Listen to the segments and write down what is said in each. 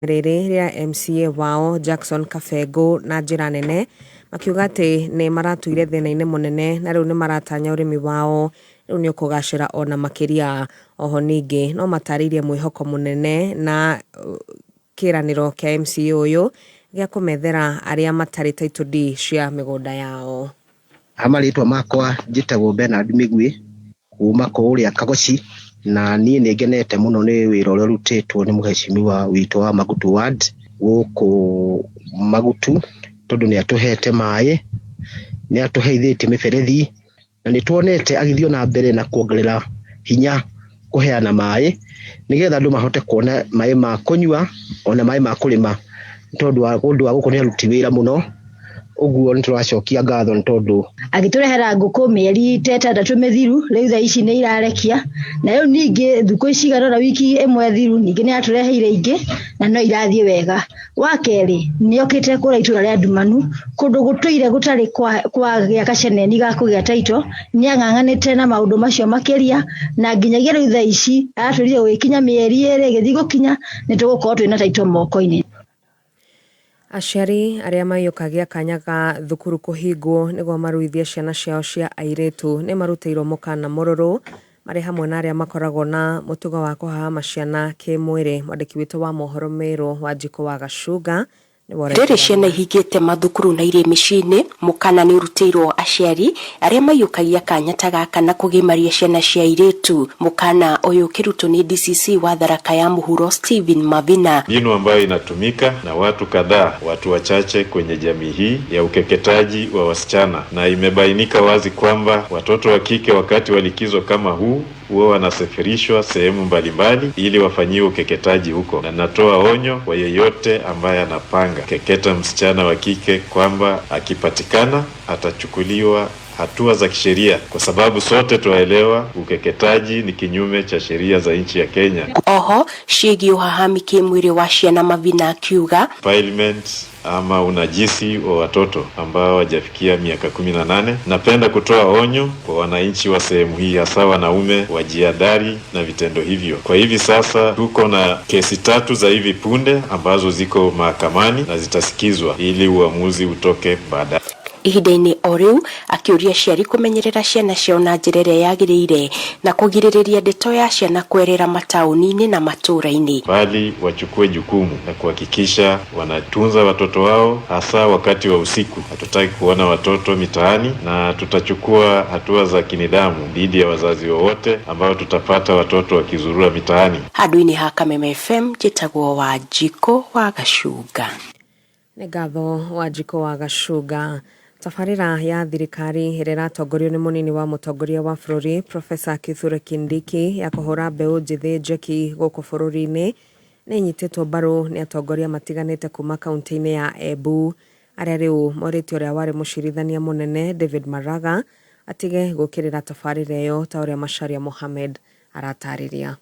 Rĩrĩ rĩa MCA wao Jackson Kabengo na njĩra nene makiuga atĩ nĩ maratuire thĩna-inĩ mũnene na rĩu nĩ maratanya ũrĩmi wao rĩu nĩ ũkũgacĩra ona makĩria. Oho ningĩ no matarĩirie mwĩhoko mũnene na kĩranĩro kĩa MCA ũyũ gĩa kũmethera arĩa matarĩ title deed cia mĩgũnda yao. Ha marĩtwa makwa njĩtagwo Bernard Mĩgwi kuma kũrĩa Kagoci, na niĩ nĩ ngenete mũno nĩ wĩra ũrĩa ũrutĩtwo nĩ mũhecimiwa witũ wa Magutu Ward gũkũ Magutu, tondũ nĩ atũhete maĩ, nĩ atũheithĩtie mĩberethi, na nĩ tuonete agĩthiĩ na mbere na kuongerera hinya kũheana maĩ nĩgetha andũ mahote kuona maĩ ma kũnyua ona maĩ ma kũrĩma, tondũ wa ũndũ wa gũkũ nĩ aruti wĩra mũno. Ũguo nĩ tũracokia ngatho nĩ tondũ agĩtũrehera ngũkũ mĩeri ta 6 mĩthiru, rĩu thaa ici nĩ irarekia, na rĩu ningĩ thukũ cigana ũna, wiki 1 thiru, ningĩ nĩ atũreheire ingĩ na no irathiĩ wega. Wa kerĩ, nĩ okĩte kũrĩa itũra rĩa Ndumanu, kũndũ gũtũire gũtarĩ kwagĩa gaceneni ga kũgĩa title, nĩ ang'ang'anĩte na maũndũ macio makĩria, na nginyagia rĩu thaa ici aratwĩrire gũgĩkinya mĩeri 2 ĩgĩthiĩ gũkinya nĩ tũgũkorwo twĩna title moko-inĩ. Aciari arĩa maiyũkagia kanya ga thukuru kũhingwo nĩguo maruithie ciana ciao cia airĩtu nĩ marutĩirwo mũkana mũrũrũ marĩ hamwe na arĩa makoragwo na mũtugo wa kũhahama ciana kĩmwĩrĩ. Mwandĩki witũ wa mohoro Meru Wanjikũ wa Gacunga nĩwe Rĩrĩ ciana ihingĩte mathukuru na irĩ mĩciĩ-inĩ, mũkana nĩ ũrutĩirwo aciari arĩa maiyũkagia kanya ta gaka na kũgimaria ciana cia airĩtu. Mũkana ũyũ ũkĩrutwo nĩ DCC wa Tharaka ya Mũhuro Stephen Mavina. Mbinu ambayo inatumika na watu kadhaa, watu wachache kwenye jamii hii ya ukeketaji wa wasichana, na imebainika wazi kwamba watoto wa kike wakati wa likizo kama huu huwa wanasafirishwa sehemu mbalimbali ili wafanyiwe ukeketaji huko, na natoa onyo kwa yeyote ambaye anapanga keketa msichana wa kike kwamba akipatikana atachukuliwa hatua za kisheria, kwa sababu sote twaelewa ukeketaji ni kinyume cha sheria za nchi ya Kenya. Oho ciĩgiĩ ũhahami kĩmwĩrĩ wa ciana, Mavina akiuga Defilement ama unajisi wa watoto ambao hawajafikia miaka 18. Napenda kutoa onyo kwa wananchi wa sehemu hii, hasa wanaume, wajiadhari na vitendo hivyo. Kwa hivi sasa tuko na kesi 3 za hivi punde ambazo ziko mahakamani na zitasikizwa ili uamuzi utoke baadaye. Ihinda-inĩ o rĩu akĩũria aciari kũmenyerera ciana ciao na njĩra ĩrĩa yagĩrĩire na kũgirĩrĩria ndeto ya ciana kwerera mataũni-inĩ na matũũra-inĩ, bali wachukue jukumu na kuhakikisha wanatunza watoto wao hasa wakati wa usiku. Hatutaki kuona watoto mitaani, na tutachukua hatua za kinidhamu dhidi ya wazazi wowote ambao tutapata watoto wakizurura mitaani. Handũ-inĩ ha Kameme FM, njĩtagwo Wanjikũ wa Gacunga. Nĩ ngatho Wanjikũ wa Gacunga. Tabarĩra ya thirikari ĩrĩa ĩratongorio nĩ mũnini wa mũtongoria wa bũrũri Profesa Kithure Kindiki ya kũhũra mbeũ njĩthĩ njeki gũkũ bũrũri-inĩ nĩ ĩnyitĩtwo mbaru nĩ atongoria matiganĩte kuma kaunti-inĩ ya Embu, arĩa rĩu morĩtie ũrĩa warĩ mũcirithania mũnene David Maraga atige gũkĩrĩra tabarĩra ĩyo, ta ũrĩa Macharia Mohamed aratarĩria.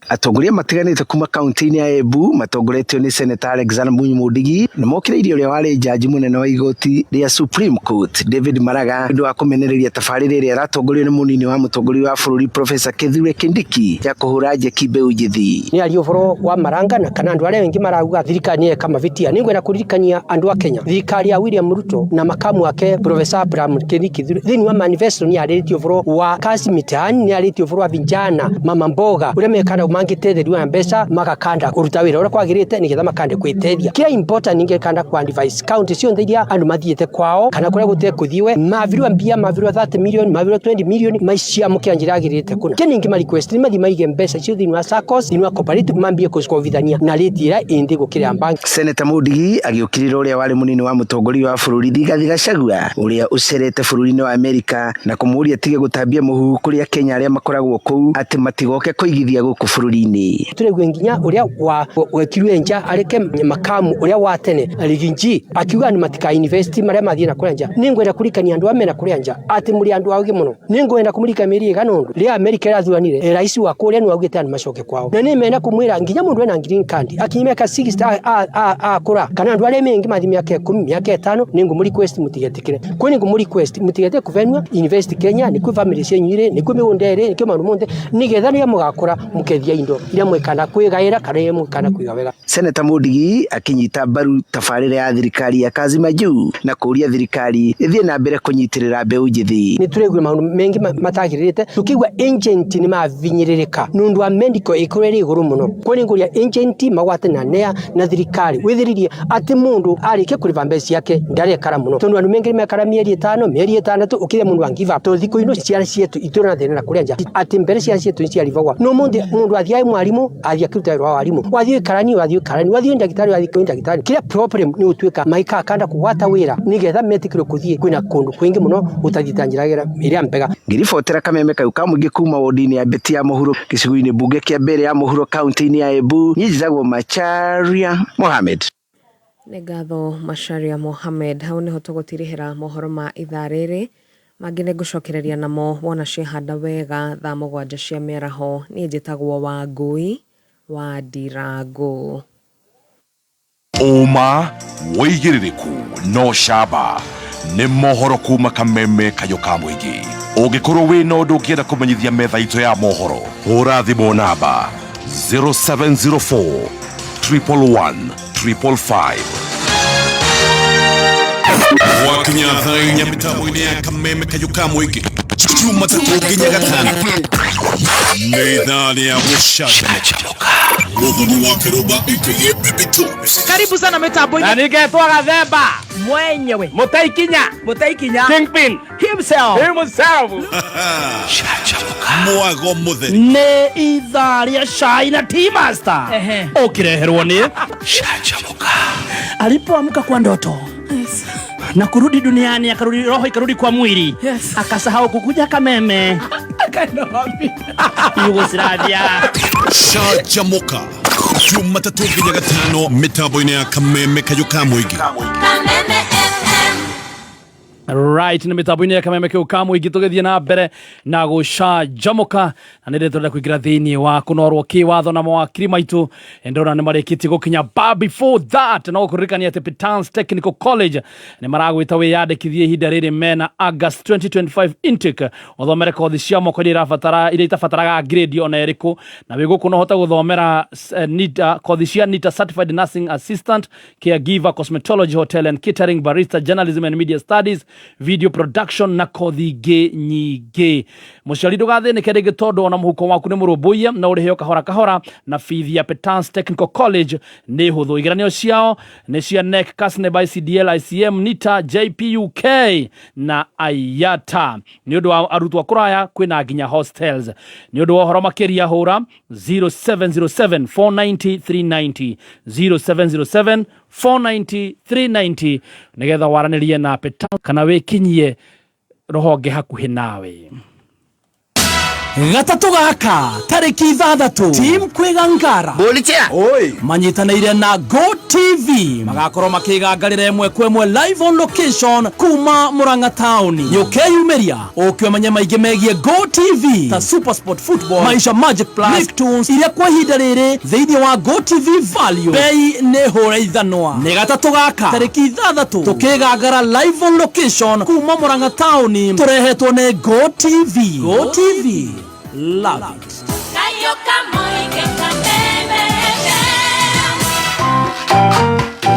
Atongoria matiganĩte kuma kaunti-inĩ ya Embu matongoretio nĩ Seneta Alexander Munyi Mundigi nĩ mokĩrĩirie ũrĩa warĩ jaji mũnene wa igoti rĩa Supreme Court David Maraga nĩ ũndũ wa kũmenereria tabarĩra ĩrĩa ĩratongorio nĩ mũnini wa mũtongoria wa bũrũri Profesa Kithure Kindiki ya kũhũra njeki mbeũ njĩthĩ. Nĩ aria ũhoro wa Maranga na kana andũ arĩa aingĩ marauga thirikari nĩ yeka mahĩtia. Nĩ ngwenda kũririkania andũ a Kenya, thirikari ya William Ruto na makamu wake Profesa Abraham Kindiki thĩinĩ wa manifesto nĩ yarĩtie ũhoro wa kazi mitaani, nĩ yarĩtie ũhoro wa vijana mama mboga ũrĩa mekana mangĩtetherio na mbeca magakanda kũruta wĩra ũrĩa kwagĩrĩte nĩgetha makande gwĩteithia. Kĩrĩa important ningĩkanda kwa advice county ciothe iria andũ mathiĩte kwao kana kũrĩa gũtekũthiwe, mavirwa mbia, mavirwa 30 million, mavirwa 20 million, maiciamũkĩra njĩra yagĩrĩte kũna. Kĩ ningĩ ma request nĩ mathiĩ maige mbeca icio thĩinĩ wa SACCOS, thĩinĩ wa cooperative, mambie kũcikobithania na rate ĩrĩa ĩ thĩ gũkĩra ya bank. Seneta Mundigi agĩũkĩrĩra ũrĩa warĩ mũnini wa mũtongoria wa bũrũri Rigathi Gachagua ũrĩa ũcerete bũrũri-inĩ wa Amerika na kũmũũria atige gũtambia mũhuhu kũrĩ Akenya arĩa makoragwo kũu atĩ matigoke kũigithia gũkũ bũrũri-inĩ. Tũraigua nginya ũrĩa wa wekirwe nja areke makamu ũrĩa wa tene Riginji akiuga andũ matika invest marĩa mathiĩ na kũrĩa nja. Nĩngwenda kũririkania andũ amena kũrĩa nja atĩ mũrĩ andũ aũgĩ mũno. Nĩngwenda kũmũririkania mĩeri ĩigana ũndũ rĩrĩa Amerika ĩrathuranire, rais wa kũrĩa nĩwe augĩte andũ macoke kwao, na nĩmenda kũmwĩra nginya mũndũ ena green card akinyia mĩaka 60 akũra kana andũ arĩa mengĩ mathiĩ mĩaka 10, mĩaka 5, nĩngũmũ request mũtigetĩkĩre. Kwĩ nĩngũmũ request mũtigetĩkĩre kũvenua invest Kenya, nĩkuo family cianyu irĩ, nĩkuo mĩgũnda ĩrĩ, nĩkuo maũndũ mothe, nĩgetha rĩrĩa mũgakũra mũkethia. kwendia indo iria mwikana kwigaira kana iria mwikana kwiga wega. Seneta Mundigi akinyita mbaru tabarĩra ya thirikari ya Kazi Majuu na kũria thirikari ĩthiĩ na mbere kũnyitĩrĩra mbeũ njĩthĩ. Nĩ tũraigua maũndũ mengi matagĩrĩrĩte tukigua agent nĩ mavinyĩrĩrĩka nũndũ wa medical ĩkorwo ĩrĩ igũrũ mũno. Kwa nĩ ngũria agent magwate na nea na thirikari withiririe atĩ mũndũ arĩkia kũrĩba mbeca ciake ndarekara mũno tondũ andũ mengi mekara mĩeri ĩtano mĩeri ĩtandatũ ũkĩrĩa mũndũ angiva tondũ thikũ ino ciana cietu itũra na thĩna na kũrĩa nja atĩ mbere ciana cietu nĩ ciarivagwa no mũndũ athiae mwarimu athiĩ akĩruta wĩra wa warimu wathiĩ karani wathiĩ karani wathiĩ ndagĩtarĩ wathiĩ kwĩ ndagĩtarĩ kĩrĩa problem nĩ gũtuĩka maikara kanda kũgwata wĩra nĩgetha metĩkĩrwo kũthiĩ kwĩna kũndũ kwingĩ mũno gũtathiĩte njĩra ĩrĩa mbega. Ngĩribotera kameme kau ka mũingĩ kuma wodi-inĩ ya Mbeti ya Mũhuro gĩcigo-inĩ mbunge kĩa mbere ya Mũhuro kaunti-inĩ ya Embu, niĩ njĩtagwo Macharia Mohamed. Nĩ ngatho Macharia Mohamed. Hau nĩho tũgũtirihĩra mohoro ma ithaa rĩrĩ mangĩ nĩ ngũcokereria namo wona ciehanda wega thaa 7 cia mĩaraho. Niĩ njĩtagwo Wangũi wa Ndirango. Ũma wĩigĩrĩrĩku no camba nĩ mohoro kuma kameme kayũ ka mũingĩ. Ũngĩkorwo wĩna ũndũ ũngĩenda kũmenyithia metha itũ ya mohoro, hũra thimũ namba 0704 111 555. Gwakinya thaa inya mĩtambo-inĩ ya kameme kayũ ka mũingĩ Jumatatũ nginya Gatano nĩ ithaa rĩa gũcanjamũka. Mũthoni wa Kĩrũmba aka Baby Tones. Karibu sana mitambo-inĩ. Na ningetwo Gathemba mwenyewe Mũtaikinya Kingpin himself. Mwago mũtheri nĩ ithaa rĩa cai na tea master ũkĩreherwo nĩ Canjamũka. Alipoamka kwa ndoto na kurudi duniani, akarudi roho ikarudi kwa mwili, akasahau kukuja Kameme. Akaenda wapi? Yugoslavia. Canjamũka Jumatatũ nginya Gatano mĩtambo-inĩ ya kameme kayũ ka mũingĩ. Right, nĩ mĩtambo-inĩ ya kameme kĩu ka mũingĩ tũgĩthiĩ na mbere na gũcanjamũka na nĩ rĩtũrenda kũingĩra thĩinĩ wa kũnorwo kĩwatho na mawakiri maitũ ndĩrona nĩ marĩkĩtie gũkinya. But before that no gũkũririkania atĩ Pitans Technical College nĩ maragwĩta wĩyandĩkithie ihinda rĩrĩ mena August 2025 intake ũthomere kothi cia moko iria irabatara iria itabataraga grade ona ĩrĩkũ na wĩ gũkũ no ũhote gũthomera NITA, kothi cia NITA Certified Nursing Assistant, Caregiver, Cosmetology, Hotel and Catering, Barista, Journalism and Media Studies, Video Production na kothi ingĩ nyingĩ. Mũciari ndũgathĩnĩke rĩngĩ tondũ ona mũhuko waku nĩ mũrũmbũiye na ũrĩheo kahora kahora na bithi ya Petans Technical College nĩ hũthũ. Igeranio ciao nĩ cia NEC, KASNEB, ICDL, ICM, NITA, JPUK na IATA. Nĩ ũndũ wa arutwo a kũraya kwĩna nginya hostels. Nĩ ũndũ wa ũhoro makĩria hũra 0707 490 390 0707 490 390 nĩgetha waranĩrie na Petans kana wĩkinyie rũhonge hakuhĩ nawe. Gatatũ gaka tarĩki 6 team kwĩgangara manyitanĩire na Go TV magakorwo makĩgangarĩra ĩmwe kwa ĩmwe live on location kuma Murang'a taũni. Nĩũkeyumĩria ũke ũmenye maingĩ megiĩ Go TV ta Super Sport Football, Maisha Magic Plus, Nicktoons iria kwa ihinda rĩrĩ thĩinĩ wa Go TV Value bei nĩ hũra ithanwa. Nĩ gatatũ gaka tarĩki 6 tũkĩgangara live on location kuma Murang'a taũni tũrehetwo nĩ Go TV. Go TV, love it.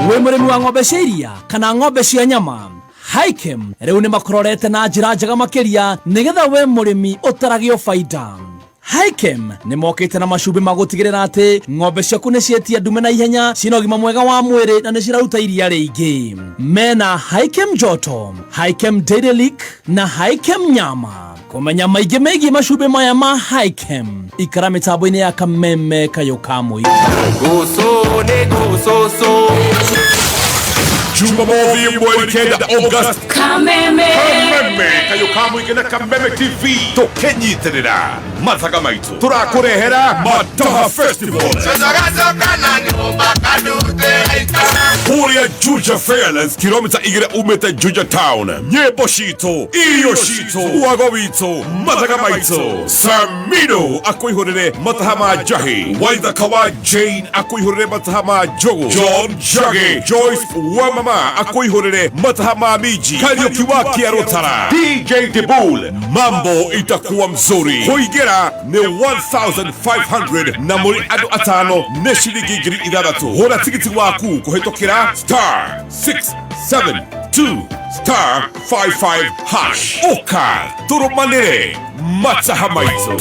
Wĩ mũrĩmi wa ng'ombe cia iria kana ng'ombe cia nyama, Hikem rĩu nĩ makũrorete na njĩra njega makĩria nĩgetha we mũrĩmi ũtaragio baida. Hikem nĩ mokĩte na macumbĩ ma gũtigĩrĩra atĩ ng'ombe ciaku nĩ cietia ndume na ihenya, ciĩna ũgima mwega wa mwĩrĩ na nĩ ciraruta iria rĩingĩ. Mena Hikem Joto, Hikem Dairy Lick na Hikem Nyama. Kũmenya maingĩ megiĩ macumbĩ maya ma Hikem, ikara mĩtambo-inĩ ya kameme kayũ ka mũingĩ. Jumamothi mweri 9 August Kameme. Kameme kayũ ka mũingĩ na Kameme TV tũkĩnyitĩrĩra mathaga maitũ tũrakũrehera Mataha Festival kũrĩa Kũrĩa Juja Fairlands, kilomita 2 umĩte Juja Town. Nyĩmbo citũ, irio citũ, wago witũ, mathaga maitũ. Samido akũihũrĩre mataha ma njahi, Waithaka wa Jane akũihũrĩre mataha ma njogu, John Njagi, Joyce wa mama akũihũrĩre mataha ma minji, Kariũki wa Kĩarũtara, DJ Dibul, mambo itakuwa mzuri. Kũingĩra nĩ 1500 na mũrĩ andũ atano nĩ ciringi 6000. Hũra tigiti waku kũhĩtũkĩra star 672 star 55 hash. Ũka tũrũmanĩre mataha maitũ.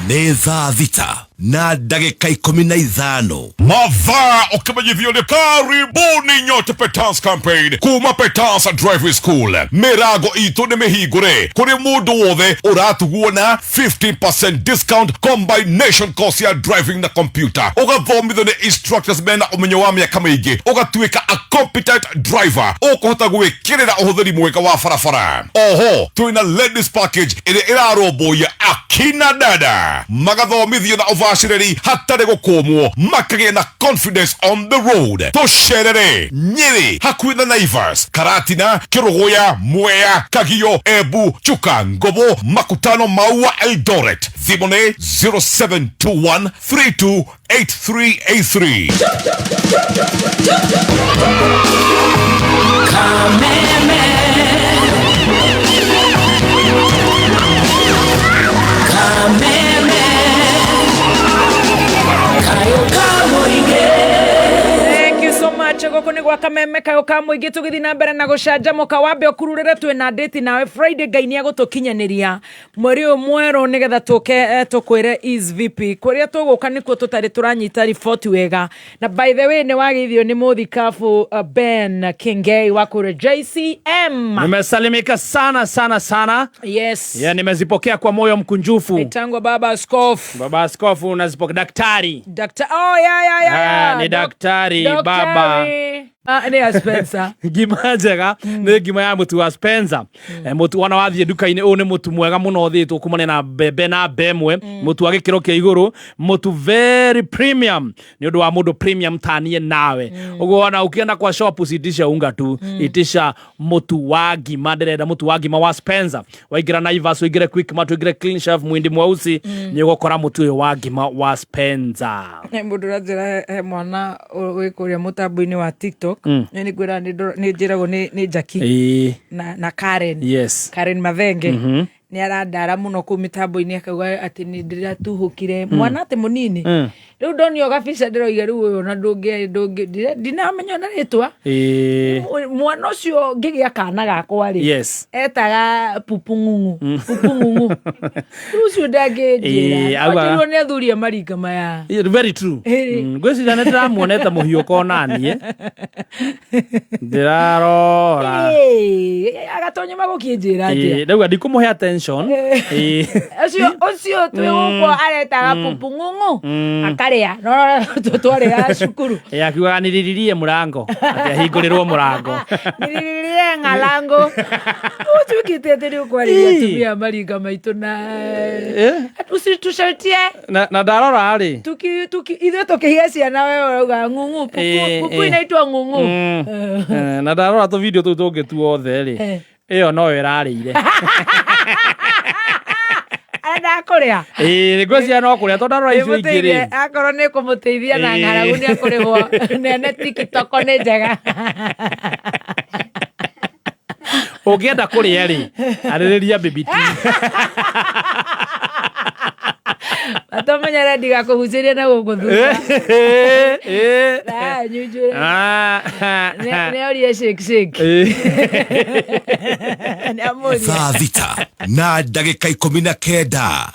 Nĩ thaa 6 na ndagĩka 15. Mathaa ũkĩmenyithio nĩ karibuni nyote Petans campaign kuma Petans Driving School. Mĩrango itũ nĩ mĩhingũre kũrĩ mũndũ wothe ũratugwo na 15% discount combination course ya driving na computer, ũgathomithio nĩ instructors mena ũmenyo wa mĩaka mĩingĩ, ũgatuĩka a competent driver ũkũhota gwĩkĩrĩra ũhũthĩri mwega wa barabara. Oho twĩna ladies package ĩrĩa ĩrarũmbũiya akina dada, magathomithio na ũbacĩrĩri hatarĩ gũkũmwo, makagĩa na confidence on the road. Tũcerere Nyĩrĩ hakuhĩ na Naivas, Karatina, Kĩrũgũya, Mwea, Kagio, Embu, Chuka, Ngobo, Makutano, Maua, Eldoret. Thimũ nĩ 0721 328383. Thank you so much. Gũkũ nĩ gwa Kameme kayũ ka mũingĩ, tũgĩthiĩ na mbere na gũcanjamũka. Wambe ũkururĩre, twĩna ndĩti nawe Friday. Ngai nĩ agũtũkinyanĩria mweri ũyũ mwerũ nĩgetha tũke tũkwĩre is vipi kũrĩa tũgũka nĩkuo tũtarĩ tũranyita riboti wega. Na by the way, nĩ wageithio nĩ mũthikabu Ben Kingei wa kũrĩa JCM. Nimesalimika sana sana sana. Yes. Yeah, nimezipokea kwa moyo mkunjufu. Itangwa baba askofu. Baba askofu unazipokea, daktari. Dakta, oh, yeah. Ah, ni daktari, Daktari. Baba. Ah, nĩ ya Spencer. Ngima njega nĩ ngima ya mũtu wa Spencer. Mũtu wana wathiĩ nduka-inĩ, ũyũ nĩ mũtu mwega mũno ũthĩtwo kumania na mbembe na mbemwe, mũtu wa gĩkĩro kĩa igũrũ, mũtu very premium, nĩ ũndũ wa mũndũ premium tanie nawe. Ũguo ona ukienda kwa shop, usiitishe unga tu, itisha mũtu wa ngima, ndĩrenda mũtu wa ngima wa Spencer. Waingĩra Naivas, ũingĩre Quickmart, ũingĩre Clean Shelf, Mwindi Mweusi, nĩ ũgũkora mũtu ũyũ wa ngima wa Spencer. Mũndũ ũranjĩra he mwana wĩ kũrĩa mũtambo-inĩ wa TikTok, nĩ ngwĩra nĩ njĩragwo nĩ Jackie na Karen. Karen Mathenge nĩ arandara mũno kũu mĩtambo-inĩ, akauga atĩ nĩ ndĩratuhũkire mwana atĩ mũnini. Rĩu ndonio gabica, ndĩroiga rĩu ũyũ na ndũngĩ ndinamenya ona rĩtwa. Mwana ũcio ngĩgĩa kana gakwa rĩ, etaga pupu ng'ung'u, pupu ng'ung'u. Rĩu ũcio ndangĩnjĩra. Anjĩrwo nĩ athuri a maringa maya. Yeah, very true. Ngwĩciria nĩ ndĩramuonete mũhiũko onaniĩ ndĩrarora. Agatonya magũkĩnjĩra atĩa? Ndauga ndikũmũhe attention. Ũcio twĩ gũkũ aretaga pupu ng'ung'u, akarĩa no twarĩaga cukuru. Akiugaga niriririe mũrango, atĩ ahingũrĩrwo mũrango. Niriririe ng'alango. Ũtuĩkĩte atĩ nĩ ũkwarĩria atumia a maringa maitũ na usitusautie. Na ndarora rĩ, Ithuĩ tũkĩhiga ciana, we ũrauga ng'ung'u, pupu, pupu inaitwa ng'ung'u. Na ndarora tũ video tũu tũngĩ tuothe rĩ, ĩyo noyo ĩrarĩire. Arenda kũrĩa. Ĩĩ, ngwĩciria no kũrĩa, tondũ ndarora icio ingĩ rĩ, Akorwo nĩ kũmũteithia na ng'aragu, nĩ akũrĩhwo nene. TikTok nĩ njega. Ũngĩenda kũrĩa rĩ, arĩrĩria baby T. Atamenyere ndigakũgucĩrie na gũkũ thutha. Nyunjure. Nĩ orie shake shake. Nĩ amũrie. Thaa 6 na ndagĩka 19.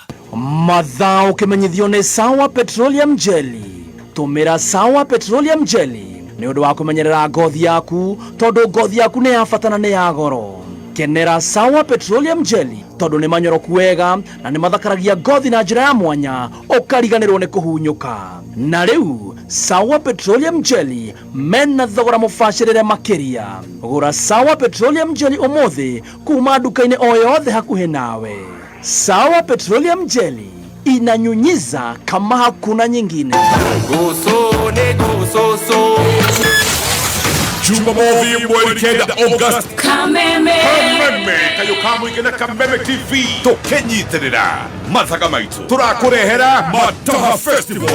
Mathaa ũkĩmenyithio nĩ Sawa Petroleum Jelly. Tũmĩra Sawa Petroleum Jelly nĩ ũndũ wa kũmenyerera ngothi yaku, tondũ ngothi yaku nĩ ya bata na nĩ ya goro. Kenera Sawa Petroleum Jelly tondũ nĩ manyoroku wega na nĩ mathakaragia ngothi na njĩra ya mwanya, ũkariganĩrwo nĩ kũhunyũka. Na rĩu Sawa Petroleum Jelly mena thogora mũbacĩrĩre makĩria. Gũra Sawa Petroleum Jelly ũmũthĩ kuma nduka-inĩ o yothe hakuhĩ nawe. Sawa Petroleum Jelly. Inanyunyiza kama hakuna nyingine. Jumamothi mweri 9 August. Kameme. Kameme kayo ka mũingĩ na Kameme TV tũkĩnyitĩrĩra mathaga maitũ tũrakũrehera Mataha Festival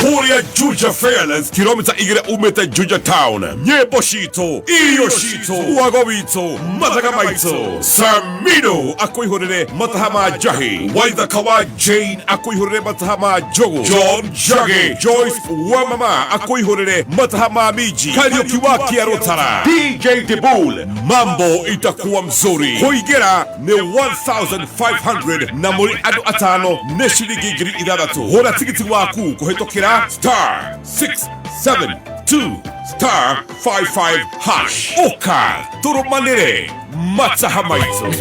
kũrĩa Juja Fairlands, kilomita 2 umĩte Juja Town. Nyĩmbo citũ, irio citũ, wago witũ, mathaga maitũ. Samino akũihũrĩre mataha ma njahi, Waithaka wa Jane akũihũrĩre mataha ma njogu, John Njagi, Joyce wa mama akũihũrĩre mataha ma miji, Kariuki wa Kiarutara, DJ Dibul. Mambo itakuwa mzuri. Kũingĩra nĩ 1500 na mũrĩ andũ 5 nĩ ciringi 6000. Hũra tigiti waku kũhĩtũkĩra star 672 star 55 hash. Ũka tũrũmanĩre mataha maitũ.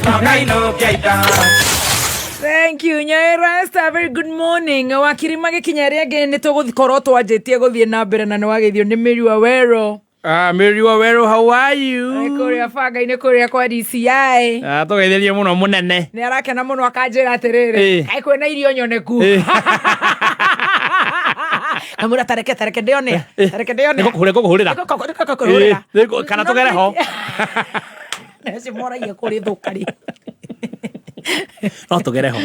Thank you, Nyairasta. Very good morning. Wakiri magĩkinya rĩngĩ nĩ tũgũkorwo twanjĩtie gũthiĩ na mbere na nĩ wageithio nĩ Mary Wawero. Mary Wawero, how are you? Kũrĩa banga-inĩ kũrĩa kwa DCI. Tũgeithĩrie mũno mũnene. Nĩ arakena mũno akanjĩra atĩrĩrĩ, kaĩ kwĩna irio nyoneku. Kamũra tareke tareke ndĩone. Tareke ndĩone. Nĩngũkũhũrĩra. Nĩngũkũhũrĩra. Kana tũgere ho. Acio moragia kũrĩ thũka rĩ. No tũgere ho.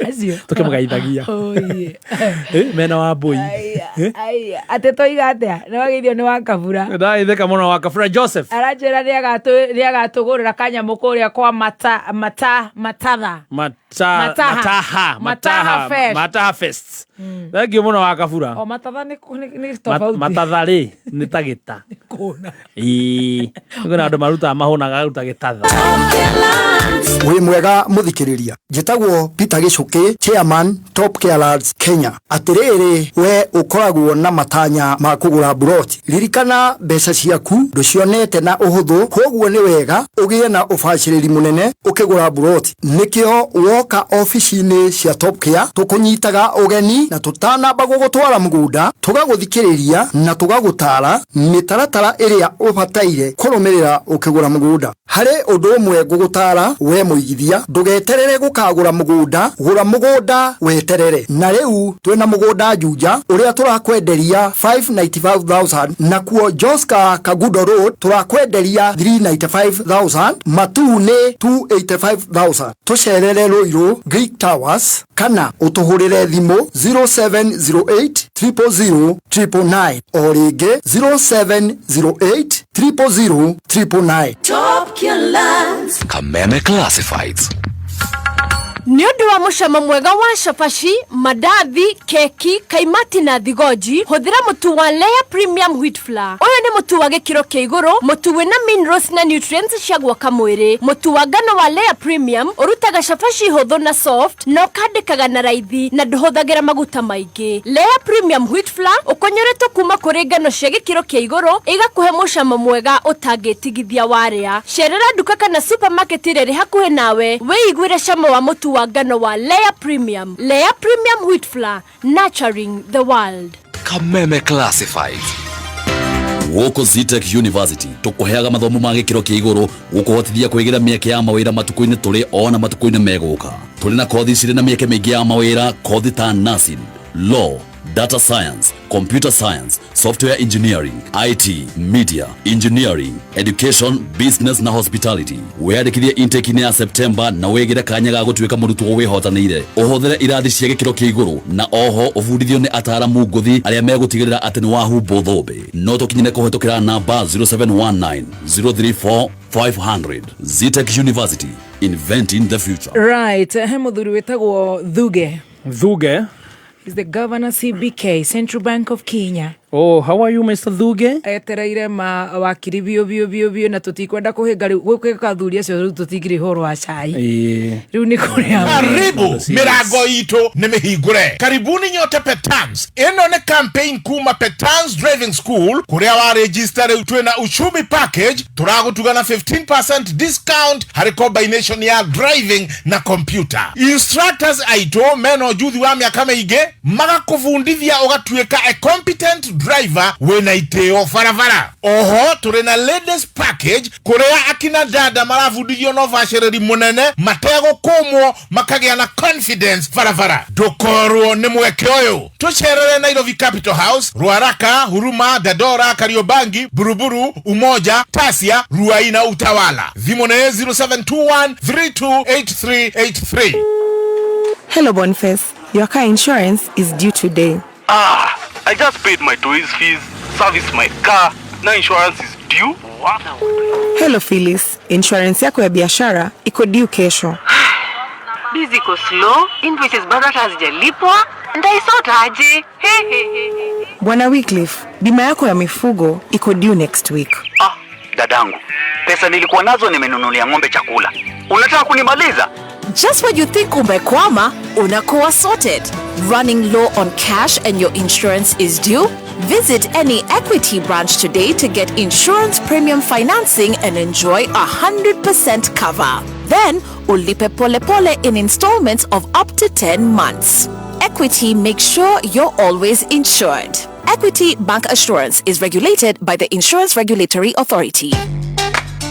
Acio. Tũkĩmũgeithagia. Oye. Mena wa mbũi. Aya, atĩ toiga atĩa? Nĩ wageithio nĩ Wakabura. Ndageithĩka mũno Wakabura Joseph. Aranjĩra nĩ agatũgũrĩra kanyamũ kũrĩa kwa mata mata matatha. Mata Mataha. Mataha. Mataha Fest. Mataha Fest. Thank you mũno Wakabura. O matatha nĩ tofauti. Matatha rĩ nĩ ta gĩta. Kũna. Ĩĩ. Kwĩna andũ marutaga mahũnaga garuta gĩtatha. Wĩ mwega mũthikĩrĩria, njĩtagwo Peter Gĩcũkĩ, chairman Top Care Lands Kenya. Atĩrĩrĩ, we ũkoragwo na matanya ma kũgũra mburoti, ririkana mbeca ciaku ndũcionete na ũhũthũ, koguo nĩ wega ũgĩe na ũbacĩrĩri mũnene ũkĩgũra mburoti. Nĩkĩo woka obici-inĩ cia Top Care tũkũnyitaga ũgeni, na tũtanamba gũgũtwara mũgũnda tũgagũthikĩrĩria na tũgagũtara mĩtaratara ĩrĩa ũbataire kũrũmĩrĩra ũkĩgũra mũgũnda. Harĩ ũndũ ũmwe ngũgũtara we mũigithia, ndũgeterere gũkagũra mũgũnda, gũra mũgũnda weterere. Na rĩu twĩna mũgũnda Juja ũrĩa tũrakwenderia 595,000, nakuo Joska Kagudo Road tũrakwenderia 395,000, Matuu nĩ 285,000. Tũcerere Ruiru Greek Towers kana ũtũhũrĩre thimũ 0708 000 999, o rĩngĩ 0708 000 999. Top Killers. Kameme Classifieds. Nĩ ũndũ wa mũcamo mwega wa cabaci, mandathi, keki, kaimati na thigonji, hũthĩra mũtu wa Layer Premium Wheat Flour. Ũyũ nĩ mũtu wa gĩkĩro kĩa igũrũ, mũtu wĩna minerals na nutrients cia gwaka mwĩrĩ. Mũtu wa ngano wa Layer Premium ũrutaga cabaci hũthũ na soft, na ũkandĩkaga na raithi na ndũhũthagĩra maguta maingĩ. Layer Premium Wheat Flour ũkonyoretwo kuma kũrĩ ngano cia gĩkĩro kĩa igũrũ, ĩgakũhe mũcamo mwega ũtangĩtigithia warĩa. Cerera nduka kana supermarket ĩrĩa ĩrĩ hakuhĩ nawe wĩiguĩre cama wa mũtu wa ngano wa Layer Premium. Layer Premium Wheat Flour, nurturing the world. Kameme Classifieds. Gũkũ Zetech University tũkũheaga mathomo ma gĩkĩro kĩa igũrũ gũkũhotithia kwĩgĩra mĩeke ya mawĩra matukũ-inĩ tũrĩ ona matukũ-inĩ megũka. Tũrĩ na kothi cirĩ na mĩeke mĩingĩ ya mawĩra, kothi ta nursing, law, data science, computer science, software engineering, IT, media engineering, education, business na hospitality. Wĩyandĩkithie intake-inĩ ya September na wĩgĩre kanya ga gũtuĩka mũrutwo wĩhotanĩire, ũhũthĩre irathi cia gĩkĩro kĩa igũrũ na oho ũbundithio nĩ ataaramu ngũthi arĩa megũtigĩrĩra atĩ nĩ wahumbwo thũmbĩ. No tũkinyĩre kũhĩtũkĩra namba 0719 034 500. Zetech University, inventing the future. Right, he mũthuri wĩtagwo Thuge. Thuge. Is the governor CBK, Central Bank of Kenya. Oh, how are you, Mr. Thuge? Etereire ma wakiri biũ biũ biũ biũ na tũtikwenda kũhĩnga rĩu gwĩka athuri acio, rĩu tũtingĩrĩ ũhoro wa cai. Rĩu nĩ kũrĩa. Karibu, mirango itũ nĩ mĩhingũre. Karibuni nyote Petans. Ĩno nĩ campaign kuma Petans Driving School kũrĩa wa register rĩu twĩna uchumi package, tũragũtuga na 15% discount harĩ combination ya driving na computer. Instructors aitũ mena ũjuthi wa mĩaka mĩingĩ, magakũbundithia ũgatuĩka a competent driver wĩna itĩo barabara. Oho tũrĩ na ladies package kũrĩa akina dada marabundithio na ũbacĩrĩri mũnene mategũkũmwo makagĩa na confidence barabara. Ndũkorwo nĩ mweke ũyũ. Tũcerere Nairobi Capital House, Ruaraka, Huruma, Dandora, Kariobangi, Buruburu, Umoja, Tasia, Ruai na Utawala. Thimũ nĩ 0721 328383. Hello, Boniface. Your car insurance is due today. Ah, I just paid my toys fees, serviced my car, now insurance is due. What? Hello, Phyllis. Insurance yako ya biashara iko due kesho. Biz iko slow, invoices bado hata hazijalipwa. Ntaisort aje? He he he he. Bwana Wycliffe, bima yako ya mifugo iko due next week. Ah, dadangu, pesa nilikuwa nazo nimenunulia ng'ombe chakula. Unataka kunimaliza? Just when you think umekwama, unakuwa sorted. Running low on cash and your insurance is due? Visit any Equity branch today to get insurance premium financing and enjoy 100% cover. Then, ulipe pole pole in installments of up to 10 months. Equity makes sure you're always insured. Equity Bank Assurance is regulated by the Insurance Regulatory Authority.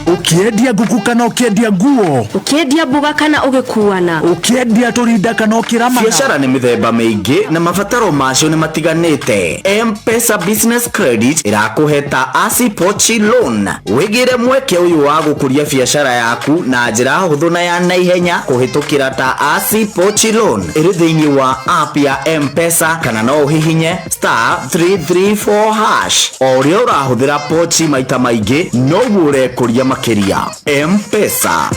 Ũkĩendia ngũkũ kana ũkĩendia nguo, Ũkĩendia mboga kana ũgĩkuana, ũkĩendia tũrinda kana ũkĩramana, Biacara nĩ mĩthemba mĩingĩ na mabataro macio nĩ matiganĩte. M-Pesa Business Credit ĩrakũhe ta Asi Pochi Loan. Wĩgĩre mweke ũyũ wa gũkũria biacara yaku na njĩra hũthũ na ya naihenya kũhĩtũkĩra ta Asi Pochi Loan ĩrĩ thĩinĩ wa app ya M-Pesa kana no ũhihinye star 334 hash. O ũrĩa ũrahũthĩra pochi maita maingĩ noguo ũrekũria makĩria. M-Pesa.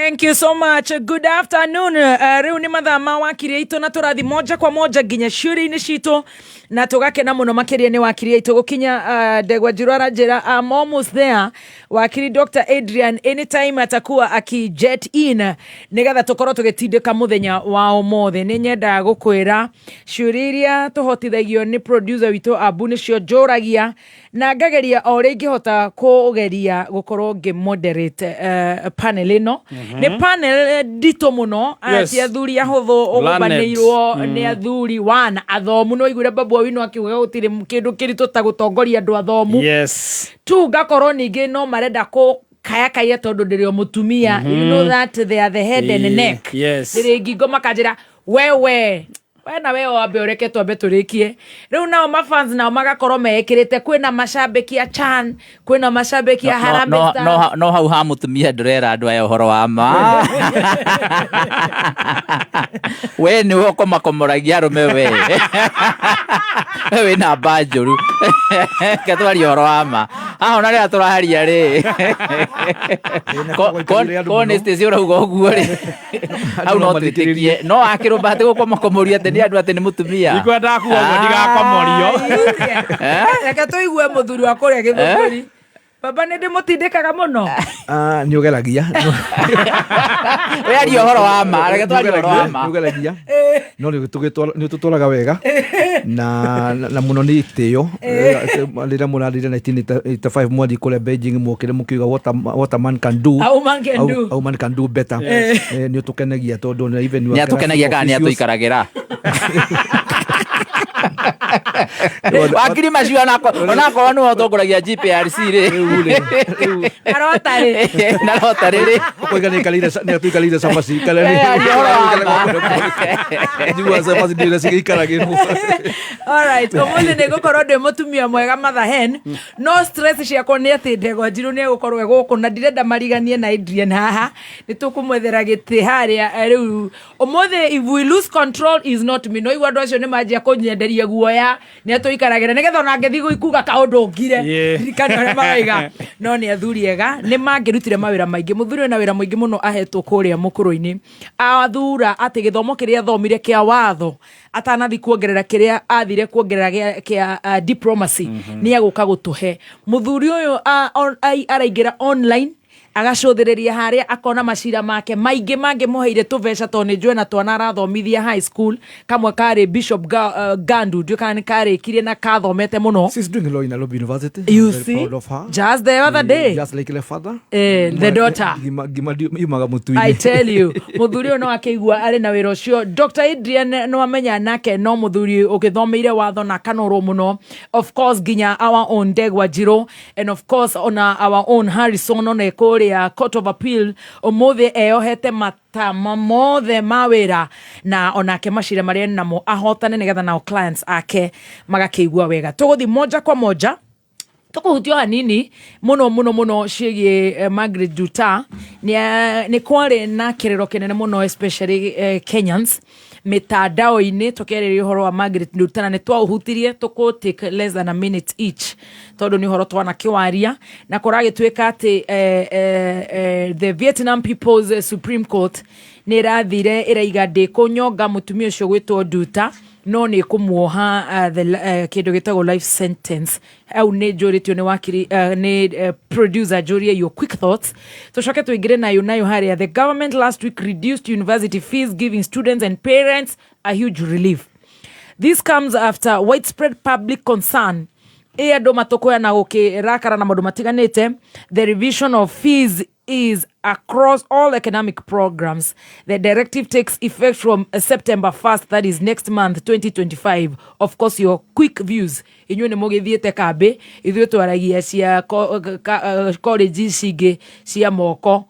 Thank you so much. Good afternoon. Rĩu nĩ mathaa ma wakiri aitũ na tũrathi moja kwa moja nginya ciũria-inĩ citũ na tũgakena mũno makĩria nĩ wakiri aitũ gũkinya. Ndegwa Njirũ aranjĩra I'm almost there. Wakiri Dr. Adrian anytime atakuwa aki jet in nĩgetha tũkorwo tũgĩtindĩka mũthenya wa ũmũthĩ. Nĩ nyendaga gũkwĩra ciũria iria tũhotithagio nĩ producer witũ Abu nĩcio njũragia na ngageria o ũrĩa ingĩhota kũgeria gũkorwo ngĩ moderate panel ĩno. Nĩ panel nditũ mũno. Ti athuri ahũthũ, ũgũbanĩirwo nĩ athuri wana athomu. No iguire Babu Owino akiuga gũtirĩ kĩndũ kĩritũ ta gũtongoria andũ athomu. Tu ngakorwo ningĩ no marenda kũ kayakaya tondũ ndĩrĩ o mũtumia. You know that they are the head and neck. Ndĩrĩ ngingo makanjĩra wewe we na we wambe ũreke twambe tũrĩkie. Rĩu nao mafans nao magakorwo meĩkĩrĩte, kwĩna macambĩki a Chan, kwĩna macambĩki a Harambee Stars. No hau ha mũtumia ndũrera andũ aya ũhoro wa ma. We nĩwe ũkomakomoragia arũme, we we wĩna mba njũru. Reke twarie ũhoro wa ma haha ona rĩrĩa tũraria rĩ ko nĩ Stacy ũrauga ũguo rĩ, hau no twĩtĩkie no akĩrũmba atĩ gũkomakomoria atĩ nĩ andũ atĩ nĩ mũtumia. Ikwendaga kuga ũguo ndigakomorio. Eh? Reke tũigue mũthuri wa kũrĩa Gĩthũngũri. Baba, nĩ ndĩmũtindĩkaga mũno. Ah, nĩ ũgeragia. We aria ũhoro wa ma, reke twarie ũhoro wa ma. Nĩ ũgeragia no nĩ ũtũtwaraga wega na mũno nĩ itĩo rĩrĩa mũrarire 1985 mwathiĩ kũrĩa Beijing mwokire mũkiuga what a man can do A woman can do. A woman can do better. Nĩ ũtũkenagia tondũ na even Nĩ atũkenagia kana nĩ atũikaragĩra? Wakiri macio onakorwo nĩwe ũtongoragia GPRC rĩ Arotarĩ. Na rotary rĩ. Ũkoiga nĩ atũikarĩire cabaci kana Aria ũhoro wa ma. Njiguaga cabaci ndĩ cigĩikaragĩrwo. Alright, ũmũthĩ nĩ ngũkorwo ndĩ mũtumia mwega mother hen, no stress ciakwa nĩ atĩ Ndegwa Njirũ nĩ egũkorwo e gũkũ na ndirenda mariganie na Adrian haha. Nĩ tũkũmwethera gĩtĩ harĩa. Rĩu ũmũthĩ if we lose control is not me. No igua andũ acio nĩ manjia kũnyenderia guoya nĩ atũikaragĩra nĩgetha ona ngĩthiĩ kuga kaũndũ ngire ndirikane ũrĩa maraiga. No nĩ athuri ega, nĩ mangĩrutire mawĩra maingĩ. Mũthuri wĩna wĩra mũingĩ mũno ahetwo kũrĩa mũkũrũ-inĩ, athura atĩ gĩthomo kĩrĩa athomire kĩa watho atanathi kuongerera kĩrĩa athire kuongerera kĩa diplomacy. Nĩ egũka gũtũhe mũthuri ũyũ araingĩra online. Agacũthĩrĩria harĩa akona macira make maingĩ mangĩmũheire tũbeca, tondũ nĩ njũĩ na twana arathomithia high school, kamwe karĩ Bishop Gandu, ndiũĩ kana nĩ karĩkirie na kathomete mũno. She's doing law in Nairobi University. You I'm very see? proud of her. Just the other day. Just like the father. The daughter. Gima yumaga mũtu-inĩ. I tell you, muthuri ũyũ no akĩigua arĩ na wĩra ũcio. Dr Adrian no amenya nake no muthuri ũgĩthomeire watho na akanorwo mũno. Of course nginya our own Ndegwa Njirũ, and of course ona our own Harrison, ona kũrĩa Court of Appeal ũmũthĩ eyohete matama mothe ma wĩra, na onake macira marĩa namo ahotane, nĩgetha nao clients ake magakĩigua wega. Tũgũthiĩ moja kwa moja, tũkũhutio hanini mũno mũno mũno ciĩgiĩ Margaret Nduta. Nĩ kwarĩ na kĩrĩro kĩnene mũno, especially Kenyans mitandao-inĩ, tũkĩarĩrĩria ũhoro wa Margaret Nduta, na nĩ twaũhutirie. Tũkũ take less than a minute each, tondũ nĩ ũhoro twanakĩwaria, na kũragĩtuĩka atĩ the Vietnam People's Supreme Court nĩ ĩrathire ĩraiga ndĩkũnyonga mũtumia ũcio gwĩtwo Nduta, no nĩ kũmuoha kĩndũ gĩtagwo life sentence. Au nĩ njũrĩtio nĩ wakiri, nĩ producer njũrie your quick thoughts, tũcoke tũingĩre nayo harĩa. The government last week reduced university fees, giving students and parents a huge relief. This comes after widespread public concern, ĩ andũ matũkũya na gũkĩrakara na maũndũ matiganĩte. The revision of fees is across all academic programs. The directive takes effect from September 1st, that is next month, 2025. Of course, your quick views. Inyuĩ nĩ mũgĩthiĩte kambĩ, ithuĩ twaragia cia college ici ingĩ cia moko,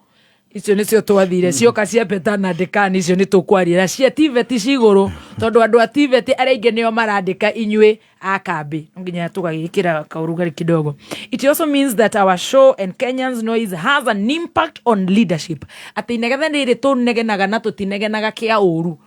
icio nĩcio twathire cioka cia petana ndĩkani, icio nĩ tũkwaria na cia TVET cigũrũ, tondũ andũ a TVET arĩa aingĩ nĩo marandĩka. Inyuĩ a kambĩ no nginya tũgagĩkĩra kaũrugarĩ kidogo. It also means that our show and Kenyans' noise has an impact on leadership, atĩ inegene rĩrĩ tũnegenaga na tũtinegenaga kĩa ũru,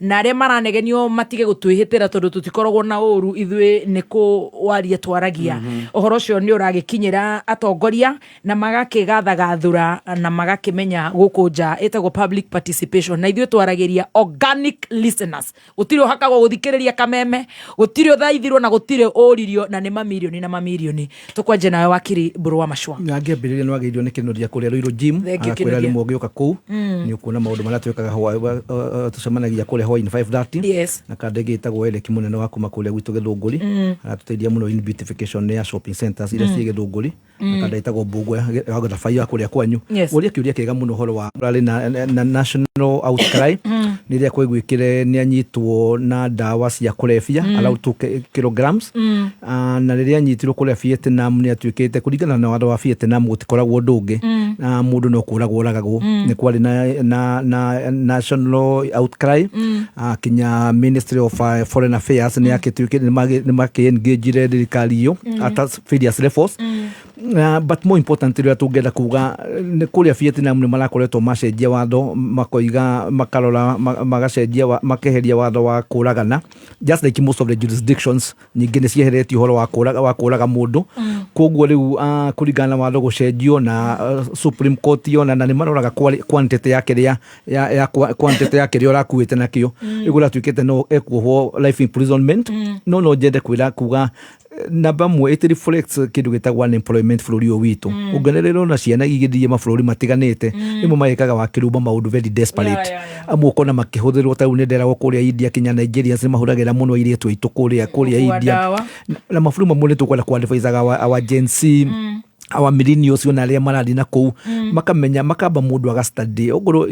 na arĩa maranegenio matige gũtwĩhĩtĩra, tondũ tũtikoragwo na ũru, ithuĩ nĩ kũwaria twaragia. Ũhoro ũcio nĩ ũragĩkinyĩra atongoria na magakĩgathagathũra na magakĩmenya gũkũ nja ĩtagwo public participation, na ithuĩ twaragĩria organic listeners. Gũtirĩ ũhakagwo gũthikĩrĩria Kameme, gũtirĩ ũthaithirwo na gũtirĩ ũririo, na nĩ mamirioni na mamirioni. Tũkwanje nawe, wakiri Mbũrũ wa Macua. Ngĩambĩrĩria, nĩ wagĩrĩirwo nĩ Kĩnuthia kũrĩa Ruiru gym. Thank you, Agakwĩra Kĩnuthia. rĩmwe ũgĩũka kũu nĩ ũkuona maũndũ marĩa twĩkaga tũcemanagia kũrĩa hwaĩ-inĩ 5:30 na kanda ĩngĩ ĩtagwo Eric mũnene wa kuma kũrĩa gwitũ Gĩthũngũri, aratũteithia mũno in beautification ya shopping centers iria ciĩ Gĩthũngũri, na kanda ĩtagwo Mbũngwe wa Gathabai wa kũrĩa kwanyu. Ũria kĩũria kĩega mũno ũhoro wa ũrarĩ na national outcry nĩ rĩrĩa kwaiguĩkire nĩ anyitwo na ndawa cia kũrebia, around 2 kilograms. Ah, na rĩrĩa anyitirwo kũrĩa Vietnam, nĩ atuĩkĩte kũringana na watho wa Vietnam gũtikoragwo ũndũ ũngĩ, na mũndũ no kũragwo oragagwo. Nĩ kwarĩ na national outcry. Ah, kinya Ministry of Foreign Affairs nĩ yakĩtuĩkire nĩ makĩ-engage thirikari ĩyo at various levels. But more important, rĩrĩa tũngĩenda kuga nĩ kũrĩa Vietnam nĩ marakoretwo macenjia watho, makoiga makarora magacenjia makeheria watho wa kũragana, just like most of the jurisdictions nyingĩ nĩ cieheretie ũhoro wa kũraga mũndũ. Koguo rĩu kũringana na watho gũcenjio na Supreme Court yona na nĩ maroraga quantity ya kĩrĩa ya quantity ya kĩrĩa ũrakuĩte nakĩo, rĩu kũratuĩkĩte no ekuohwo life imprisonment. No nyende kwĩra kuga namba mwe it reflects kĩndũ gĩtagwo unemployment bũrũri ũyũ witũ. Ũngĩonererwo na ciana igĩthiĩ mabũrũri matiganĩte, rĩmwe magĩkaga wakĩrumba maũndũ very desperate. Amwe ũkona makĩhũthĩrwo ta rĩu nĩ nderagwo kũrĩa India, kinya Nigerians nĩ mahũthagĩra mũno airĩtu aitũ kũrĩa Gũkua India. Ndawa. Na mabũrũri mamwe nĩ tũkwenda kũ-advise our Gen Z, our millennials, ona arĩa marathiĩ na kũu, makamenya makamba mũndũ agastudy. Okorwo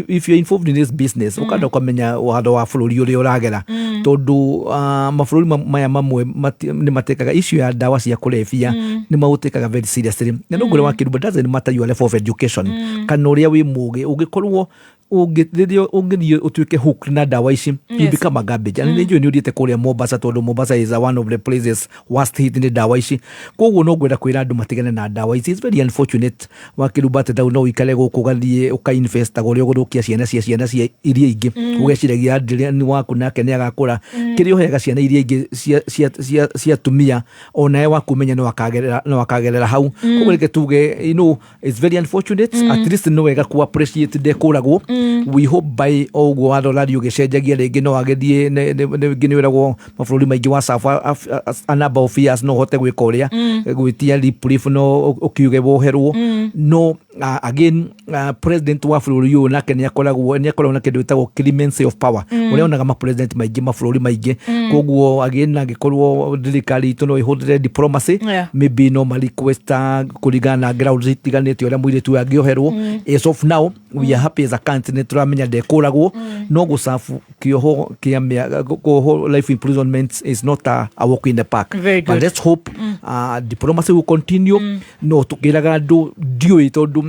if you're involved in this business, ũkanda ũkamenya watho wa bũrũri ũrĩa ũragera, tondũ mabũrũri maya mamwe nĩ matekaga issue ya ndawa cia kũrebia, nĩ maũtĩkaga very seriously. Na no ngwĩre wakĩrumba, doesn't matter your level of education kana ũrĩa wĩ mũgĩ, ũngĩkorwo rĩrĩa ũngĩthiĩ ũtuĩke hooked na ndawa ici, you become a garbage. And nĩ njũĩ nĩ ũthiĩte kũrĩa Mombasa, tondũ Mombasa is one of the places worst hit nĩ ndawa ici. Koguo no ngwenda kwĩra andũ matigane na ndawa ici. It's very unfortunate, wakĩrumba, atĩ tau no ũikare gũkũ ũgathiĩ ũkainvestaga ũrĩa ũgũthũkia ciana cia iria ingĩ, ũgeciragia Adrian waku nake nĩ agakũra. Kĩrĩa ũheaga ciana iria ingĩ cia atumia, onawe waku menye no akagerera hau. Koguo reke tuge, it's very unfortunate. At least nĩ wega ku appreciate ndekũragwo. We hope by o ũguo watho ũrathiĩ ũgĩcenjagia rĩngĩ, no agĩthiĩ rĩngĩ nĩ wĩragwo mabũrũri maingĩ wa serve a number of years no ũhote gwĩka ũrĩa gwĩtia reprieve, no ũkiuge woherwo. No Again, president wa bũrũri ũyũ nake nĩ akoragwo na kĩndũ gĩtagwo clemency of power, ũrĩa onaga ma president maingĩ mabũrũri maingĩ. Koguo again, angĩkorwo thirikari itũ no ĩhũthĩre diplomacy, maybe no ma request kũringana na grounds itiganĩte ũrĩa mũirĩtu ũyũ angĩoherwo. As of now, we are happy as a country, nĩ tũramenya ndekũragwo, no gũcabu kĩoho kĩa kuohwo life imprisonment is not a walk in the park. Very But good. let's hope diplomacy will continue. No tũkĩraga andũ, ndiũĩ, tondũ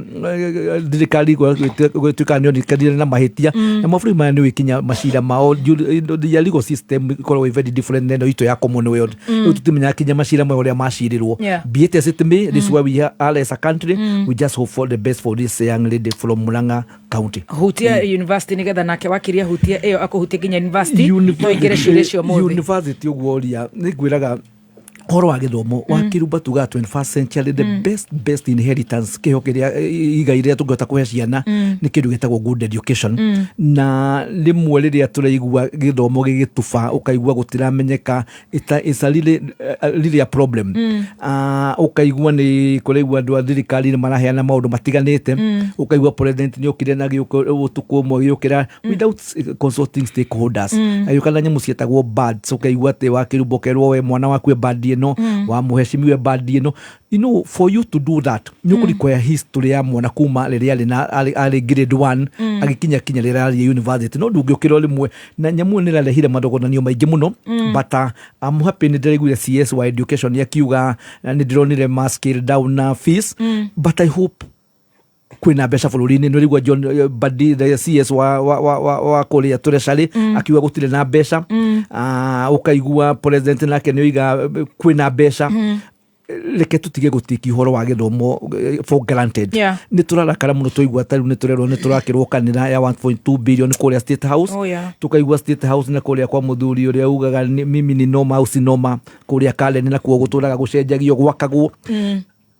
thirikari gwĩtuĩka nĩ onekanire na mahĩtia, na mabũrũri maya nĩ kinya macira mao, their legal system ĩkoragwo ĩ very different na ĩno itũ ya Commonwealth. Rĩu tũtimenyaga kinya macira maya ũrĩa macirĩrwo. Be it as it may, this is where we are as a country. We just hope for the best for this young lady from Murang'a County. Hutia university nigetha nake wakiria hutia ĩyo akũhutie nginya university, no ingĩre ciũria cio mũthĩ. University ũguo ũria nĩ ngwĩraga ũhoro wa gĩthomo wa kĩrumba, tugaga 21st century, the best inheritance, kĩho kĩrĩa igai rĩrĩa tũngĩhota kũhe ciana, nĩ kĩndũ gĩtagwo good education. Na rĩmwe rĩrĩa tũraigua gĩthomo gĩgĩtuba, ũkaigua gũtiramenyeka, it's a really a problem. Ũkaigua nĩ kũraigua andũ a thirikari nĩ maraheana maũndũ matiganĩte. Ũkaigua president nĩ okire na gĩũka ũtukũ ũmwe, gĩũkĩra without consulting stakeholders, agĩũka na nyamũ ciĩtagwo bands. Ũkaigua atĩ wakĩrumba ũkerwo we mwana waku e band ĩno, wa mũhecimiwe band ĩno. For you to do that, nĩ ũkũrequire history ya mwana kuma rĩrĩa arĩ na arĩ grade 1 agĩkinya kinya rĩrĩa arĩ university. No ndũngĩũkĩra o rĩmwe na nyamũ ĩyo, nĩ ĩrarehire mathogonanio maingĩ mũno. But I'm happy nĩ ndĩraiguire CS wa education akiuga nĩ ndĩronire ma scale down na fees, but I hope kwĩna mbeca bũrũri-inĩ. Nĩ ũraigua John Mbadi, the CS wa kũrĩa Treasury, akiuga gũtirĩ na mbeca. Ũkaigua president nake nĩ oiga kwĩna mbeca. Reke tũtige gũtiki ũhoro wa gĩthomo for granted. Nĩ tũrarakara mũno twaigua ta rĩu nĩ tũrerwo nĩ tũrakĩrwo kanitha ya 1.2 billion kũrĩa State House. Tukaigua State House na kũrĩa kwa mũthuri ũrĩa ugaga mimi ni noma au si noma, kũrĩa Karen, nakuo gũtũraga gũcenjagio gwakagwo.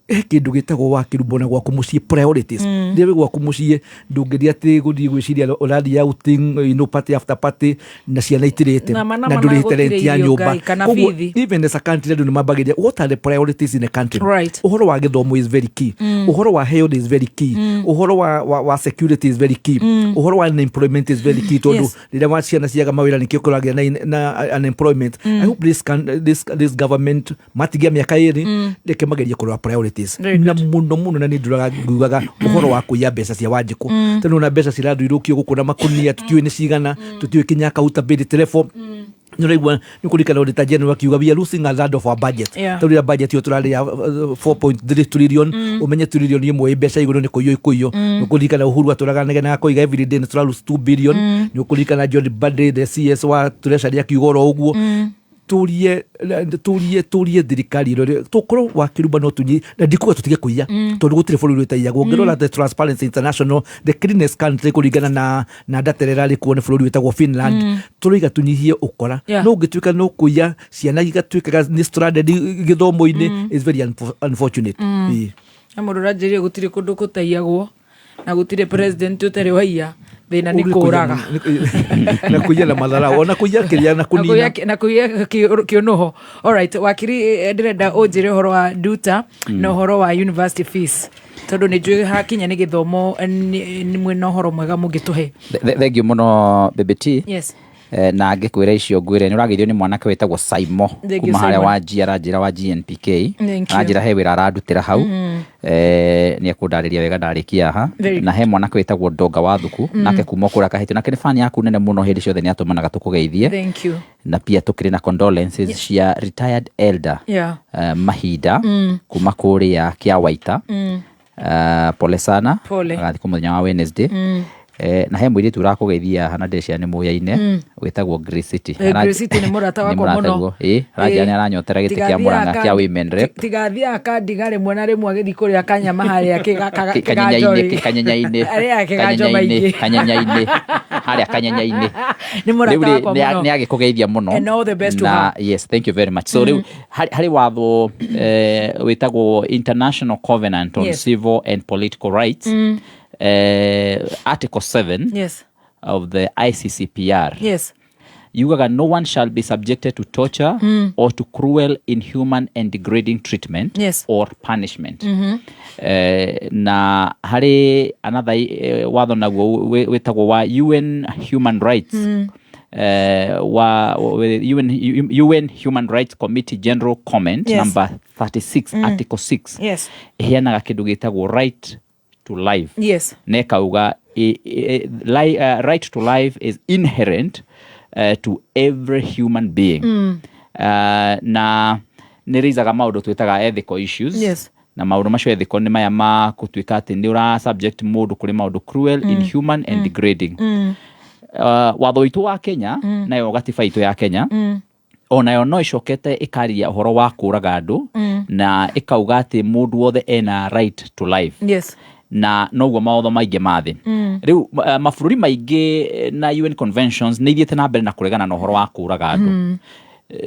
He kĩndũ gĩtagwo wakĩrumbo na gwaku mũciĩ priorities. Rĩrĩa wĩ gwaku mũciĩ, ndũngĩthiĩ atĩ gũthiĩ gwĩciria ũrathiĩ outing, party after party, na ciana itirĩte Na mana na mana ndũrĩhĩte rent gũtirĩ ya irio nyũmba. Ngai, kana Koguo, bithi. even as a country, andũ nĩ mambagĩria what are the priorities in the country. Ũhoro wa gĩthomo is very key. Ũhoro wa health is very key. Ũhoro wa security is very key. Ũhoro wa unemployment is very key, tondũ rĩrĩa wa ciana ciaga mawĩra, nĩkĩo kũragĩa na unemployment. I hope this government matigia mĩaka 2, reke magerie kũrora priorities Very na mũno mũno. Na nĩ ndũraga ngugaga ũhoro wa kũiya mbeca cia Wanjikũ, tondũ na mbeca cirathũirũkio gũkũ na makunia, tũtiũĩ nĩ cigana, tũtiũĩ kinya accountability level. Nĩ ũraigua nĩ kũririkana Auditor General akiuga we are losing a third of our budget. Tondũ rĩrĩa budget ĩyo tũrarĩa 4.3 trillion, ũmenye trillion ĩmwe ĩ mbeca igũrũ nĩ kũiywo ikũiywo. Nĩ ũkũririkana Uhuru atũraga negenaga akoiga every day nĩ tũra lose 2 billion. Nĩ ũkũririkana John Mbadi, the CS wa Treasury, akiuga oro ũguo. Tũrie thirikari ĩrore tũkorwo wakĩrumba no tunyi na ndikuga tũtige kũiya, tondũ gũtirĩ bũrũri ũtaiyagwo. Ũngĩrora the Transparency International, the cleanest country kũringana na data ĩrĩa ĩrarĩ kuo nĩ bũrũri wĩtagwo Finland. Tũroiga tũnyihie ũkora. No ũngĩtuĩka no kũiya, ciana igatuĩkaga nĩ stranded gĩthomo-inĩ, is very unfortunate. Ĩĩ. Na mũndũ ũranjĩrire gũtirĩ kũndũ kũtaiyagwo na gũtirĩ president ũtarĩ waiya, thĩna nĩ Ũrĩ kũraga. Na kũiya na matharau, ona kũiya kĩrĩa na kũnina. Na kũiya kĩũnũho. Alright, wakiri, ndĩrenda ũnjĩre ũhoro wa Nduta na ũhoro wa university fees, tondũ nĩ njũĩ hakinya nĩ gĩthomo, nĩ mwĩna ũhoro mwega mũngĩtũhe. Thengiũ mũno, BBT. Na ngĩkwĩra icio ngwĩre nĩ ũrageithio nĩ mwanake wĩtagwo Saimo Thank you, kuma harĩa Simon. wa G, aranjĩra wa GNPK. Thank you. Aranjĩra he wĩra arandutĩra hau. Nĩ ekũndarĩria wega ndarĩkia haha. Very Na he mwanake wĩtagwo Ndonga wa Thuku, nake kuma kũrĩa Kahĩtũ, nake nĩ fan yaku nene mũno, hĩndĩ ciothe nĩ atũmanaga tũkũgeithie. Thank you. Na pia tũkĩrĩ na condolences cia retired elder Mahinda kuma kũrĩa Kĩawaita. Pole sana. Pole. Agathikwo mũthenya wa Wednesday. Na he mũirĩtu ũrakũgeithia haha na ndĩreciria nĩ mũyaine, wĩtagwo Grace City. Grace City nĩ mũrata Nĩ wakwa mũrata mũno. guo. Ĩ, aranjĩra nĩ aranyotera gĩtĩ kĩa Murang'a kĩa women rep. Tigathiaga kandiga rĩmwe na rĩmwe agĩthiĩ kũrĩa kanyama harĩa Kanyenyainĩ, kĩganjo-rĩ. kanyenyainĩ, Arĩaga kĩganjo kanyenyainĩ, maingĩ. Kanyenyainĩ, harĩa kanyenyainĩ. Nĩ mũrata Rĩu rĩ, wakwa mũno. Nĩ agĩkũgeithia mũno. And all the best to Na her. yes, thank you very much. So rĩu harĩ watho wĩtagwo International Covenant on Civil and Political Rights, Article 7 of the ICCPR. Yugaga no one shall be subjected to torture or to cruel, inhuman and degrading treatment or punishment. Na harĩ another watho naguo wĩtagwo wa UN Human Rights wa UN Human Rights Committee General Comment number 36 Article 6 ĩheanaga kĩndũ gĩtagwo right to life na ĩkauga right to life is inherent to every human being. Na nĩ raisaga maũndũ twĩtaga ethical issues. Na maũndũ macio ethical nĩ maya ma gũtuĩka atĩ nĩ ũra subject mũndũ kũrĩ maũndũ cruel, inhuman and degrading. Watho witũ wa Kenya nayo gatiba itũ ya Kenya onayo no ĩcokete ĩkaria ũhoro wa kũraga andũ na ĩkauga atĩ mũndũ wothe ena right to life. Na noguo mawatho maingĩ ma thĩ. Rĩu mabũrũri maingĩ na UN conventions nĩ ithiĩte na mbere na kũregana na ũhoro wa kũraga andũ.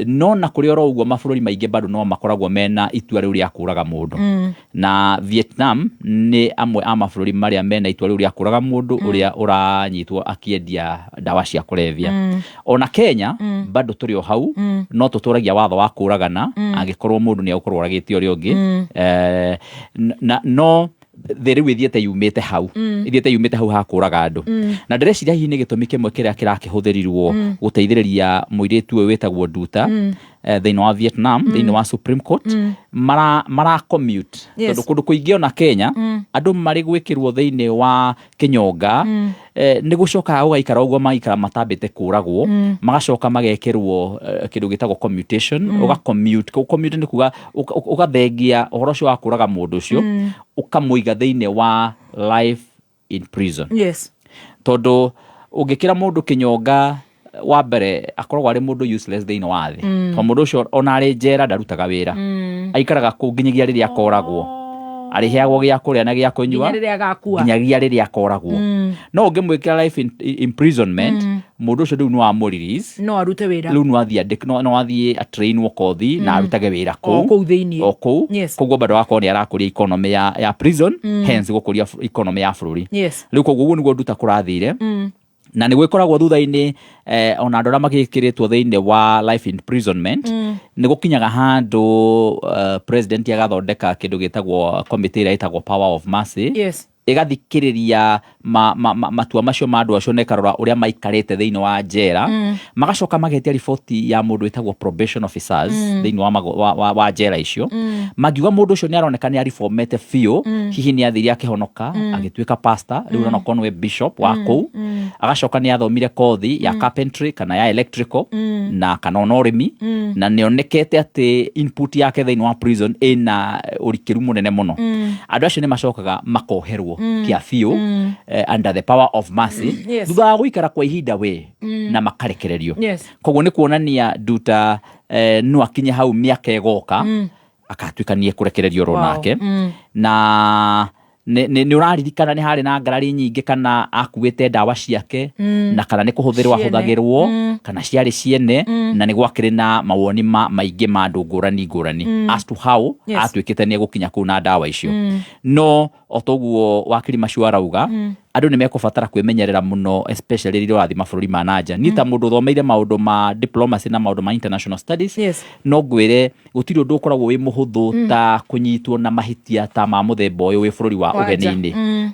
No na kũrĩ oro ũguo, mabũrũri maingĩ bado no makoragwo mena itua rĩu rĩa kũraga mũndũ. Na Vietnam nĩ amwe a mabũrũri marĩa mena itua rĩu rĩa kũraga mũndũ ũrĩa ũranyitwo akĩendia ndawa cia kũrebia. Ona Kenya bado tũrĩ o hau, no tũtũragia watho wa kũragana angĩkorwo mũndũ nĩ egũkorwo oragĩte ũrĩa ũngĩ. Na no thĩ rĩu ĩthiĩte yumĩte hau, ĩthiĩte yumĩte hau ha kũraga andũ. Na ndĩreciria hihi nĩ gĩtũmi kĩmwe kĩrĩa kĩrakĩhũthĩrirwo gũteithĩrĩria mũirĩtu ũyũ wĩtagwo Nduta thĩinĩ wa Vietnam, thĩinĩ wa Supreme Court mara commute. Tondũ kũndũ kũingĩ ona Kenya andũ marĩ gwĩkĩrwo thĩinĩ wa kĩnyonga, nĩ gũcokaga gũgaikara ũguo, magaikara matambĩte kũragwo, magacoka magekĩrwo kĩndũ gĩtagwo commutation. Ũga commute, commute nĩ kuga ũgathengia ũhoro ũcio wa kũraga mũndũ ũcio, ũkamũiga thĩinĩ wa life in prison. Tondũ ũngĩkĩra mũndũ kĩnyonga, wa mbere akoragwo arĩ mũndũ useless thĩinĩ wa thĩ. Tondũ mũndũ ũcio ona arĩ njera ndarutaga wĩra. Aikaraga kũu nginyagia rĩrĩa akoragwo, arĩheagwo gĩa kũrĩa na gĩa kũnyua nginya rĩrĩa agakua. Nginyagia rĩrĩa akoragwo. No ũngĩmwĩkĩra life imprisonment, mũndũ ũcio rĩu nĩ wamũ release, no arute wĩra. Rĩu no athiĩ no athiĩ atrainwo kothi na arutage wĩra o kũu kũu thĩinĩ. O kũu. Koguo bado wakorwo nĩ arakũria economy ya prison, hence gũkũria economy ya bũrũri. Rĩu koguo ũguo nĩguo Nduta kũrathire. Na nĩ gwĩkoragwo thutha-inĩ ona andũ arĩa magĩkĩrĩtwo thĩinĩ wa life imprisonment, nĩ gũkinyaga handũ president agathondeka kĩndũ gĩtagwo committee ĩrĩa ĩtagwo power of mercy. Ĩgathikĩrĩria matua macio ma andũ acio na ĩkarora ũrĩa maikarĩte thĩinĩ wa njera. Magacoka magetia riboti ya mũndũ wĩtagwo probation officers thĩinĩ wa njera icio. Mangiuga mũndũ ũcio nĩ aroneka nĩ ariformete biũ, hihi nĩ athire akĩhonoka, agĩtuĩka pastor, rĩu onakorwo nĩwe bishop wa kũu, agacoka nĩ athomire kothi ya carpentry kana ya electrical na kana ona ũrĩmi, na nĩ onekete atĩ input yake thĩinĩ wa prison ĩna ũrikĩru mũnene mũno, andũ acio nĩ macokaga makoherwo kĩa biũ under the power of mercy thutha wa gũikara kwa ihinda we na makarekererio. Koguo nĩ kuonania Nduta no akinye hau mĩaka ĩgoka akatuĩka nĩ ekũrekererio oro nake. Na nĩ ũraririkana nĩ harĩ na ngarari nyingĩ kana akuĩte ndawa ciake na kana nĩ kũhũthĩrwo ciene. Ahũthagĩrwo kana ciarĩ ciene, na nĩ gwakĩrĩ na mawoni maingĩ ma andũ ngũrani ngũrani as to how atuĩkĩte nĩ egũkinya kũu na ndawa icio. No o toguo wakiri macio arauga, andũ nĩ mekũbatara kwĩmenyerera mũno, especially rĩrĩa ũrathiĩ mabũrũri ma nanja. Niĩ ta mũndũ ũthomeire maũndũ ma diplomacy na maũndũ ma international studies, no ngwĩre gũtirĩ ũndũ ũkoragwo wĩ mũhũthũ ta kũnyitwo na mahĩtia ta ma mũthemba ũyũ wĩ bũrũri wa wa nja. Ũgeni-inĩ,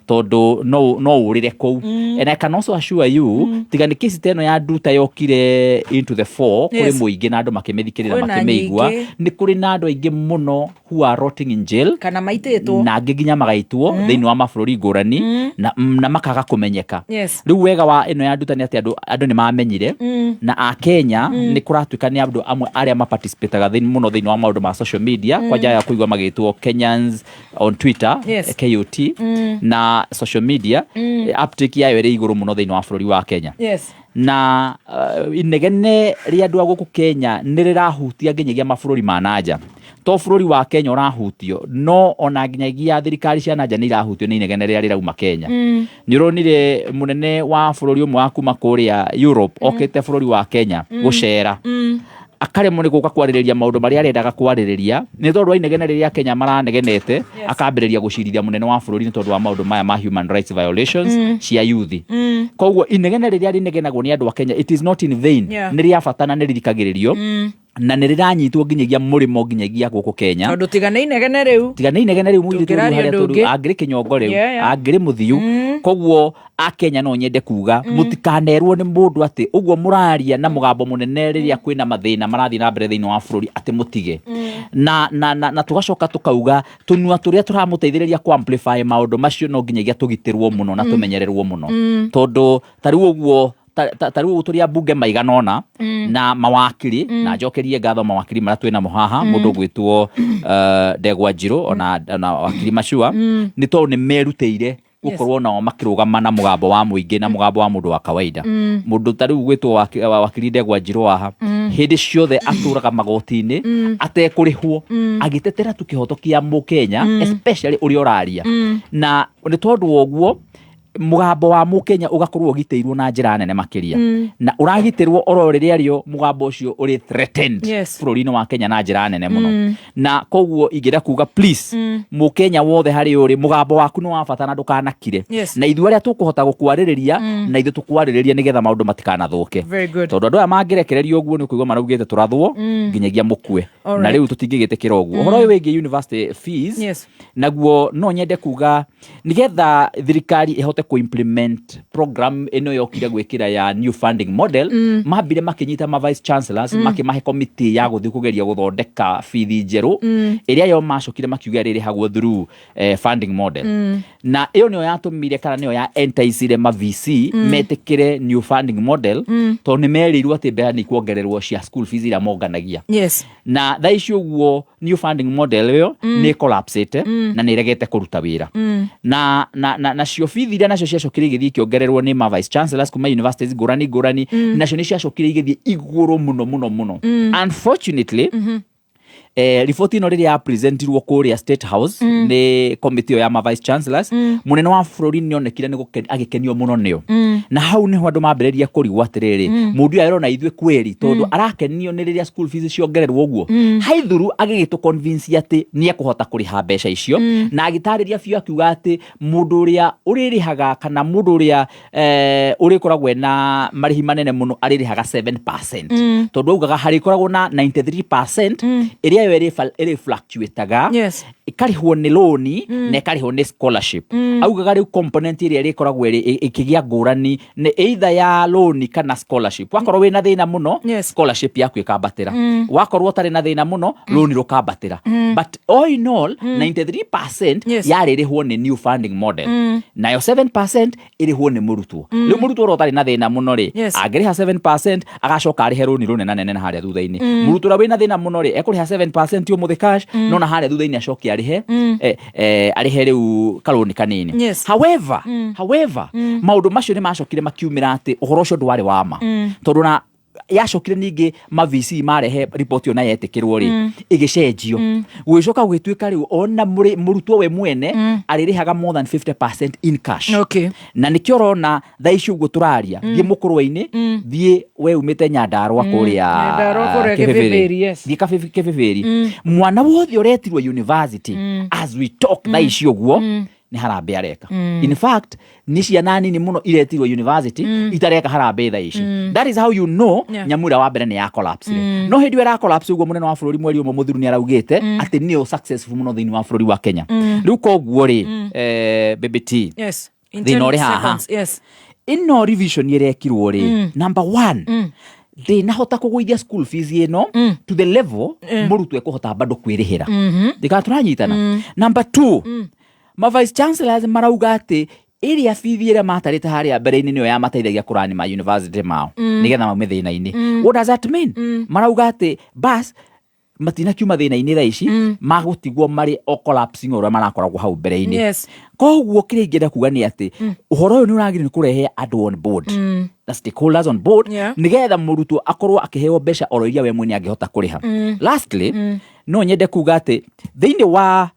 tondũ no ũrĩre kũu. And I can also assure you, tiga nĩ kesi ta ĩno ya Nduta yokire into the fore kũrĩ mũingĩ na andũ makĩmĩthikĩrĩra, Kwĩna makĩmĩigua, nyingĩ. nĩ kũrĩ na andũ aingĩ mũno who are rotting in jail kana maitĩtwo na angĩ nginya magaitwo thĩinĩ wa mabũrũri ngũrani na makaga kũmenyeka. Rĩu wega wa ĩno ya Nduta nĩ atĩ andũ nĩ mamenyire na a Kenya nĩ kũratuĩka nĩ andũ amwe arĩa maparticipataga mũno thĩinĩ wa maũndũ ma social media, kwanja ya kũigua magĩtwo Kenyans on Twitter, KOT, na social media uptake yayo ĩrĩ igũrũ mũno thĩinĩ wa bũrũri wa Kenya. Na inegene rĩa andũ a gũkũ Kenya nĩ rĩrahutia nginyagia mabũrũri ma nanja. To bũrũri wa Kenya ũrahutio, no ona nginyagia thirikari cia nanja nĩ irahutio nĩ inegene rĩrĩa rĩrauma Kenya. Nĩ ũronire mũnene wa bũrũri ũmwe wa kuma kũrĩa Europe okĩte bũrũri wa Kenya gũcera. Akaremwo nĩ gũka kwarĩrĩria maũndũ marĩa arendaga kwarĩrĩria nĩ tondũ wa inegene rĩrĩa Kenya maranegenete. Akambĩrĩria gũcirithia mũnene wa bũrũri nĩ tondũ wa maũndũ maya ma human rights violations cia youth. Koguo inegene rĩrĩa rĩnegenagwo nĩ andũ a Kenya, it is not in vain. Nĩ rĩa bata na nĩ rĩthikagĩrĩrio na nĩ rĩranyitwo nginyagia mũrĩmo, nginyagia gũkũ Kenya. Tondũ tiga nĩ inegene rĩu, tiga nĩ inegene rĩu, mũirĩtu Tũngĩraria rĩu harĩa ũndũ tũrĩ ũngĩ. angĩrĩ kĩnyongo rĩu, angĩrĩ mũthiu. Koguo akenya no nyende kuga mũtikanerwo nĩ mũndũ atĩ ũguo mũraria na mũgambo mũnene rĩrĩa kwĩna mathĩna marathiĩ na mbere thĩinĩ wa bũrũri atĩ mũtige na tũgacoka tũkauga tũnua tũrĩa tũramũteithĩrĩria ku amplify maũndũ macio no nginyagia tũgitĩrwo mũno na tũmenyererwo mũno. Tondũ ta rĩu ũguo ta rĩu ũguo tũrĩ ambunge maigana ũna na mawakiri, na njokerie ngatho mawakiri marĩa twĩ namo haha, mũndũ ũgwĩtwo Ndegwa Njirũ ona wakiri Macua, nĩ tondũ nĩ merutĩire gũkorwo nao makĩrũgama na mũgambo wa mũingĩ na mũgambo wa mũndũ wa kawaida. Mũndũ ta rĩu gwĩtwo wakiri Ndegwa Njirũ haha, hĩndĩ ciothe atũraga magoti-inĩ atekũrĩhwo, agĩtetera tu kĩhoto kĩa mũkenya, especially ũrĩa ũraria. Na nĩ tondũ wa ũguo mũgambo wa mũkenya ũgakorwo ũgitĩirwo na njĩra nene makĩria, na ũragitĩrwo oro rĩrĩa rĩo mũgambo ũcio ũrĩ threatened bũrũri-inĩ wa Kenya na njĩra nene mũno. Na koguo ingĩenda kuga, please, mũkenya wothe harĩ ũrĩ, mũgambo waku nĩ wa bata na ndũkanakire. Na ithuĩ arĩa tũkũhota gũkwarĩrĩria, na ithuĩ tũkwarĩrĩria nĩgetha maũndũ matikanathũke. Very good. Tondũ andũ aya mangĩrekererio ũguo, nĩ ũkũigua maraugĩte tũrathwo nginyagia mũkue. Na rĩu tũtingĩgĩtĩkĩra ũguo. Ũhoro ũyũ wĩgiĩ university fees, naguo no nyende kuga nigetha thirikari ĩhote ku-implement program ĩno yokire gwĩkĩra ya new funding model, mambire makĩnyita ma vice chancellors, makĩmahe committee ya gũthiĩ kũgeria gũthondeka bithi njerũ, ĩrĩa yo macokire makiuga ĩrĩrĩhagwo through funding model. Na ĩyo nĩyo yatũmire kana nĩyo ya enticire ma VC metĩkĩre new funding model, tondũ nĩ merĩirwo atĩ mbeca nĩ ikuongererwo cia school fees iria monganagia. Na thaa ici ũguo new funding model ĩyo nĩ collapsĩte na nĩ ĩregete kũruta wĩra. Na nacio bithi iria nacio ciacokire igĩthiĩ ikĩongererwo nĩ ma vice chancellors kuma universities ngũrani ngũrani, nacio nĩ ciacokire igĩthiĩ igũrũ mũno mũno mũno. Unfortunately, riboti ĩno rĩrĩa yapresentirwo kũrĩa State House nĩ committee ĩyo ya ma vice chancellors, mũnene wa bũrũri nĩ onekire nĩ agĩkenio mũno nĩyo. Na hau nĩho andũ mambĩrĩria kũrigwo atĩrĩrĩ, mũndũ ũyũ arona ithuĩ kweri tondũ arakenio nĩ rĩrĩa school fees ciongererwo ũguo. Haithuru agĩgĩtũ convince atĩ nĩ ekũhota kũrĩha mbeca icio, na agĩtarĩria biũ akiuga atĩ mũndũ ũrĩa ũrĩrĩhaga kana mũndũ ũrĩa ũrĩkoragwo ena marĩhi manene mũno arĩrĩhaga 7%, tondũ augaga harĩkoragwo na 93% ĩrĩa yo ĩrĩ fluctuataga, ĩkarĩhwo nĩ loni na ĩkarĩhwo nĩ scholarship. Augaga rĩu component ĩrĩa ĩrĩkoragwo ĩkĩgĩa ngũrani nĩ either ya loni kana scholarship. Wakorwo wĩna thĩna mũno, scholarship yaku ĩkambatĩra. Wakorwo ũtarĩ na thĩna mũno, loni rũkambatĩra. But all in all, 93% yarĩrĩhwo nĩ new funding model, nayo 7% ĩrĩhwo nĩ mũrutwo. Rĩu mũrutwo ũrĩa ũtarĩ na thĩna mũno rĩ, angĩrĩha 7% agacoka arĩhe rũni rũnena nene na harĩa thutha-inĩ. Mũrutwo ũrĩa wĩna thĩna mũno rĩ, ekũrĩha 7% ũmũthĩ cash, no na harĩa thutha-inĩ acoke arĩhe arĩhe rĩu karũni kanini. However, maũndũ macio nĩ macokire makiumĩra atĩ ũhoro ũcio ndwarĩ wa ma, tondũ na yacokire ningĩ ma VC marehe riboti ĩyo na yetĩkĩrwo rĩ, ĩgĩcenjio, gũgĩcoka gũgĩtuĩka rĩu ona mũrutwo we mwene arĩrĩhaga more than 50% in cash. Na nĩkĩo ũrona thaa ici ũguo tũraria, thiĩ mũkũrwe-inĩ, thiĩ we umĩte Nyandarũa kũrĩa, Nyandarũa kũrĩa Kĩbĩbĩrĩ. Kĩbĩbĩri, yes. Thiĩ Kĩbĩbĩri, mwana wothe ũretirwo university as we talk thaa ici ũguo nĩ harambĩ areka. In fact, nĩ ciana nini mũno iretirwo university itareka harambĩ thaa ici. That is how you know nyamũ ĩrĩa wa mbere nĩ ya collapse. No hĩndĩ ĩyo ĩra collapse ũguo, mũnene wa bũrũri mweri ũmwe mũthiru nĩ araugĩte atĩ nĩyo successful mũno thĩinĩ wa bũrũri wa Kenya. Rĩu koguo rĩ, Baby T, In thĩna 10 ũrĩ haha. seconds, yes. Ĩno revision ĩrekirwo rĩ, number one, ndĩnahota kũgũithia school fees ĩno to the level mũrutwo ekũhota bado kwĩrĩhĩra. Ndĩkaa tũranyitana? Number two, ma vice chancellors marauga atĩ ĩrĩa bithi ĩrĩa matarĩte harĩa mbere-inĩ nĩyo yamateithagia kũrani ma university mao nĩgetha maume thĩna-inĩ. What does that mean? Marauga atĩ bas matinakiuma thĩna-inĩ thaa ici, magũtigwo marĩ o collapsing ũrĩa marakoragwo hau mbere-inĩ. Koguo kĩrĩa ingĩenda kuga nĩ atĩ ũhoro ũyũ nĩ ũragĩrĩire nĩ kũrehe andũ on board na stakeholders on board, nĩgetha mũrutwo akorwo akĩheo mbeca oro iria we mwene angĩhota kũrĩha. Lastly, no nyende kuga atĩ thĩinĩ wa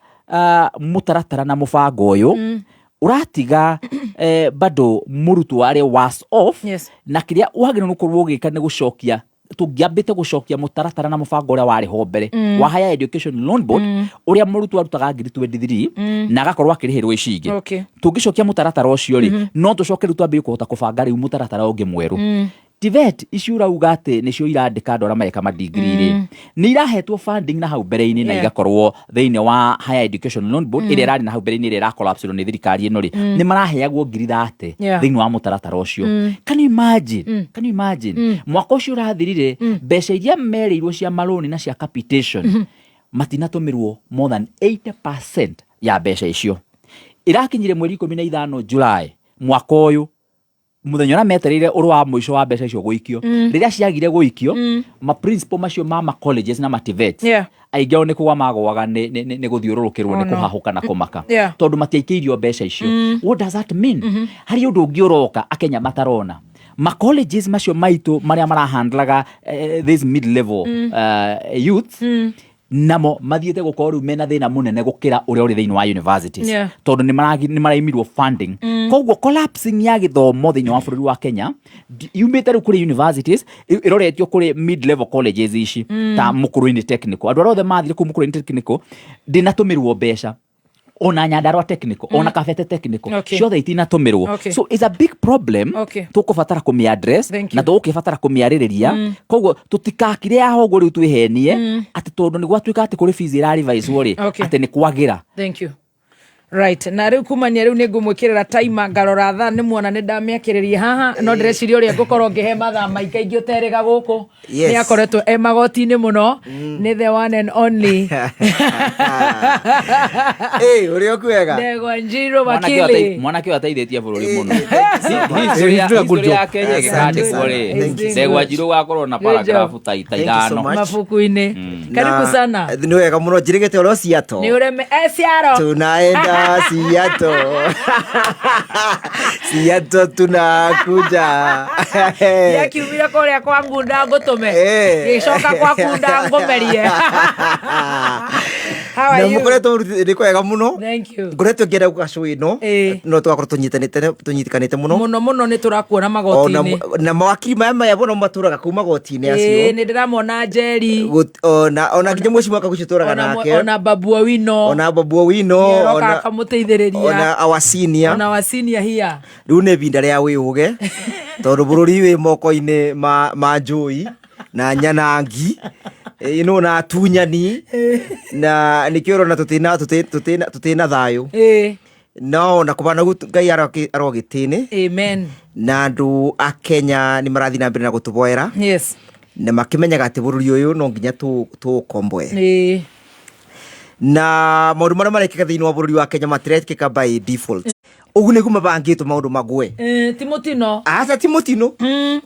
mũtaratara na mũbango ũyũ ũratiga bado mũrutwo arĩ worse off. Na kĩrĩa wagĩrĩirwo nĩ gũkorwo ũgĩka nĩ gũcokia Tũngĩambĩte gũcokia mũtaratara na mũbango ũrĩa warĩ ho mbere wa Higher Education Loan Board, ũrĩa mũrutwo arutaga ngiri 23 na agakorwo akĩrĩhĩrwo ici ingĩ. Tũngĩcokia mũtaratara ũcio rĩ, no tũcoke rĩu twambie kũhota kũbanga rĩu mũtaratara ũngĩ mwerũ. TVET ici ũrauga atĩ nĩcio irandĩka andũ arĩa mareka madigiri rĩ, nĩ irahetwo funding na hau mbere-inĩ na igakorwo thĩinĩ wa Higher Education Loan Board ĩrĩa ĩrarĩ na hau mbere-inĩ, ĩrĩa ĩracollapsirwo nĩ thirikari ĩno rĩ, nĩ maraheagwo ngiri 30 thĩinĩ wa mũtaratara ũcio. Can you imagine? Can you imagine? Mwaka ũcio ũrathirire, mbeca iria merĩirwo cia marũni na cia capitation matinatũmĩrwo more than 80% ya mbeca icio. Irakinyire mweri 15 July mwaka ũyũ, mũthenya ũrĩa metereire ũrĩ wa mũico wa mbeca icio gũikio. Rĩrĩa ciagire gũikio, ma principal macio ma colleges na ma TVETs aingĩ ao nĩ kũgwa magũaga nĩ gũthiũrũrũkĩrwo Oh, nĩ no. kũhahũka na kũmaka tondũ matiaikĩirio mbeca icio. What does that mean? Harĩ ũndũ ũngĩ ũroka akenya matarona. Ma colleges macio maitũ marĩa marahandlaga this mid level youth namo mathiĩte gũkorwo rĩu mena thĩna mũnene gũkĩra ũrĩa ũrĩ thĩinĩ wa universities tondũ nĩ maraimirwo funding. Koguo collapsing ya gĩthomo thĩinĩ wa bũrũri wa Kenya yumĩte rĩu kũrĩ universities, ĩroretio kũrĩ mid level colleges ici ta Mũkũrũ-inĩ Technical. Andũ arĩa othe mathire kũu Mũkũrũ-inĩ Technical ndĩnatũmĩrwo mbeca, ona Nyandarua Technical, ona Kabete Technical, ciothe itinatũmĩrwo. So it's a big problem. Tũkũbatara kũmĩ address Thank na you. tũgũkĩbatara kũmĩarĩrĩria. Koguo tũtikakire aho ũguo rĩu twĩhenie atĩ tondũ nĩ gwatuĩka atĩ kũrĩ fees ĩrarivaicwo rĩ, atĩ nĩ kwagĩra. Thank you. Right, na rĩu kumania rĩu nĩ ngũmwĩkĩrĩra taima ngarora thaa nĩ muona nĩ ndamĩakĩrĩria haha, no ndĩreciria ũrĩa ngũkorwo ngĩhe mathaa maingaingĩ ũterĩga gũkũ. Nĩ akoretwo e magoti-inĩ mũno, nĩ the one and only Ĩ, ũrĩ o kwega. Ndegwa Njirũ Mwanake ũyũ wakili. Mwanake ũyũ ateithĩtie bũrũri mũno. Thank you so much. History He's doing a good history ya job. Kenya Asante ĩgĩkandĩkwo sana. rĩ, Thank you so Ndegwa much. Njirũ gakorwo na Thank you so paragraph ta much. ithano. Mabuku-inĩ. Karibu Na, sana. Nĩ wega mũno njĩrĩgĩte ũrĩa Seattle. Nĩ ũreme e ciaro. Tunaenda Seattle. Seattle tunakuja. Gĩakiumire kũrĩa kwa ngunda ngũtũme. Gĩcoka kwa kunda ngũmerie. How are Na you? mũkoretwo nĩ kwega mũno. Thank you. Ngoretwo ngĩenda gũka show ĩno no tũgakorwo tũnyitanĩte mũno. Mũno mũno nĩ tũrakuona Ona magoti-inĩ. Na mawakiri maya maya mũno matũraga kuu magoti-inĩ acio. Nĩ ndĩramona Njeri. Ona nginya mweci mwaka gucio tũraga nake. Ona Babu Owino. Ona Babu Owino. Nĩaroka Ona akamũteithĩrĩria. Ona our senior. Ona wa senior here. Rĩu nĩ ibinda rĩa wĩũge tondũ bũrũri wĩ moko-inĩ ma njũi na nyanangi ĩno na atunyani, na nĩkĩo ũrona tũtina thayũ. No na kũbana Ngai arogĩtĩ-inĩ. Amen. Na andũ a Kenya nĩ marathiĩ na mbere na gũtũboera na makĩmenyaga atĩ bũrũri ũyũ no nginya tũũkomboe. Na maũndũ marĩa marekĩka thĩinĩ wa bũrũri wa Kenya matirekĩka by default. Ũguo nĩguo mabangĩtwo maũndũ magwe. Ti mũtino. Aca, ti mũtino.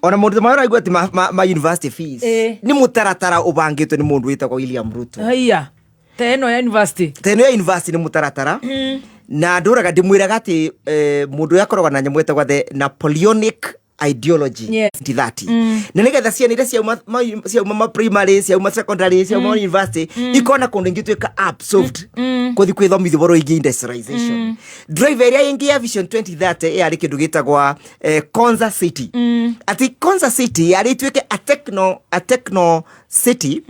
Ona maũndũ ta marĩa ũraigua atĩ ma university fees nĩ mũtaratara ũbangĩtwo nĩ mũndũ wĩtagwo William Ruto. Haiya, ta ĩno ya university. Ta ĩno ya university nĩ mũtaratara, na ndũraga ndĩmwĩraga atĩ mũndũ ũrĩa akoragwo na nyamũ ĩtagwo the Napoleonic ideology 2030, na nĩgetha ciana iria ciauma ma primary, ciauma secondary, ciauma university ikona kũndũ ingĩtuĩka absorbed kũthi kwĩthomithia ũhoro wĩgiĩ industrialization. Driver ĩrĩa ĩngĩ ya Vision 2030 yarĩ kĩndũ gĩtagwa Konza City, atĩ Konza City yarĩ ituĩke a techno city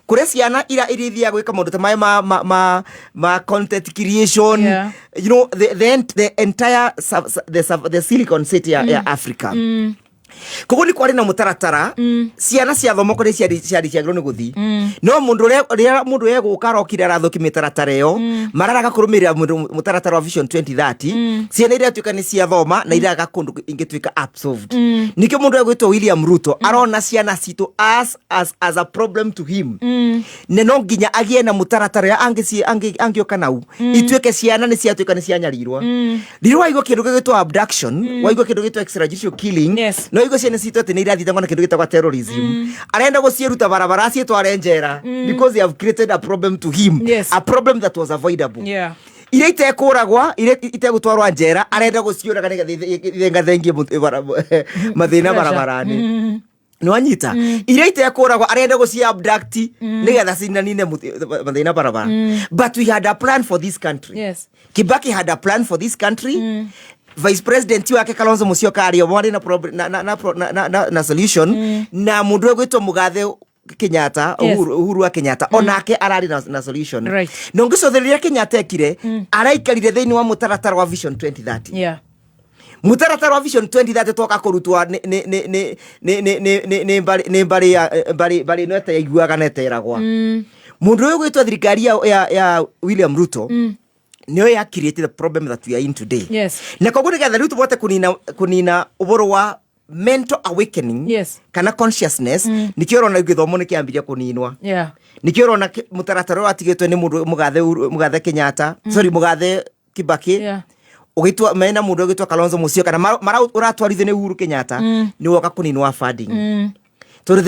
kũrĩa ciana ira irithiaga gwĩka maũndũ ta maya ma content creation, the entire the Silicon City ya Africa. Koguo nĩ kwarĩ na mũtaratara ciana ciathoma kũrĩa ciarĩ ciagĩrĩirwo nĩ gũthiĩ, no mũndũ ũrĩa mũndũ egũka arokire arathũkia mĩtaratara ĩyo, mararaga kũrũmĩrĩra mũtaratara wa Vision 2030. Ciana iria tuĩka nĩ ciathoma na iraga kũndũ ingĩtuĩka absorbed. Nĩkĩo mũndũ egwĩtwo William Ruto arona ciana citũ as a problem to him, na no nginya agĩe na mũtaratara ũrĩa angĩũka nau ituĩke ciana nĩ ciatuĩka nĩ cianyarirwo. Rĩrĩa waigua kĩndũ gĩgwĩtwo abduction, waigua kĩndũ gĩgwĩtwo extrajudicial killing, no waigua ciana citũ atĩ nĩ irathitangwo na kĩndũ gĩtagwo terrorism, arenda gũciĩruta barabara aciĩtware njera because they have created a problem to him, a problem that was avoidable. Iria itekũragwa, iria itegũtwarwa njera, arenda gũciũraga nĩgetha ithengathengie mathĩna Pressure. barabara-inĩ. Nĩwanyita? Iria itekũragwa arenda gũci abduct nĩgetha cinanine mathĩna barabara. But we had a plan for this country. Kibaki had a plan for this country. Vice president wake Kalonzo Musyoka arĩ o marĩ na prob- na na na pro- na na, na, na solution na mũndũ ũgwĩtwo Mũgathe Kenyatta. Uhuru, Uhuru wa Kenyatta onake ararĩ na solution. Na ũngĩcothereria Kenyatta ekire araikarire thĩinĩ wa mũtaratara wa Vision 2030. Mũtaratara wa Vision 2030 twoka kũrutwo nĩ nĩ nĩ nĩ nĩ nĩ nĩ nĩ nĩ mbarĩ nĩ mbarĩ ya mbarĩ mbarĩ ĩno ĩtaiguaga na ĩteragwa. Mũndũ ũyũ gwĩtwo thirikari ya William Ruto nĩyo ya created the problem that we are in today. Na koguo nĩgetha rĩu tũbote kũnina ũboro wa mental awakening kana consciousness, nĩkĩo ũrona gĩthomo nĩ kĩambirie kũninwa. Nĩkĩo ũrona mũtaratara ũrĩa watigĩtwo nĩ mũndũ mũgathe mũgathe Kenyatta, sorry, mũgathe Kibaki, ũgĩtua mena mũndũ ũgĩtwa Kalonzo Musyoka na ũratwarithio nĩ Uhuru Kenyatta, nĩ woka kũninwa funding. Tondũ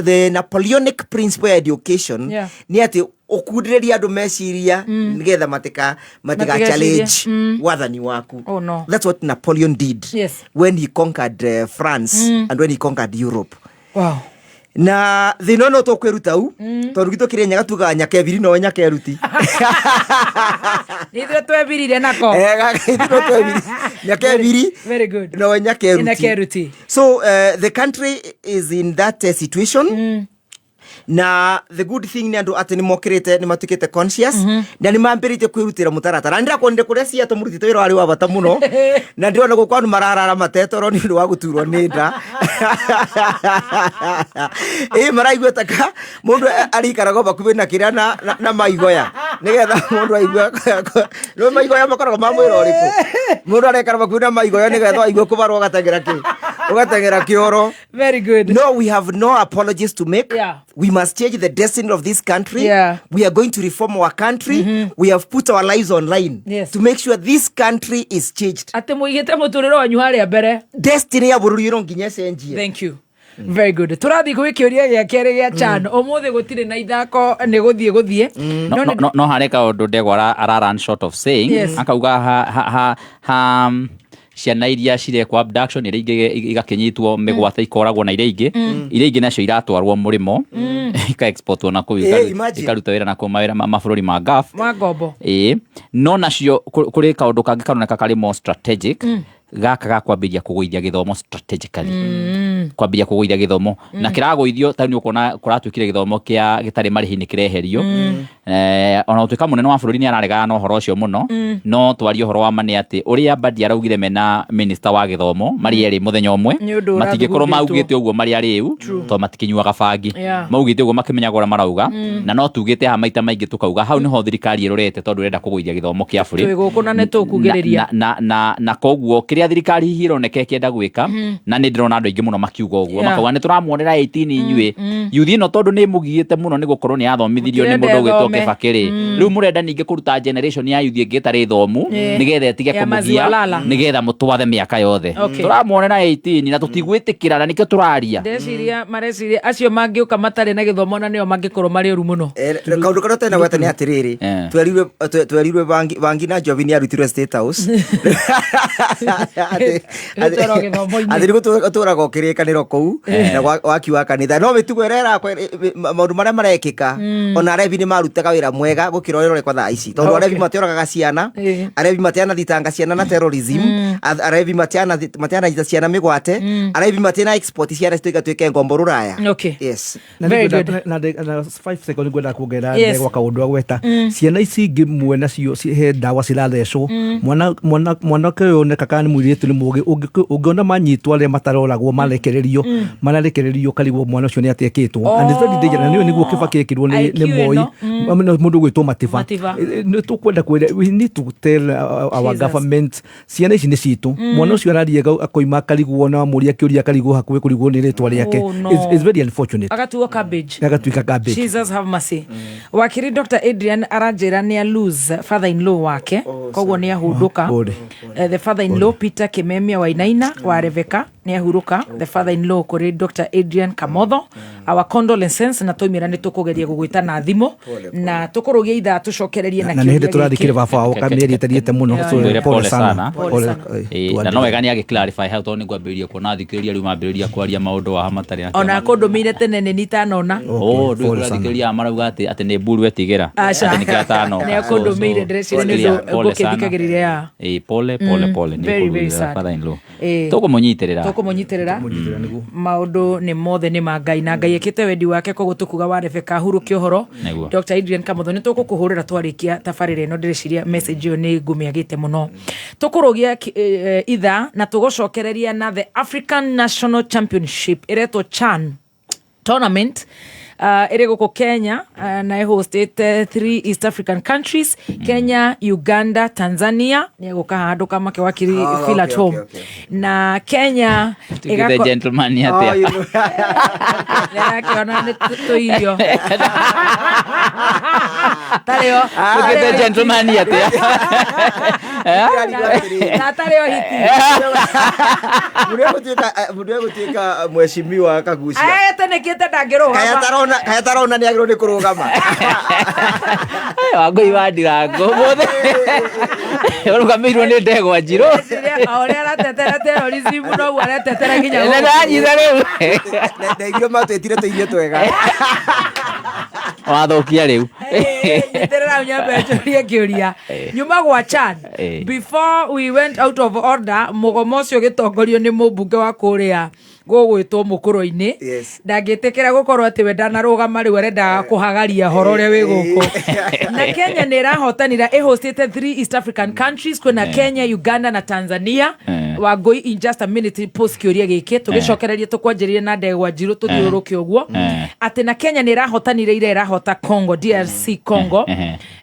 the Napoleonic principle ya education nĩ atĩ ũkundĩrĩria andũ meciria nĩgetha matika Matigecirie. challenge wathani waku. Oh, no. That's what Napoleon did when he conquered France and when he conquered Europe. Na thĩna no tũkwĩruta u tondũ gitũ kĩrĩa nyaga tugaga nyakebiri nowe nyakeruti. Nĩ ithuĩ twebirire nako. Ithuĩ no twebiri nyakebiri. Very good. Nowe nyakeruti. Nyakeruti. So the country is in that situation. Na the good thing nĩ andũ atĩ nĩ mokĩrĩte, nĩ matuĩkĩte conscious na nĩ mambĩrĩtie kwĩrutĩra mũtaratara. Nĩ ndĩrakuonire kũrĩa Seattle mũrutĩte wĩra warĩ wa bata mũno na ndĩrona gũkũ andũ mararara matetoro nĩ ũndũ wa gũturwo nĩ nda. Ĩ maraigua taka mũndũ arĩikaragwo hakuhĩ na kĩrĩa na maigoya nĩgetha mũndũ aigue no maigoya makoragwo ma mwĩra ũrĩkũ. Mũndũ arekara hakuhĩ na maigoya nĩgetha aigue kũbarwo ũgateng'era kĩoro. Very good. No, we have no apologies to make. We must change the destiny of this country. We are going to reform our country. We have put our lives online to make sure this country is changed. Atĩ mũigĩte mũtũrĩre wanyu harĩa mbere. Destiny ya bũrũri ĩno nginya ĩcenjie. Thank you. Very good. Tũrathiĩ gwĩ kĩũria gĩa kerĩ gĩa chano. Ũmũthĩ gũtirĩ na ithako, nĩ gũthiĩ. No harĩ kaũndũ ndegwa ara run short of saying. Akauga ha ciana iria cirekwo abduction, iria ingĩ igakĩnyitwo mĩgwate ikoragwo na iria ingĩ nacio iratwarwo mũrĩmo, ika-exportwo na kũu, Imagine. ikaruta wĩra na kũu mawĩra ma mabũrũri ma Gulf. Ma ngombo. Ĩĩ, no nacio kũrĩ kaũndũ kangĩ karoneka karĩ more strategic, gaka ga kwambĩrĩria kũgũithia gĩthomo strategically, kwambĩrĩria kũgũithia gĩthomo na kĩragũithio ta nĩ ũkuona kũratuĩkire gĩthomo kĩa gĩtarĩ marĩhi nĩ kĩreherio. Ona gũtuĩka mũnene wa bũrũri nĩ araregana na ũhoro ũcio mũno, no twarie ũhoro wa ma nĩ atĩ ũrĩa Mbadi araugire mena minister wa gĩthomo marĩ erĩ mũthenya ũmwe, Nĩ ũndũ matingĩkorwo ũrathugundĩtwo. maugĩte ũguo marĩ arĩu tondũ matikĩnyuaga bangi. Maugĩte ũguo makĩmenyaga ũrĩa marauga, na no tugĩte haha maita maingĩ tũkauga hau nĩho thirikari ĩrorete tondũ ĩrenda kũgũithia gĩthomo kĩa bũrĩ. Twĩ gũkũ na nĩ tũkugĩrĩria. Na koguo kĩrĩa thirikari hihi ĩroneka ĩkĩenda gwĩka, na nĩ ndĩrona andũ aingĩ mũno makiuga ũguo, makauga nĩ tũramuonera 18 inyuĩ yuthi ĩno tondũ nĩ mũgiĩte mũno nĩ gũkorwo nĩ yathomithirio nĩ Mũtirenda mũndũ ũgwĩtwo ĩthome. Kĩbakĩ rĩ, rĩu mũrenda ningĩ kũruta generation ya yuthi ĩngĩ ĩtarĩ thomu nĩgetha ĩtige Ya kũmũgia maziwa lala. nĩgetha mũtwathe mĩaka yothe. Tũramuonera 18 na tũtigwĩtĩkĩra na nĩkĩo tũraria. Ndeciria mareciria acio mangĩũka matarĩ na gĩthomo na nĩo mangĩkorwo marĩ ũru mũno. Kaũndũ karĩa tena gweta nĩ atĩrĩrĩ, twerirwe bangi na njobi nĩ arutirwe State House. Rĩtwarwo gĩthomo-inĩ. Atĩ nĩ gũtũraga ũkĩrĩkanĩro kũu na waki wa kanitha no mĩtugo ĩrĩa maũndũ marĩa marekĩka, ona arebi nĩ marutaga wĩra mwega gũkĩra ũrĩa ũrekwo thaa ici tondũ arebi matioragaga ciana, arebi matianathitanga ciana na terrorism, arebi matiananyita ciana mĩgwate, arebi matiana export ciana citũ igatuĩke ngombo rũraya. Yes. Na Very nĩngwenda- good. na 5 second ngwenda kuongerera ndegwa kaũndũ agweta. Ciana ici ingĩ mwe nacio he ndawa cirathecwo. Mwana mwanake ũyũ oneka kana nĩ mũirĩtu nĩ mũgĩ, ũngĩona manyitwo arĩa mataroragwo marekererio, mararekererio karigwo mwana ũcio nĩ atekĩtwo, and it's very dangerous. Na nĩyo nĩguo Kĩbakĩ ekirwo IQ nĩ Moi. ĩno. Mũndũ ũgwĩtwo Matiba. Matiba. Nĩ tũkwenda kwĩra, we need to tell our Jesus. government ciana ici nĩ citũ. Mwana ũcio araria akoima akarigwo na wamũria kĩũria akarigwo hakuhĩ kũrigwo nĩ rĩtwa rĩake. Oh, no. It's very unfortunate. Agatuo cabbage. Agatuĩka garbage. Jesus have mercy. Wakiri Dr Adrian aranjĩra nĩ a lose father in law wake, koguo nĩ ahundũka. Pole. The father in law Peter Kimemia Wainaina wa Rebecca nĩ ahurũka, the father in law kũrĩ Dr Adrian Kamotho. Our condolences, na twaumĩra nĩ tũkũgeria gũgwĩta na thimũ. Na tũkũrũgia ithaa tũcokererie na na nä hä ndä kĩũria tå rathikire gĩkĩ. baba wao kamä ĩtariĩte mũno. Yeah. So, Ngwĩre pole sana. Pole Pole, sana. Na no wega nĩ agĩ-clarify hau, tondũ nĩ ngwambĩrĩria kuona athikĩrĩria rĩu mambĩrĩria kwaria maũndũ wa matarĩ na Ona kũndũmĩire tene nĩ nitanona. Oh, ndũĩ Pole sana. kũrathikĩrĩria marauga atĩ nĩ mburu etigĩra Aca. atĩ nĩkĩo atanoka. Nĩ akũndũmĩire, ndĩreciria nĩ ũndũ ngũkĩthikagĩrĩria ya. Ĩĩ, pole pole pole, nĩ Very, very kũrũĩrĩra sad. father in law. Tũkũmũnyitĩrĩra. Tũkũmũnyitĩrĩra. Maũndũ nĩ mothe nĩ ma Ngai, na Ngai ekĩte wendi wake, koguo tũkuga wa Rebecca hurũke ũhoro. Nĩguo. Dr. Adrian Kamotho, nĩ tũgũkũhũrĩra twarĩkia tabarĩra ĩno. Ndĩreciria message ĩyo nĩ ngũmĩagĩte mũno. Tũkũrũgia ithaa na tũgũcokereria na the African National Championship ĩretwo CHAN tournament, ĩrĩ gũkũ Kenya, na ĩhostĩte three East African countries, Kenya, Uganda, Tanzania. Nĩ egũka handũ kamake wakiri. Oh, Feel at home. Na Kenya Tuĩkĩte gentleman Oh, atĩa? you know. Nĩarakĩona nĩ tũirio tarĩo. Tuĩkĩte gentleman atĩa? Na tarĩo hiti. Mũndũ egũtuĩka mheshimiwa kagucia. Aetanĩkĩte ndangĩrũgama. Kaya tarona nĩ agĩrĩirwo nĩ kũrũgama. Wangũi wa Ndirango mũthĩ ũrũgamĩirwo nĩ ndegwa njirũ. O ũrĩa aratetera terrorism noguo aretetera nginya Na gũkũ. ndanyita rĩu. Na irio matwĩtire tũirio twega. Wathũkia rĩu. Nyitĩrĩra nyambe njũrie kĩũria nyuma gwa CHAN. Before we went out of order, mũgomo ũcio ũgĩtongorio nĩ mũmbunge wa kũrĩa gũgwĩtwo mũkũrũ-inĩ. Ndangĩtĩkĩra gũkorwo atĩ we ndanarũgama, rĩu arendaga kũhagaria horo ũrĩa wĩ gũkũ. Na Kenya nĩ ĩrahotanira, ĩhostĩte three East African countries, kwĩna Kenya, Uganda na Tanzania. Wangũi, in just a minute, post kĩũria gĩkĩ tũgĩcokererie, tũkwanjĩrĩrie na ndegwa njirũ tũthiũrũrũke ũguo. Atĩ na Kenya nĩ ĩrahotanire ira, ĩrahota Congo, DRC Congo,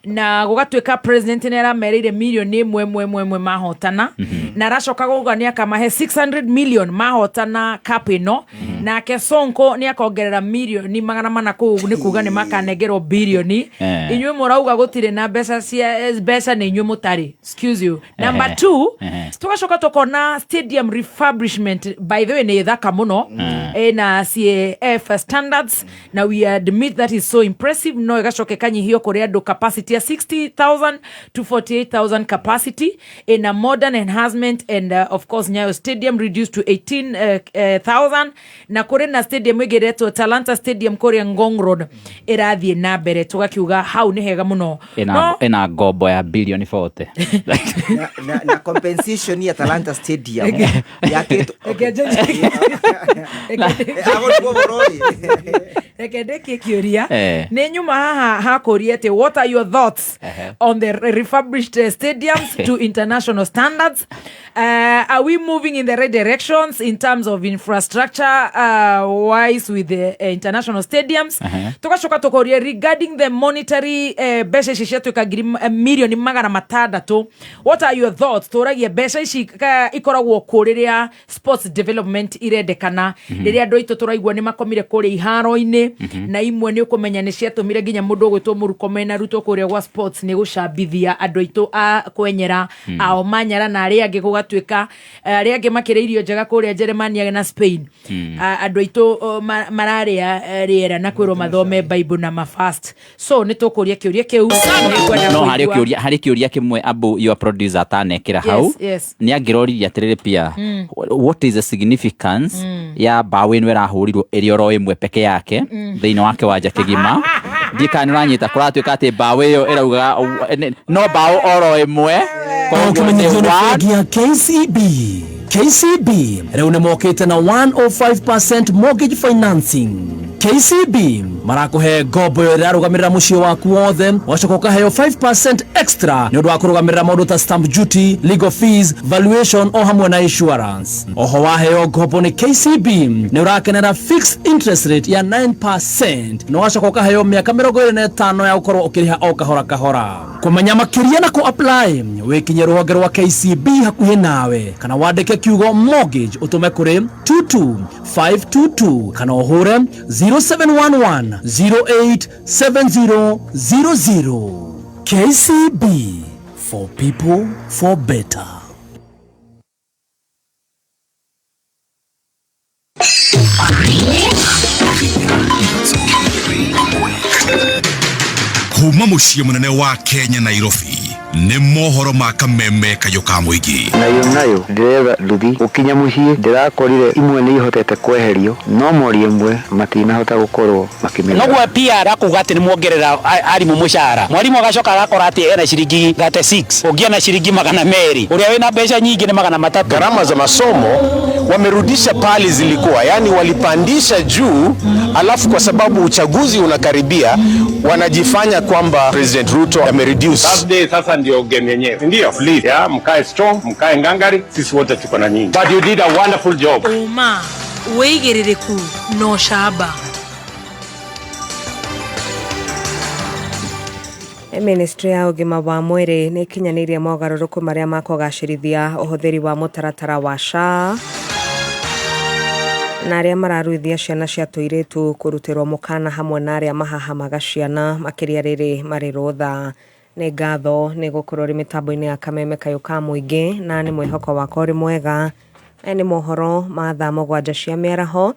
na gũgatuĩka president nĩ aramerĩire mirioni 1 1 1 1 mahotana, na aracoka gũga nĩ akamahe 600 million mahotana cup ĩno, nake Sonko nĩ akongerera mirioni 400, kũu nĩ kuga nĩ makanengerwo birioni. Inyuĩ mũrauga gũtirĩ na mbeca cia mbeca, nĩ inyuĩ mũtarĩ. Excuse you. Number two, tugacoka tukona stadium refurbishment, by the way nĩ thaka mũno, ĩna CAF standards, na we admit that is so impressive, no ĩgacoka ĩkanyihio kũrĩ andũ capacity ya 60,000 to 48,000 capacity in a modern enhancement, and of course Nyayo Stadium reduced to 18,000, na kũrĩ na stadium ĩngĩ ĩretwo Talanta Stadium kũrĩa Ngong Road ĩrathiĩ na mbere, tũgakiuga hau nĩ hega mũno. Ĩna ĩna ngombo ya bilioni 40. Na compensation ya Talanta Stadium yakĩtwo. Ago nĩguo ũhoro ĩ. Reke ndĩkie kĩũria. Nĩ nyuma haha hakũria atĩ what are your thoughts on the refurbished stadiums to international standards? Are we moving in the right directions in terms of infrastructure wise with the international stadiums? Tugacoka tukoria regarding the monetary, mbeca ici ciatuĩka ngiri mirioni 600, what are your thoughts? Tũragia mbeca ici ikoragwo kũ rĩrĩa sports development irendekana, rĩrĩa andũ aitũ tũraigua nĩ makomire kũrĩa iharo-inĩ, na imwe nĩ ũkũmenya nĩ ciatũmire nginya mũndũ ũgwĩtwo Mũrukome arutwo kũrĩa gwa sports nĩ gũcambithia andũ aitũ a kwenyera ao manyara, na arĩa angĩ gũgatuĩka arĩa angĩ makĩrĩa irio njega kũrĩa Jeremania na Spain. Andũ aitũ mararĩa rĩera na kwĩrwo mathome Bible na mafast. So nĩ tũkũria kĩũria kĩu. Nĩngwenda No harĩ kũigua. kĩũria, harĩ kĩũria kĩmwe abu your producer atanekĩra hau. Nĩ angĩroririe atĩrĩrĩ pia, what is the significance ya mbaũ ĩno ĩrahũrirwo ĩrĩ oro ĩmwe peke yake thĩinĩ wa kĩwanja kĩgima? Ndiĩ kana nĩ ũranyita, kũratuĩka atĩ mbaũ ĩyo ĩraugaga no mbaũ oro ĩmwe. Koguo nĩ Ũkĩmenyithio nĩ one bengi ya KCB. KCB rĩu nĩ mokĩte na 105% mortgage financing. KCB marakũhe ngombo ĩyo ĩrarũgamĩrĩra mũciĩ waku wothe, ũgacoka ũkaheo 5% extra nĩ ũndũ wa kũrũgamĩrĩra maũndũ ta stamp duty, legal fees, valuation o hamwe na insurance. Oho waheo ngombo nĩ KCB nĩ ũrakenera fixed interest rate ya 9% na ũgacoka ũkaheo mĩaka 25 ya gũkorwo ũkĩrĩha o kahora kahora. Kũmenya makĩria na kũ apply, wĩkinye rũhonge rwa KCB hakuhĩ nawe, kana wandĩke kiugo mortgage ũtũme kũrĩ 22522, kana ũhũre 0711 087000. KCB, for people, for better. Kuma mũciĩ mũnene wa Kenya Nairobi nĩ mohoro ma kameme kayũ ka mũingĩ. Nayo nayo ndĩretha nduthi gũkinya mũciĩ ndĩrakorire imwe nĩ ihotete kweherio no mori ĩmwe matinahota gũkorwo makĩmĩrora. Noguo PR akuga atĩ nĩ muongerera arimũ mũcara, mwarimũ agacoka agakora atĩ ena ciringi 36, ũngĩ ena ciringi 200, ũrĩa wĩna mbeca nyingĩ nĩ 300. Gharama za masomo wamerudisha pali zilikuwa, yani walipandisha juu, alafu kwa sababu uchaguzi unakaribia wanajifanya kwamba President Ruto amereduce. Thursday sasa ndio game yenyewe, si ndio? Please, yeah, mkae strong, mkae ngangari, sisi wote tuko na nyinyi. But you did a wonderful job. Ũma, wĩigĩrĩrĩku na ũcamba. Ministry ya ũgima wa mwĩrĩ nĩ ĩkinyanĩirie mogarũrũku marĩa makũgacĩrithia ũhũthĩri wa mũtaratara wa SHA na arĩa mararuithia ciana cia tũirĩtu kũrutĩrwo mũkana hamwe na arĩa mahahamaga ciana makĩria rĩrĩ marĩ rũtha. Nĩ ngatho nĩ gũkorwo ũrĩ mĩtambo-inĩ ya kameme kayũ ka mũingĩ na nĩ mwĩhoko wakwa ũrĩ mwega. Aya nĩ mohoro ma thaa 7 cia mĩaraho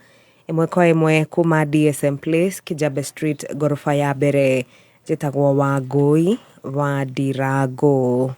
ĩmwe kwa ĩmwe kuma DSM Place, Kijabe Street, ngoroba ya mbere. Njĩtagwo Wangũi wa Ndirango.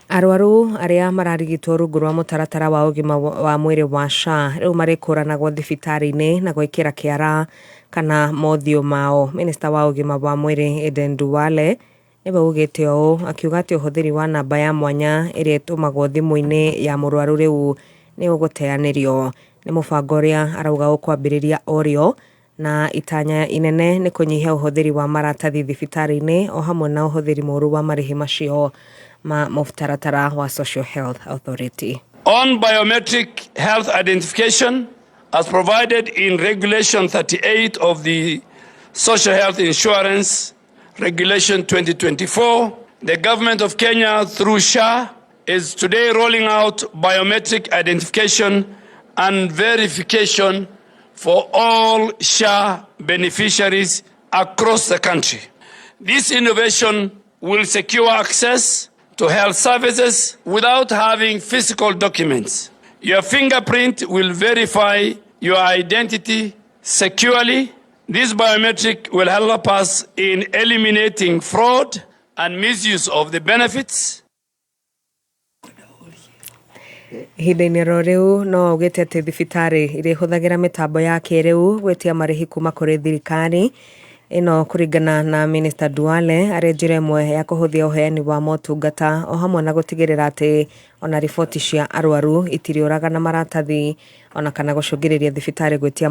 Arwaru arĩa mararigitwo rungu rwa mũtaratara wa ũgima wa mwĩrĩ wa SHA rĩu marĩkũranagwo thibitarĩ-inĩ na gwĩkĩra kĩara kana mothiũ mao. Minista wa ũgima wa mwĩrĩ Aden Duale nĩwe ugĩte ũũ akiuga atĩ ũhũthĩri wa namba ya mwanya ĩrĩa ĩtũmagwo thimũ-inĩ ya mũrwaru rĩu nĩ ũgũteanĩrio. Nĩ mũbango ũrĩa arauga ũkwambĩrĩria orĩo na itanya inene nĩ kũnyihia ũhũthĩri wa maratathi thibitarĩ-inĩ o hamwe na ũhũthĩri mũru wa marĩhi macio ma mũtaratara wa Social Health Authority. On biometric health identification, as provided in Regulation 38 of the Social Health Insurance Regulation 2024, the government of Kenya through SHA is today rolling out biometric identification and verification for all SHA beneficiaries across the country. This innovation will secure access to health services without having physical documents. Your fingerprint will verify your identity securely. This biometric will help us in eliminating fraud and misuse of the benefits. Ihinda-inĩ ro rĩu no augĩte atĩ thibitarĩ iria ihũthagĩra mĩtambo ya kĩrĩu gwĩtia marĩhi kuma kũrĩ thirikari ĩno kũringana na Minister Duale arĩ njĩra ĩmwe ya kũhũthia ũheani wa motungata o hamwe na gũtigĩrĩra atĩ ona riboti cia arwaru itirĩũraga na maratathi ona kana gũcũngĩrĩria thibitarĩ gwĩtia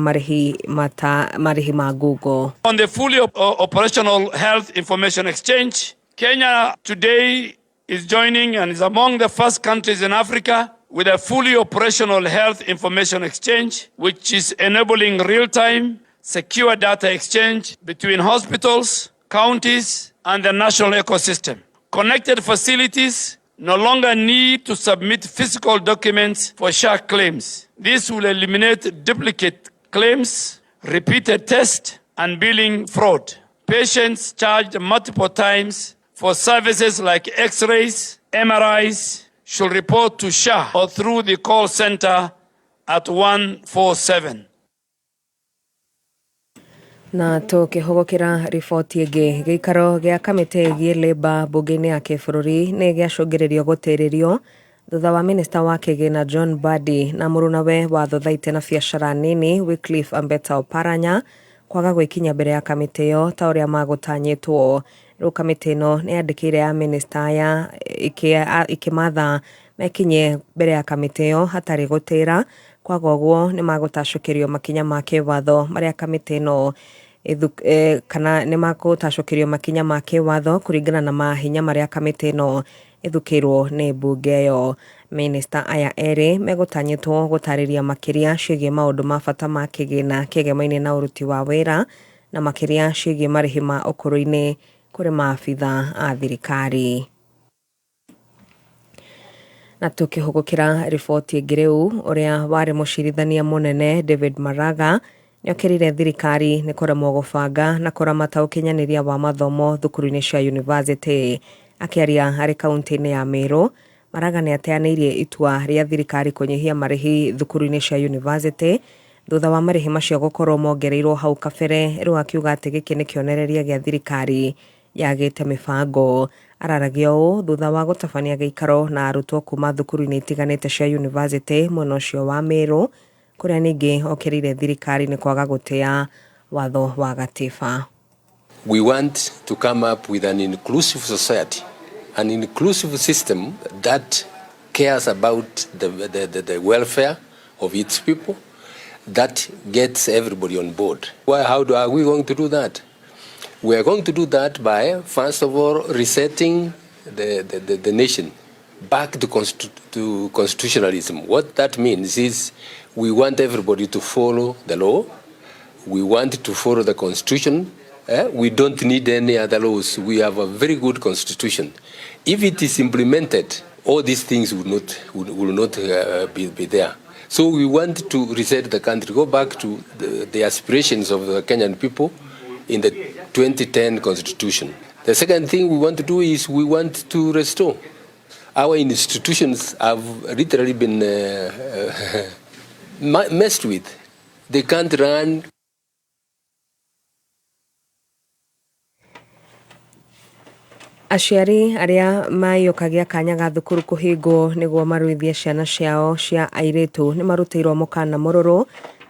marĩhi ma ngungo. On the fully operational health information exchange, Kenya today is joining and is among the first countries in Africa with a fully operational health information exchange, which is enabling real-time, secure data exchange between hospitals, counties, and the national ecosystem. Connected facilities no longer need to submit physical documents for SHA claims. This will eliminate duplicate claims, repeated tests, and billing fraud. Patients charged multiple times for services like X-rays, MRIs, should report to SHA or through the call center at 147. Na tũkĩhũgũkĩra riboti ĩngĩ, gĩikaro gĩa kamĩtĩ ĩgiĩ Labour mbunge-inĩ ya kĩbũrũri nĩ gĩacũngĩrĩrio gũtĩrĩrio thutha wa minista wa kĩgĩna John Mbadi na mũrunawe wa thothaitĩ na biacara nini Wycliffe Ambeta Oparanya kwaga gwĩkinya mbere ya kamĩtĩ ĩyo ta ũrĩa magũtanyĩtwo. Rĩu kamĩtĩ ĩno nĩ yandĩkĩire ya minista aya ĩkĩmatha mekinye mbere ya kamĩtĩ ĩyo hatarĩ gũtĩra, kwaga ũguo nĩ magũtacũkĩrio makinya ma kĩwatho marĩa kamĩtĩ ĩno kana nĩ magũtacũkĩrio makinya ma kĩwatho kũringana na mahinya marĩa kamĩtĩ ĩno ĩthukĩirwo nĩ mbunge ĩyo. Minista aya erĩ megũtanyĩtwo gũtarĩria makĩria ciĩgiĩ maũndũ ma bata ma kĩgĩna kĩgemaine na ũruti wa wĩra na makĩria ciĩgiĩ marĩhi ma ũkũrũ-inĩ kũrĩ maabitha a thirikari. Na tũkĩhũgũkĩra riboti ĩngĩ rĩu, ũrĩa warĩ mũcirithania mũnene David Maraga nĩokĩrĩire thirikari nĩ kũremwo gũbanga na kũramata ũkinyanĩria wa mathomo thukuru-inĩ cia yunivasĩtĩ. Akĩaria arĩ kaunti-inĩ ya Meru, Maraga nĩ ateanĩirie itua rĩa thirikari kũnyihia marĩhi thukuru-inĩ cia yunivasĩtĩ Thutha wa marĩhi macio gũkorwo mongereirwo hau kabere, rĩu akiuga atĩ gĩkĩ nĩ kĩonereria gĩa thirikari yagĩte mĩbango. Araragia ũũ thutha wa gũtabania gĩikaro na arutwo kuma thukuru-inĩ itiganĩte cia yunivasĩtĩ mwena ũcio wa Meru, kũrĩa ningĩ okĩrĩire thirikari nĩ kwaga gũtĩa watho wa gatiba. We want to come up with an inclusive society, an inclusive system that cares about the welfare of its people, that gets everybody on board. Well, how are we going to do that? We are going to do that by, first of all, resetting the nation back to constitutionalism. What that means is we want everybody to follow the law. We want to follow the constitution. We don't need any other laws. We have a very good constitution. If it is implemented, all these things will not be there. So we want to reset the country, go back to the aspirations of the Kenyan people in the 2010 constitution. The second thing we want to do is we want to restore. Our institutions have literally been messed with. They can't run. Aciari arĩa maiyũkagia kanya ga thukuru kũhingwo nĩguo maruithie ciana ciao cia airĩtu nĩ marutĩirwo mũkana mũrũrũ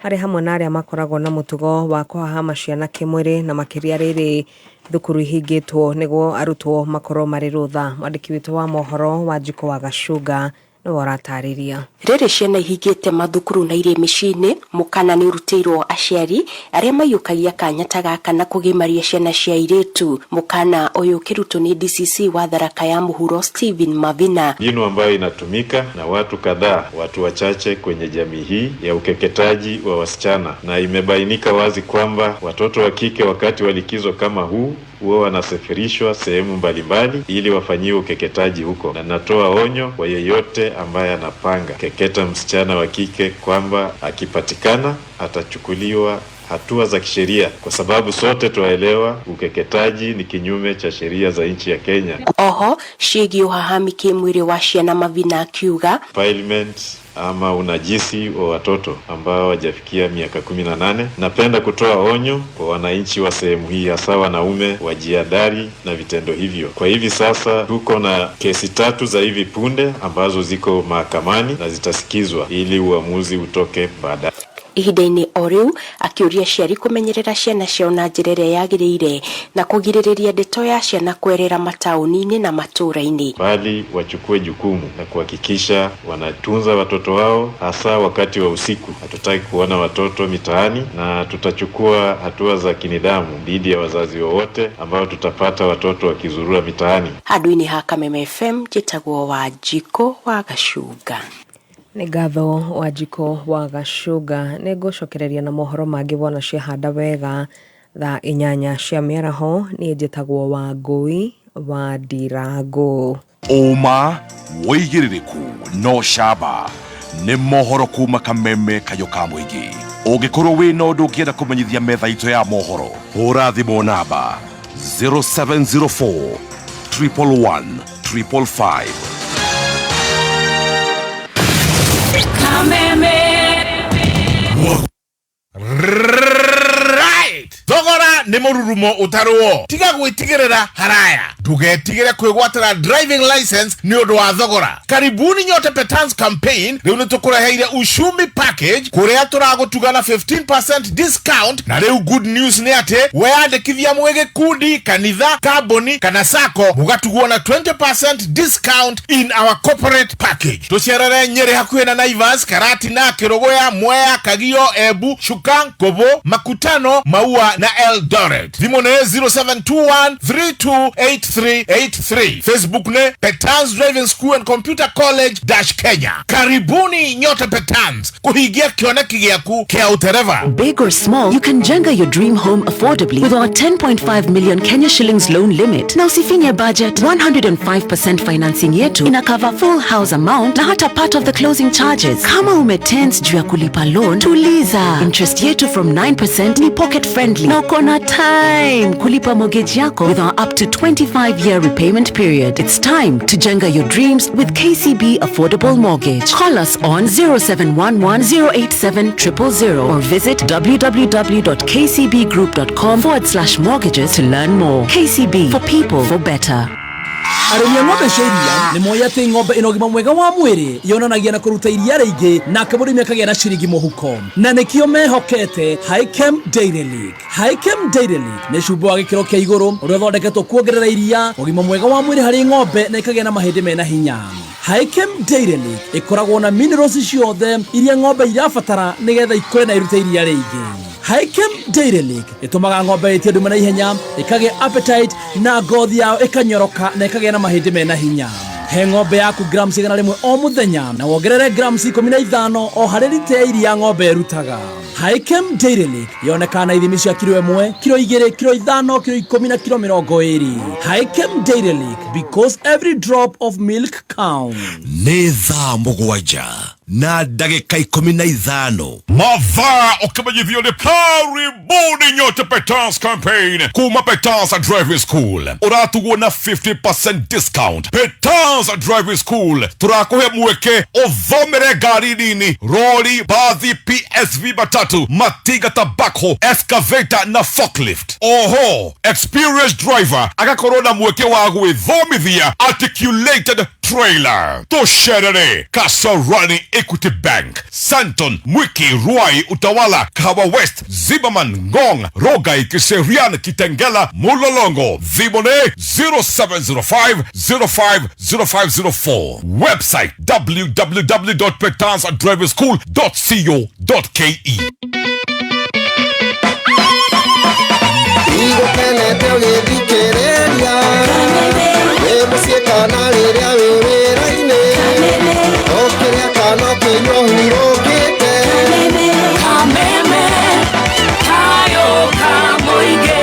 marĩ hamwe na arĩa makoragwo na mũtugo wa kũhahama ciana kĩmwĩrĩ na makĩria rĩrĩ thukuru ihingĩtwo nĩguo arutwo makorwo marĩ rũtha. Mwandĩki witũ wa mohoro wa Njiko wa Gacunga nĩwe ũratarĩria. Rĩrĩ ciana ihingĩte mathukuru na irĩ mĩciĩ-inĩ, mũkana nĩ ũrutĩirwo aciari arĩa maiyũkagia kanya ta gaka na kũgimaria ciana cia airĩtu. Mũkana ũyũ ũkĩrutwo nĩ DCC wa Tharaka ya Mũhuro Stephen Mavina. Mbinu ambayo inatumika na watu kadhaa, watu wachache kwenye jamii hii ya ukeketaji wa wasichana, na imebainika wazi kwamba watoto wa kike wakati wa likizo kama huu huwa wanasafirishwa sehemu mbalimbali ili wafanyiwe ukeketaji huko, na natoa onyo kwa yeyote ambaye anapanga keketa msichana wa kike kwamba akipatikana atachukuliwa hatua za kisheria, kwa sababu sote twaelewa ukeketaji ni kinyume cha sheria za nchi ya Kenya. Oho ciĩgiĩ ũhahami kĩmwĩrĩ wa ciana, Mavina akiuga defilement ama unajisi wa watoto ambao hawajafikia miaka 18. Napenda kutoa onyo kwa wananchi wa sehemu hii, hasa wanaume, wajiadhari na vitendo hivyo. Kwa hivi sasa tuko na kesi 3 za hivi punde ambazo ziko mahakamani na zitasikizwa ili uamuzi utoke baadaye. Ihinda-inĩ o rĩu akĩũria aciari kũmenyerera ciana ciao na njĩra ĩrĩa yagĩrĩire na kũgirĩrĩria ndeto ya ciana kwerera mataũni-inĩ na matũũra-inĩ, bali wachukue jukumu na kuhakikisha wanatunza watoto wao hasa wakati wa usiku. Hatutaki kuona watoto mitaani, na tutachukua hatua za kinidhamu dhidi ya wazazi wowote ambao tutapata watoto wakizurura mitaani. Handũ-inĩ ha Kameme FM, njĩtagwo Wanjikũ wa Gacunga. Nĩ ngatho Wanjikũ wa Gacunga. Nĩ ngũcokereria na mohoro mangĩ wona ciahanda wega thaa 8 cia mĩaraho. Niĩ njĩtagwo Wangũi wa Ndirango. Ũma wĩigĩrĩrĩku no camba nĩ mohoro kuma Kameme kayũ ka mũingĩ. Ũngĩkorwo wĩna ũndũ ũngĩenda kũmenyithia metha itũ ya mohoro, hũra thimũ namba 0704 111 555. Kameme. Right. Thogora nĩ mũrurumo ũtarũo. Tiga gwĩtigĩrĩra haraya. Ndũgetigĩre kwĩgwatĩra driving license nĩ ũndũ wa thogora. Karibuni nyote Petans campaign rĩu nĩ tũkũreheire Ushumi package kũrĩa tũragũtuga na 15% discount, na rĩu good news nĩ atĩ weyandĩkithia mwĩ gĩkundi, kanitha, kambuni kana sacco mũgatugwo na 20% discount in our corporate package. Tũcerere Nyĩrĩ hakuhĩ na Naivas, Karatina, Kĩrũgũya, Mwea, Kagio, Embu, Shuka, Kobo, Makutano, Maua na Eldoret. Thimũ nĩ 0721 328383. Facebook nĩ Petans Driving School and Computer College dash Kenya. Karibuni nyote Petans kuhingia kĩoneki gĩaku kĩa utereva. Big or small, you can jenga your dream home affordably with our 10.5 million Kenya shillings loan limit. Na usifinye budget, 105% financing yetu ina cover full house amount na hata part of the closing charges. Kama umetense juu ya kulipa loan, tuliza. Interest yetu from 9% ni pocket friendly na uko na time kulipa mortgage yako with our up to 25-year repayment period. It's time to jenga your dreams with KCB Affordable Mortgage. Call us on 0711 087 000 or visit www.kcbgroup.com/mortgages to learn more. KCB, for people, for better. Arĩmi a ng'ombe cia iria nĩ moĩ atĩ ng'ombe ĩna ũgima mwega wa mwĩrĩ yonanagia na kũruta iria rĩingĩ nake mũrĩmi akagĩa na ciringi mũhuko, na nĩkĩo mehokete Hikem Dairy League. Hikem Dairy League nĩ cumbĩ wa gĩkĩro kĩa igũrũ ũrĩa ũthondeketwo kuongerera iria, ũgima mwega wa mwĩrĩ harĩ ng'ombe na ĩkagĩa na mahĩndĩ mena hinya. Hikem Dairy League ĩkoragwo na minerals ciothe iria ng'ombe irabatara nĩgetha ikũre na irute iria rĩingĩ. Hikem Dairy League ĩtũmaga ng'ombe ĩtie ndume na ihenya, ĩkagĩa appetite na ngothi yao ĩkanyoroka na ĩkagĩa na mahĩndĩ mena hinya. He ng'ombe yaku grams 100 o mũthenya na wongerere grams 15 o harĩ rita ya iria ng'ombe ĩrutaga. Hikem Dairy League yonekaga na ithimi cia kiro 1, kiro 2, kiro 5, kiro 10 na kiro 20. Hikem Dairy League, because every drop of milk counts. Nĩ thaa 7 na ndagĩka 15. Mathaa ũkĩmenyithio nĩ karibuni nyote Petans campaign kuma Petans Driving School ũratugwo na 50% discount. Petans Driving School tũrakũhe mweke ũthomere ngari nini, rori, bathi, PSV, matatu, matinga, tabako, excavator na forklift. Oho, experienced driver agakorwo na mweke wa gwĩthomithia articulated trailer. Tũcerere Kasarani Equity Bank, Santon, Mwiki, Ruai, Utawala, Kahawa West, Zimmerman, Ngong, Rogai, Kiserian, Kitengela, Mulolongo. Thimũ 0705 05 0504. Website www.petansdrivingschool.co.ke. Igũkenete ũgĩthikĩrĩria wĩ mũciĩ kana rĩrĩa wĩ wĩra-inĩ, ũkĩrĩa kana ũkĩnyua ũhurũkĩte. Kameme kayo ka mũingĩ.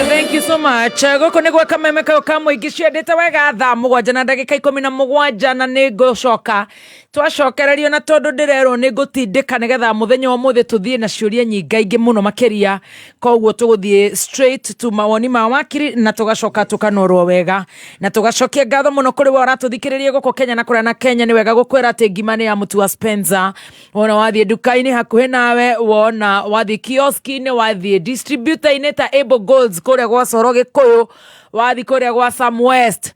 Thank you so much. Gũkũ nĩ gwa Kameme kayo ka mũingĩ ciendete wega thaa 7 na ndagĩka 17 na nĩ ngũcoka twacokererio na tondũ ndĩrerwo nĩ ngũtindĩka nĩgetha mũthenya wa ũmũthĩ tũthiĩ na ciũria nyingaingĩ mũno makĩria, koguo tũgũthiĩ straight to mawoni ma wakiri na tũgacoka tũkanorwo wega na tũgacokia ngatho mũno kũrĩ we ũratũthikĩrĩria gũkũ Kenya na kũrĩa na Kenya. Nĩ wega gũkwĩra atĩ ngima nĩ ya mũtu wa Spencer. Wona wathiĩ nduka-inĩ hakuhĩ nawe, wona wathiĩ kioski-inĩ, wathiĩ distributor-inĩ ta Able Golds kũrĩa gwa Coro Gĩkũyũ, wathiĩ kũrĩa gwa Sam West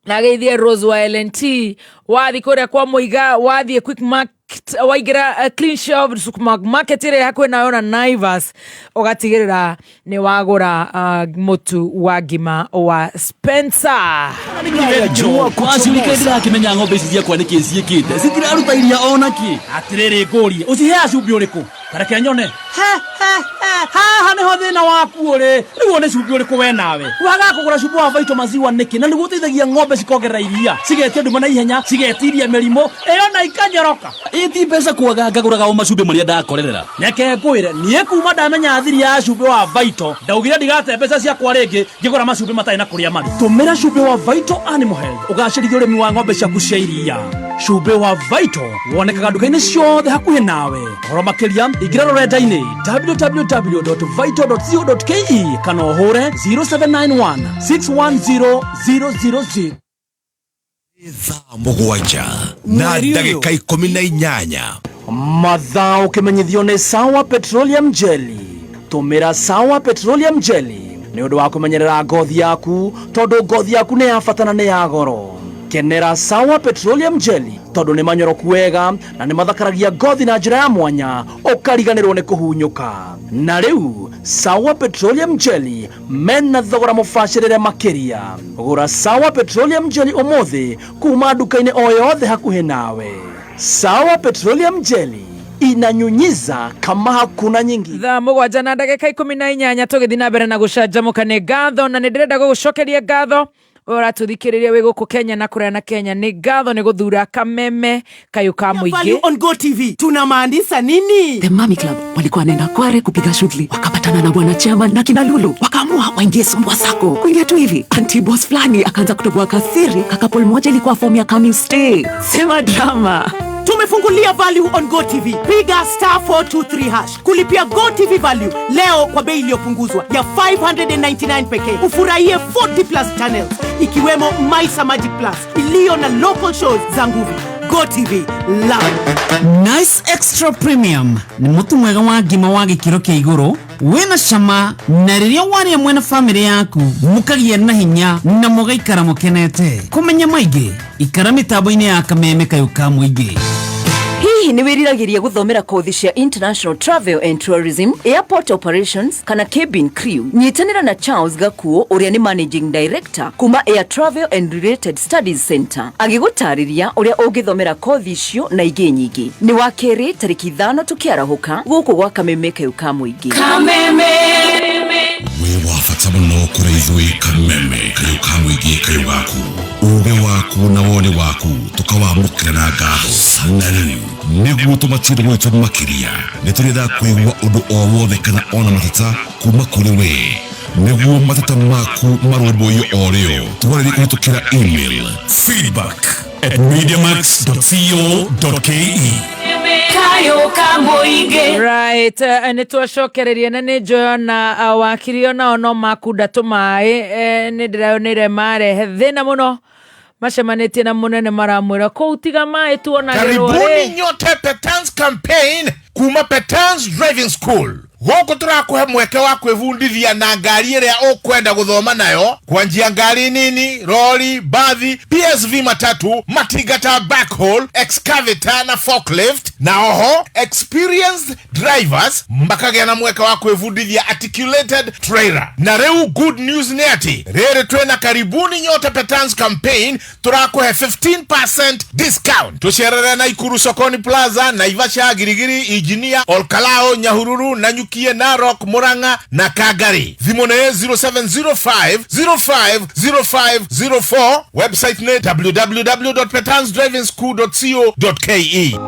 na geithie Rose wa LNT, wathiĩ kũrĩa kwa Mũiga, wathiĩ Quick Market, waingĩra Clean Shelf supermarket ĩrĩa hakuhĩ nayo na Naivas, ũgatigĩrĩra nĩ wagũra mũtu wa ngima wa Spencer. Waciũrĩke ndĩrakĩmenya ng'ombe ici ciakwa nĩkĩ ciĩkĩte citiraruta iria ona kĩ. Atĩrĩrĩ, ngũrie ũciheaga cumbĩ ũrĩkũ? Tareke nyone. Haha nĩho thĩna waku ũrĩ. Rĩu nĩ cumbĩ ũrĩkũ we nawe wagaga kũgũra cumbĩ wa Vital Maziwa nĩkĩ? Na nĩguo ũteithagia ng'ombe cikongerera iria, cigetia nduma na ihenya, cigetiria mĩrimũ ĩyo na ikanyoroka. Ĩti mbeca kwaga ngagũraga o macumbĩ marĩa ndakorerera. Reke ngwĩre, niĩ kuma ndamenya thiri ya cumbĩ wa Vital ndaugire ndigate mbeca ciakwa rĩngĩ ngĩgũra macumbĩ matarĩ na kũrĩa marĩ. Tũmĩra cumbĩ wa Vital Animal Health ũgacĩrithie ũrĩmi wa ng'ombe ciaku cia iria. Cumbĩ wa Vital wonekaga nduka-inĩ ciothe hakuhĩ nawe. Ũhoro makĩria ingĩra rũrenda-inĩ www.vital.co.ke kana ũhũre 0791 610 000. Thaa 7 na ndagĩka 18. Mathaa ũkĩmenyithio nĩ Sawa Petroleum Jelly. Tũmĩra Sawa Petroleum Jelly nĩ ũndũ wa kũmenyerera ngothi yaku, tondũ ngothi yaku nĩ ya bata na nĩ ya goro. Kenera Sawa Petroleum Jelly tondũ nĩ manyoroku wega na nĩ mathakaragia ngothi na njĩra ya mwanya ũkariganĩrwo nĩ kũhunyũka. Na rĩu Sawa Petroleum Jelly mena thogora mũbacĩrĩre makĩria. Gũra Sawa Petroleum Jelly ũmũthĩ kuma nduka-inĩ o yothe hakuhĩ nawe. Sawa Petroleum Jelly inanyunyiza kama hakuna nyingi. Thaa 7 na ndagĩka 18 tũgĩthiĩ na mbere na gũcanjamũka. Nĩ ngatho na nĩ ndĩrenda gũgũcokeria ngatho ũratũthikĩrĩria wĩ gũkũ Kenya na kũrĩa na Kenya. Nĩ ngatho nĩ gũthura Kameme kayũ ka mũingĩ. On Go TV tunamaanisha nini? The Mami Club walikuwa wanaenda Kware kupiga shughuli, wakapatana na bwana chairman na kina Lulu, wakaamua waingie Sumbwa Sacco. Kuingia tu hivi, anti boss fulani akaanza kutoboa kasiri, kakapol moja ilikuwa form ya coming stay. Sema drama. Tumefungulia value on GoTV. Piga star 423 hash kulipia GoTV value leo kwa bei iliyopunguzwa ya 599 pekee. Ufurahie 40 plus channels ikiwemo Maisa Magic Plus iliyo na local shows za nguvu. GoTV, love. Nice Extra Premium nĩ mũtu mwega wa ngima wa gĩkĩro kĩa igũrũ wĩna cama na rĩrĩa warĩa mwena bamĩrĩ yaku mũkagĩa na hinya na mũgaikara mũkenete. Kũmenya maingĩ ikara mĩtambo-inĩ ya kameme kayũ ka mũingĩ. Hihi nĩ wĩriragĩria gũthomera kothi cia International Travel and Tourism, Airport Operations kana Cabin Crew? Nyitanĩra na Charles Gakuo ũrĩa nĩ Managing Director kuma Air Travel and Related Studies Center agĩgũtarĩria ũrĩa ũngĩthomera kothi icio na ingĩ nyingĩ. Nĩ wa kerĩ tarĩki 5 tũkĩarahũka gũkũ gwa Kameme kayũ ka mũingĩ. Wĩ wa bata mũno kũrĩ ithuĩ Kameme kayũ ka mũingĩ kayũ gaku. Uge waku na woni waku tukawamũkĩra na ngatho. Na rĩu nĩguo tũmatire gwitũ makĩria nĩ tũrenda kũigua ũndũ o wothe kana ona mateta kuma kũrĩ we. Nĩguo mateta maku marũmbũiyo o rĩo twarĩrie kũhĩtũkĩra email feedback@mediamax.co.ke. Right, nä twacokereria na nä njoyo na wakiri onao no makunda tå maä nä ndä rayoneire marehe thä na må no macemanĩtie na mũnene maramwĩra kũu tiga maĩ tuonagĩrwo. Karibuni nyote Petans campaign kuma Petans Driving School. Gũkũ tũrakũhe mweke wa kwĩbundithia na ngari ĩrĩa ũkwenda gũthoma nayo, kwanjia ngari nini, rori, bathi, PSV matatu, matingata backhoe, excavator na forklift, na oho experienced drivers makagĩa na mweke wa kwĩbundithia articulated trailer. Na rĩu good news nĩ atĩ rĩrĩ twĩna Karibuni nyote Petans campaign tũrakũhe 15% discount. Tũcerere Naikuru Sokoni Plaza, Naivasha, Girigiri, Engineer, Olkalao, Nyahururu, Nanyukie, Narok, Murang'a na Kagari. Thimũ nĩ 0705 050504. Website nĩ www.petansdrivingschool.co.ke.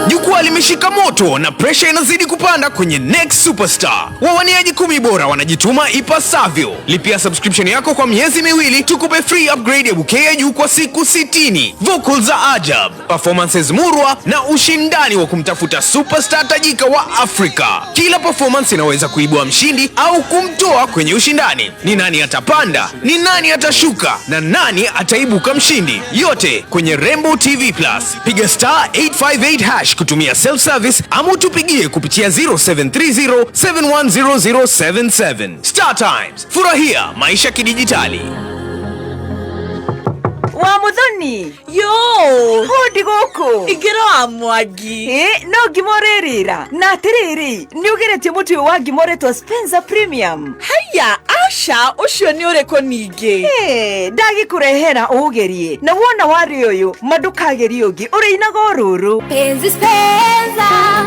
Jukwaa limeshika moto na presha inazidi kupanda kwenye Next Superstar. Wawaniaji 10 bora wanajituma ipasavyo. Lipia subscription yako kwa miezi miwili tukupe free upgrade ya bouquet ya juu kwa siku 60. Vocals za ajab, performances murwa na ushindani wa kumtafuta superstar tajika wa Afrika. Kila performance inaweza kuibua mshindi au kumtoa kwenye ushindani. Ni nani atapanda? Ni nani atashuka? Na nani ataibuka mshindi? Yote kwenye Rainbow TV Plus. Piga star 858 hash kutumia self-service ama utupigie kupitia 0730 710077. Star Times, furahia maisha kidijitali. Wa Muthoni. Yo, hodi gũkũ. Ingĩra wa Mwangi. No ngima ũrĩrĩra. Na atĩrĩrĩ, nĩ ũgeretie mũtu ũyũ wa ngima ũretwo Spencer Premium? Haiya, aca, ũcio nĩ ũrĩkũ ningĩ? Ndagĩkũrehera ũũgerie. Na wona warĩ ũyũ, ma ndũkagerie ũngĩ, ũrĩinaga o rũrũ. Penzi Spencer,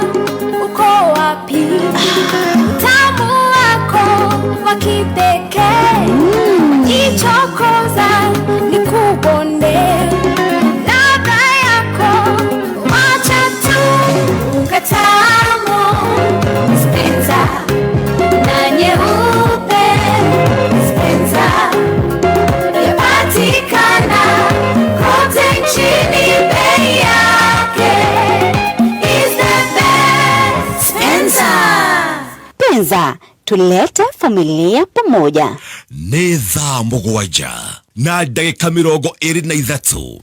uko wapi? Utamu wako wa kipekee. Ichokoza nikubonde. Ladha yako wacha tu ukatamu. Spencer na nyeupe. Spencer yapatikana kote nchini, bei yake is the best. Spencer. Penza, tulete familia pamoja. Nĩ thaa 7 na ndagĩka 23.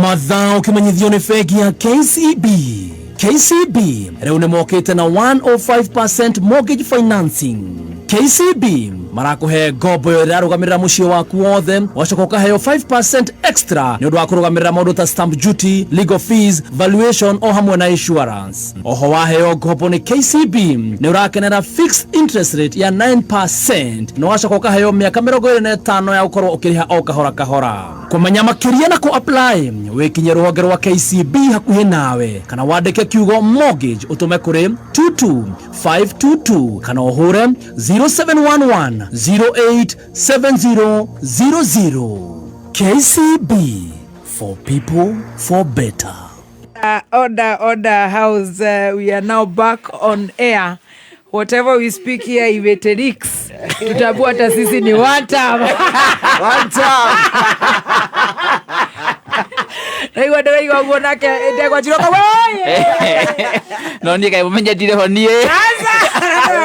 Mathaa ũkĩmenyithio nĩ bengi ya KCB. KCB rĩu nĩ mokĩte na 105% mortgage financing. KCB marakũhe ngombo ĩyo ĩrarũgamĩrĩra mũciĩ waku wothe, wacoka ũkaheo 5% extra nĩ ũndũ wa kũrũgamĩrĩra maũndũ ta stamp duty, legal fees, valuation o hamwe na insurance. Oho waheo ngombo nĩ KCB nĩ ũrakenera fixed interest rate ya 9% na wacoka ũkaheo mĩaka 25 ya gũkorwo ũkĩrĩha o kahora kahora. Kũmenya makĩria na kũ-apply wĩkinye rũhonge rwa KCB hakuhĩ nawe kana wandĩke kiugo mortgage ũtũme kũrĩ 22522 kana ũhũre 0711 087000. KCB, for people for better. Order, order, house. We are now back on air. Whatever we speak here, if it leaks, tutakuwa hata sisi ni one time. One time. Ndaigua ndĩraigua ũguo nake ndegwa njiroka No niĩ kaĩ mũmenye ndirĩ ho niĩ.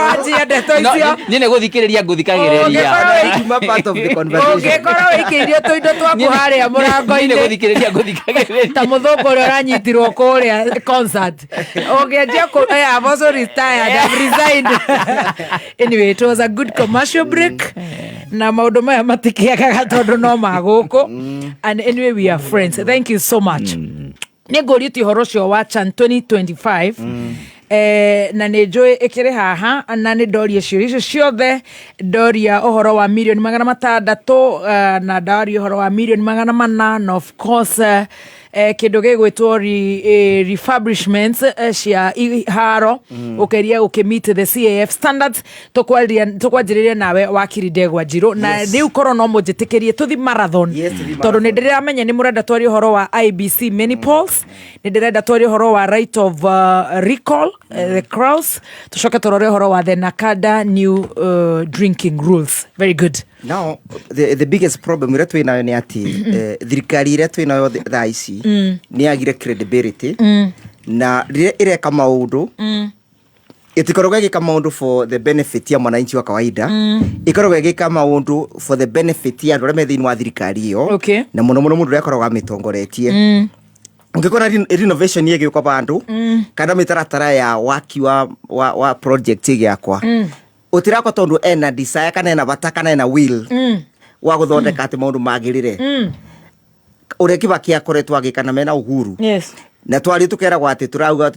Wanjia ndeto No, icio. niĩ nĩ gũthikĩrĩria ngũthikagĩrĩria. Kuma part of the conversation. Ũngĩkorwo wĩikĩirio tũindo twaku harĩa Niĩ nĩ mũrango-inĩ gũthikĩrĩria ngũthikagĩrĩria. Ta mũthũngũ ũrĩa ũranyitirwo kũrĩa concert ũngĩanjia kũ eh, I've also retired, I've resigned. Anyway, it was a good commercial break na maũndũ maya matikĩagaga tondũ no ma gũkũ, and anyway we are friends. Thank you so much. Nĩ ngũrĩtie ũhoro ũcio wa CHAN 2025. Na nä njå ä kä rä haha na nä ndoria ciå icio ciothe, ndoria å horo wa mirioni 600, na ndaria å horo wa mirioni 400, na of course kä ndå gä gwä two refurbishments cia iharo å kä meet the CAF standards. Tũkwanjĩrĩria nawe wakiri Ndegwa Njirũ na rĩu korwo no mũnjĩtĩkĩrie tũthi marathon. Yes, tũthi. Tondũ nĩ ndĩramenya nĩ mũrenda twarie ũhoro wa IEBC mini polls, nĩ ndĩrenda twarie ũhoro wa right of recall, the clause, tũcoke tũrore ũhoro wa the NACADA new drinking rules. Very good. Now the biggest problem ĩrĩa twĩ nayo nĩ atĩ thirikari ĩrĩa twĩ nayo thaa ici nĩ yagire credibility na rĩrĩa ĩreka maũndũ ĩtikoragwo ĩgĩka maũndũ for the benefit ya mwananchi wa kawaida. Ĩkoragwo ĩgĩka maũndũ for the benefit ya andũ arĩa me thĩinĩ wa thirikari ĩyo na mũno mũno mũndũ ũrĩa akoragwo amĩtongoretie. Ũngĩkora renovation ĩgĩũka bandũ kana mĩtaratara ya waki wa project ĩgĩakwa, ũtirakwa tondũ ena desire kana ena bata kana ena will wa gũthondeka atĩ maũndũ magĩrĩre ũrĩa Kibaki akoretwo agĩka na mena Uhuru. Na twario tũkeragwo atĩ tũrauga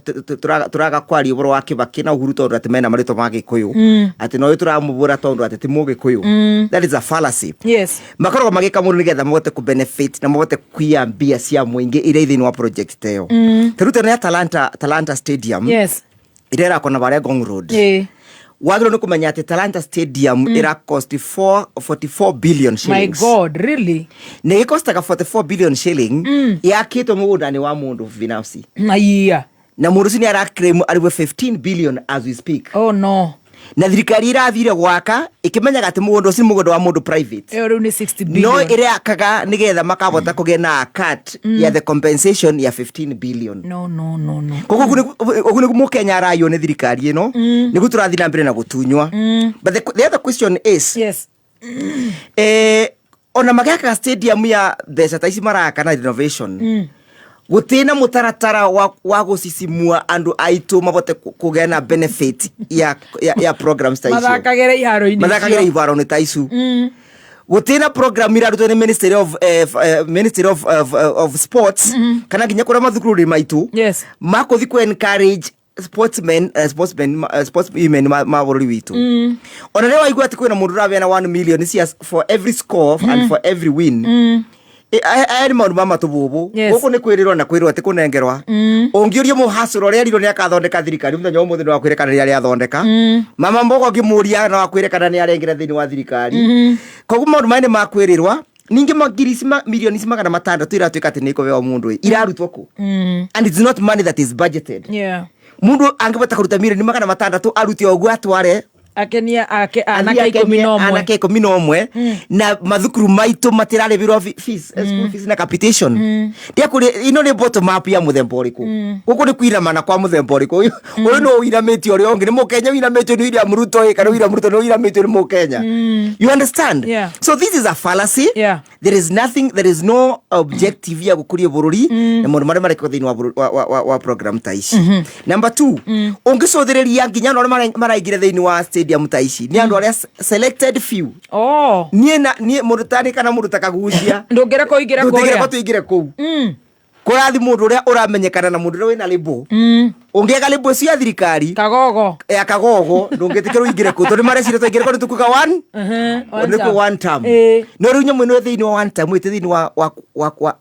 tũraga kwaria ũhoro wa Kibaki na Uhuru tondũ atĩ mena marĩtwa ma Gĩkũyũ, atĩ noyũ tũramũbũra tondũ atĩ ti Mũgĩkũyũ. That is a fallacy. Makoragwo magĩka mũndũ nĩgetha mahote kũ benefit na mahote kuiya mbia cia mũingĩ iria i thĩinĩ wa project ta ĩyo. Ta rĩu tene ya Talanta Stadium ĩrĩa ĩrakwo na barĩa Ngong Road, wagĩrĩirwo nĩ kũmenya atĩ Talanta Stadium ĩra cost 44 billion My shillings. God, really? Na ĩgĩkostaga 44 billion shilling, yakĩtwo mũgũnda-inĩ wa mũndũ binafsi. Aiya. Na mũndũ ũcio nĩ ara claim arĩwe 15 billion as we speak. Oh no. Na thirikari irathire gwaka ĩkĩmenyaga atĩ mũgũnda ũcio nĩ mũgũnda wa mũndũ private. Ĩyo rĩu nĩ 60 No billion. ĩrakaga nĩgetha makahota kũgĩa na cut ya the compensation ya 15 billion. No, no, no, no. Koguo ũguo nĩguo mũkenya araywo nĩ thirikari ĩno, nĩguo tũrathiĩ na mbere na gũtunywa. But the other question is, ona magĩakaga stadium ya mbeca ta ici maraka na renovation, gũtirĩ na mũtaratara wa gũcicimua andũ aitũ mabote kũgĩa na benefit ya programs ta icio. Mathakagĩre iharo-inĩ mathakagĩra icio. iharo-inĩ ta icu. Gũtirĩ na program irarutwo nĩ Ministry of Sports kana nginya kũrĩa mathukuru-inĩ maitũ makũthi kũ encourage sportsmen, sportswomen ma bũrũri witũ. Ona rĩrĩa waigua atĩ kwĩna mũndũ ũrabeana 1 million cia for every score and for every win, aya nĩ maũndũ ma matũbũbũ. Gũkũ nĩ kwĩrĩrwo na kwĩrwo atĩ kũnengerwa. Ũngĩũria mũhacũra ũrĩa erirwo nĩ akathondeka thirikari, mũthenya wa ũmũthĩ no akwĩre kana nĩ arĩathondeka. Mama mbogo ũngĩmũria no akwĩre kana nĩ arengera thĩinĩ wa thirikari. Koguo maũndũ maya nĩ makwĩrĩrwa. Ningĩ ngiri ici mirioni ici 600 iratuĩka atĩ nĩ ikũheo mũndũ ĩ, irarutwo kũ? And it's not money that is budgeted. Mũndũ angĩbota kũruta mirioni 600 arute ũguo atware akenia ake anake athiĩ 11. Anake 11 na mathukuru maitũ matirarĩbĩrwo fees, school fees na capitation. Ndiakũria ino nĩ bottom up ya mũthemba ũrĩkũ? Gũkũ nĩ kũinamana kwa mũthemba ũrĩkũ? Ũyũ nĩ ũinamĩtio ũrĩa ũngĩ nĩ mũkenya ũinamĩtio nĩ William Ruto ĩ, kana William Ruto nĩ ũinamĩtio nĩ mũkenya? You understand? Yeah. So this is a fallacy. There is nothing, there is no objective ya gũkũria bũrũri na maũndũ marĩa marekwo thĩinĩ wa wa program ta ici. Number two, ũngĩcũthĩrĩria nginya andũ arĩa maraingĩra thĩinĩ wa stadium ta ici nĩ andũ arĩa selected few. Niĩ na niĩ mũndũ tani kana mũndũ ta Kagucia ndũngĩreka ũingĩre ndũngĩreka kũrĩa. Tũingĩre kũu. Kũrathi mũndũ ũrĩa ũramenyekana na mũndũ ũrĩa wĩna label. Ũngĩaga label ĩcio ya thirikari kagogo ya kagogo, ndũngĩtĩkĩrwo ũingĩre kũu tondũ mareciria twaingĩre kũu nĩtũkuga one one nĩ term. one term. No rĩu nyamũ ĩno ĩ thĩinĩ wa one term, ĩtĩ thĩinĩ wa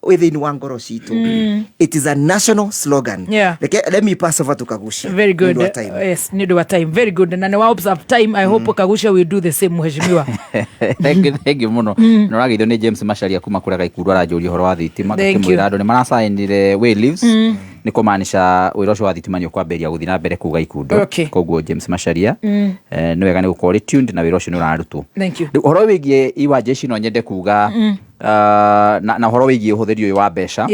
wĩ thĩinĩ wa ngoro citũ. It is a national slogan. Reke, let me pass over to Kagucia. Very good. Nĩ ũndũ wa time. Yes, nĩ ũndũ wa time. Very good. Na nĩ wa observe time. I hope Kagucia will do the same, mheshimiwa. Thank you, thank you mũno. Nĩ ũrageithio nĩ James Macharia kuma kũrĩa Gaikuru, aranjũria ũhoro wa thitima. Thank you. Ngakĩmwĩra andũ nĩ maracainire way leaves, nĩ kũmaanisha wĩra ũcio wa thitima nĩ ũkwambĩrĩria gũthiĩ na mbere kũu Gaikundo. Koguo James Macharia, nĩ wega nĩ gũkorwo ũrĩ tuned na wĩra ũcio nĩ ũrarutwo. Thank you. Rĩu ũhoro wĩgiĩ iwanja ici no nyende kuga, na ũhoro wĩgiĩ ũhũthĩri ũyũ wa mbeca.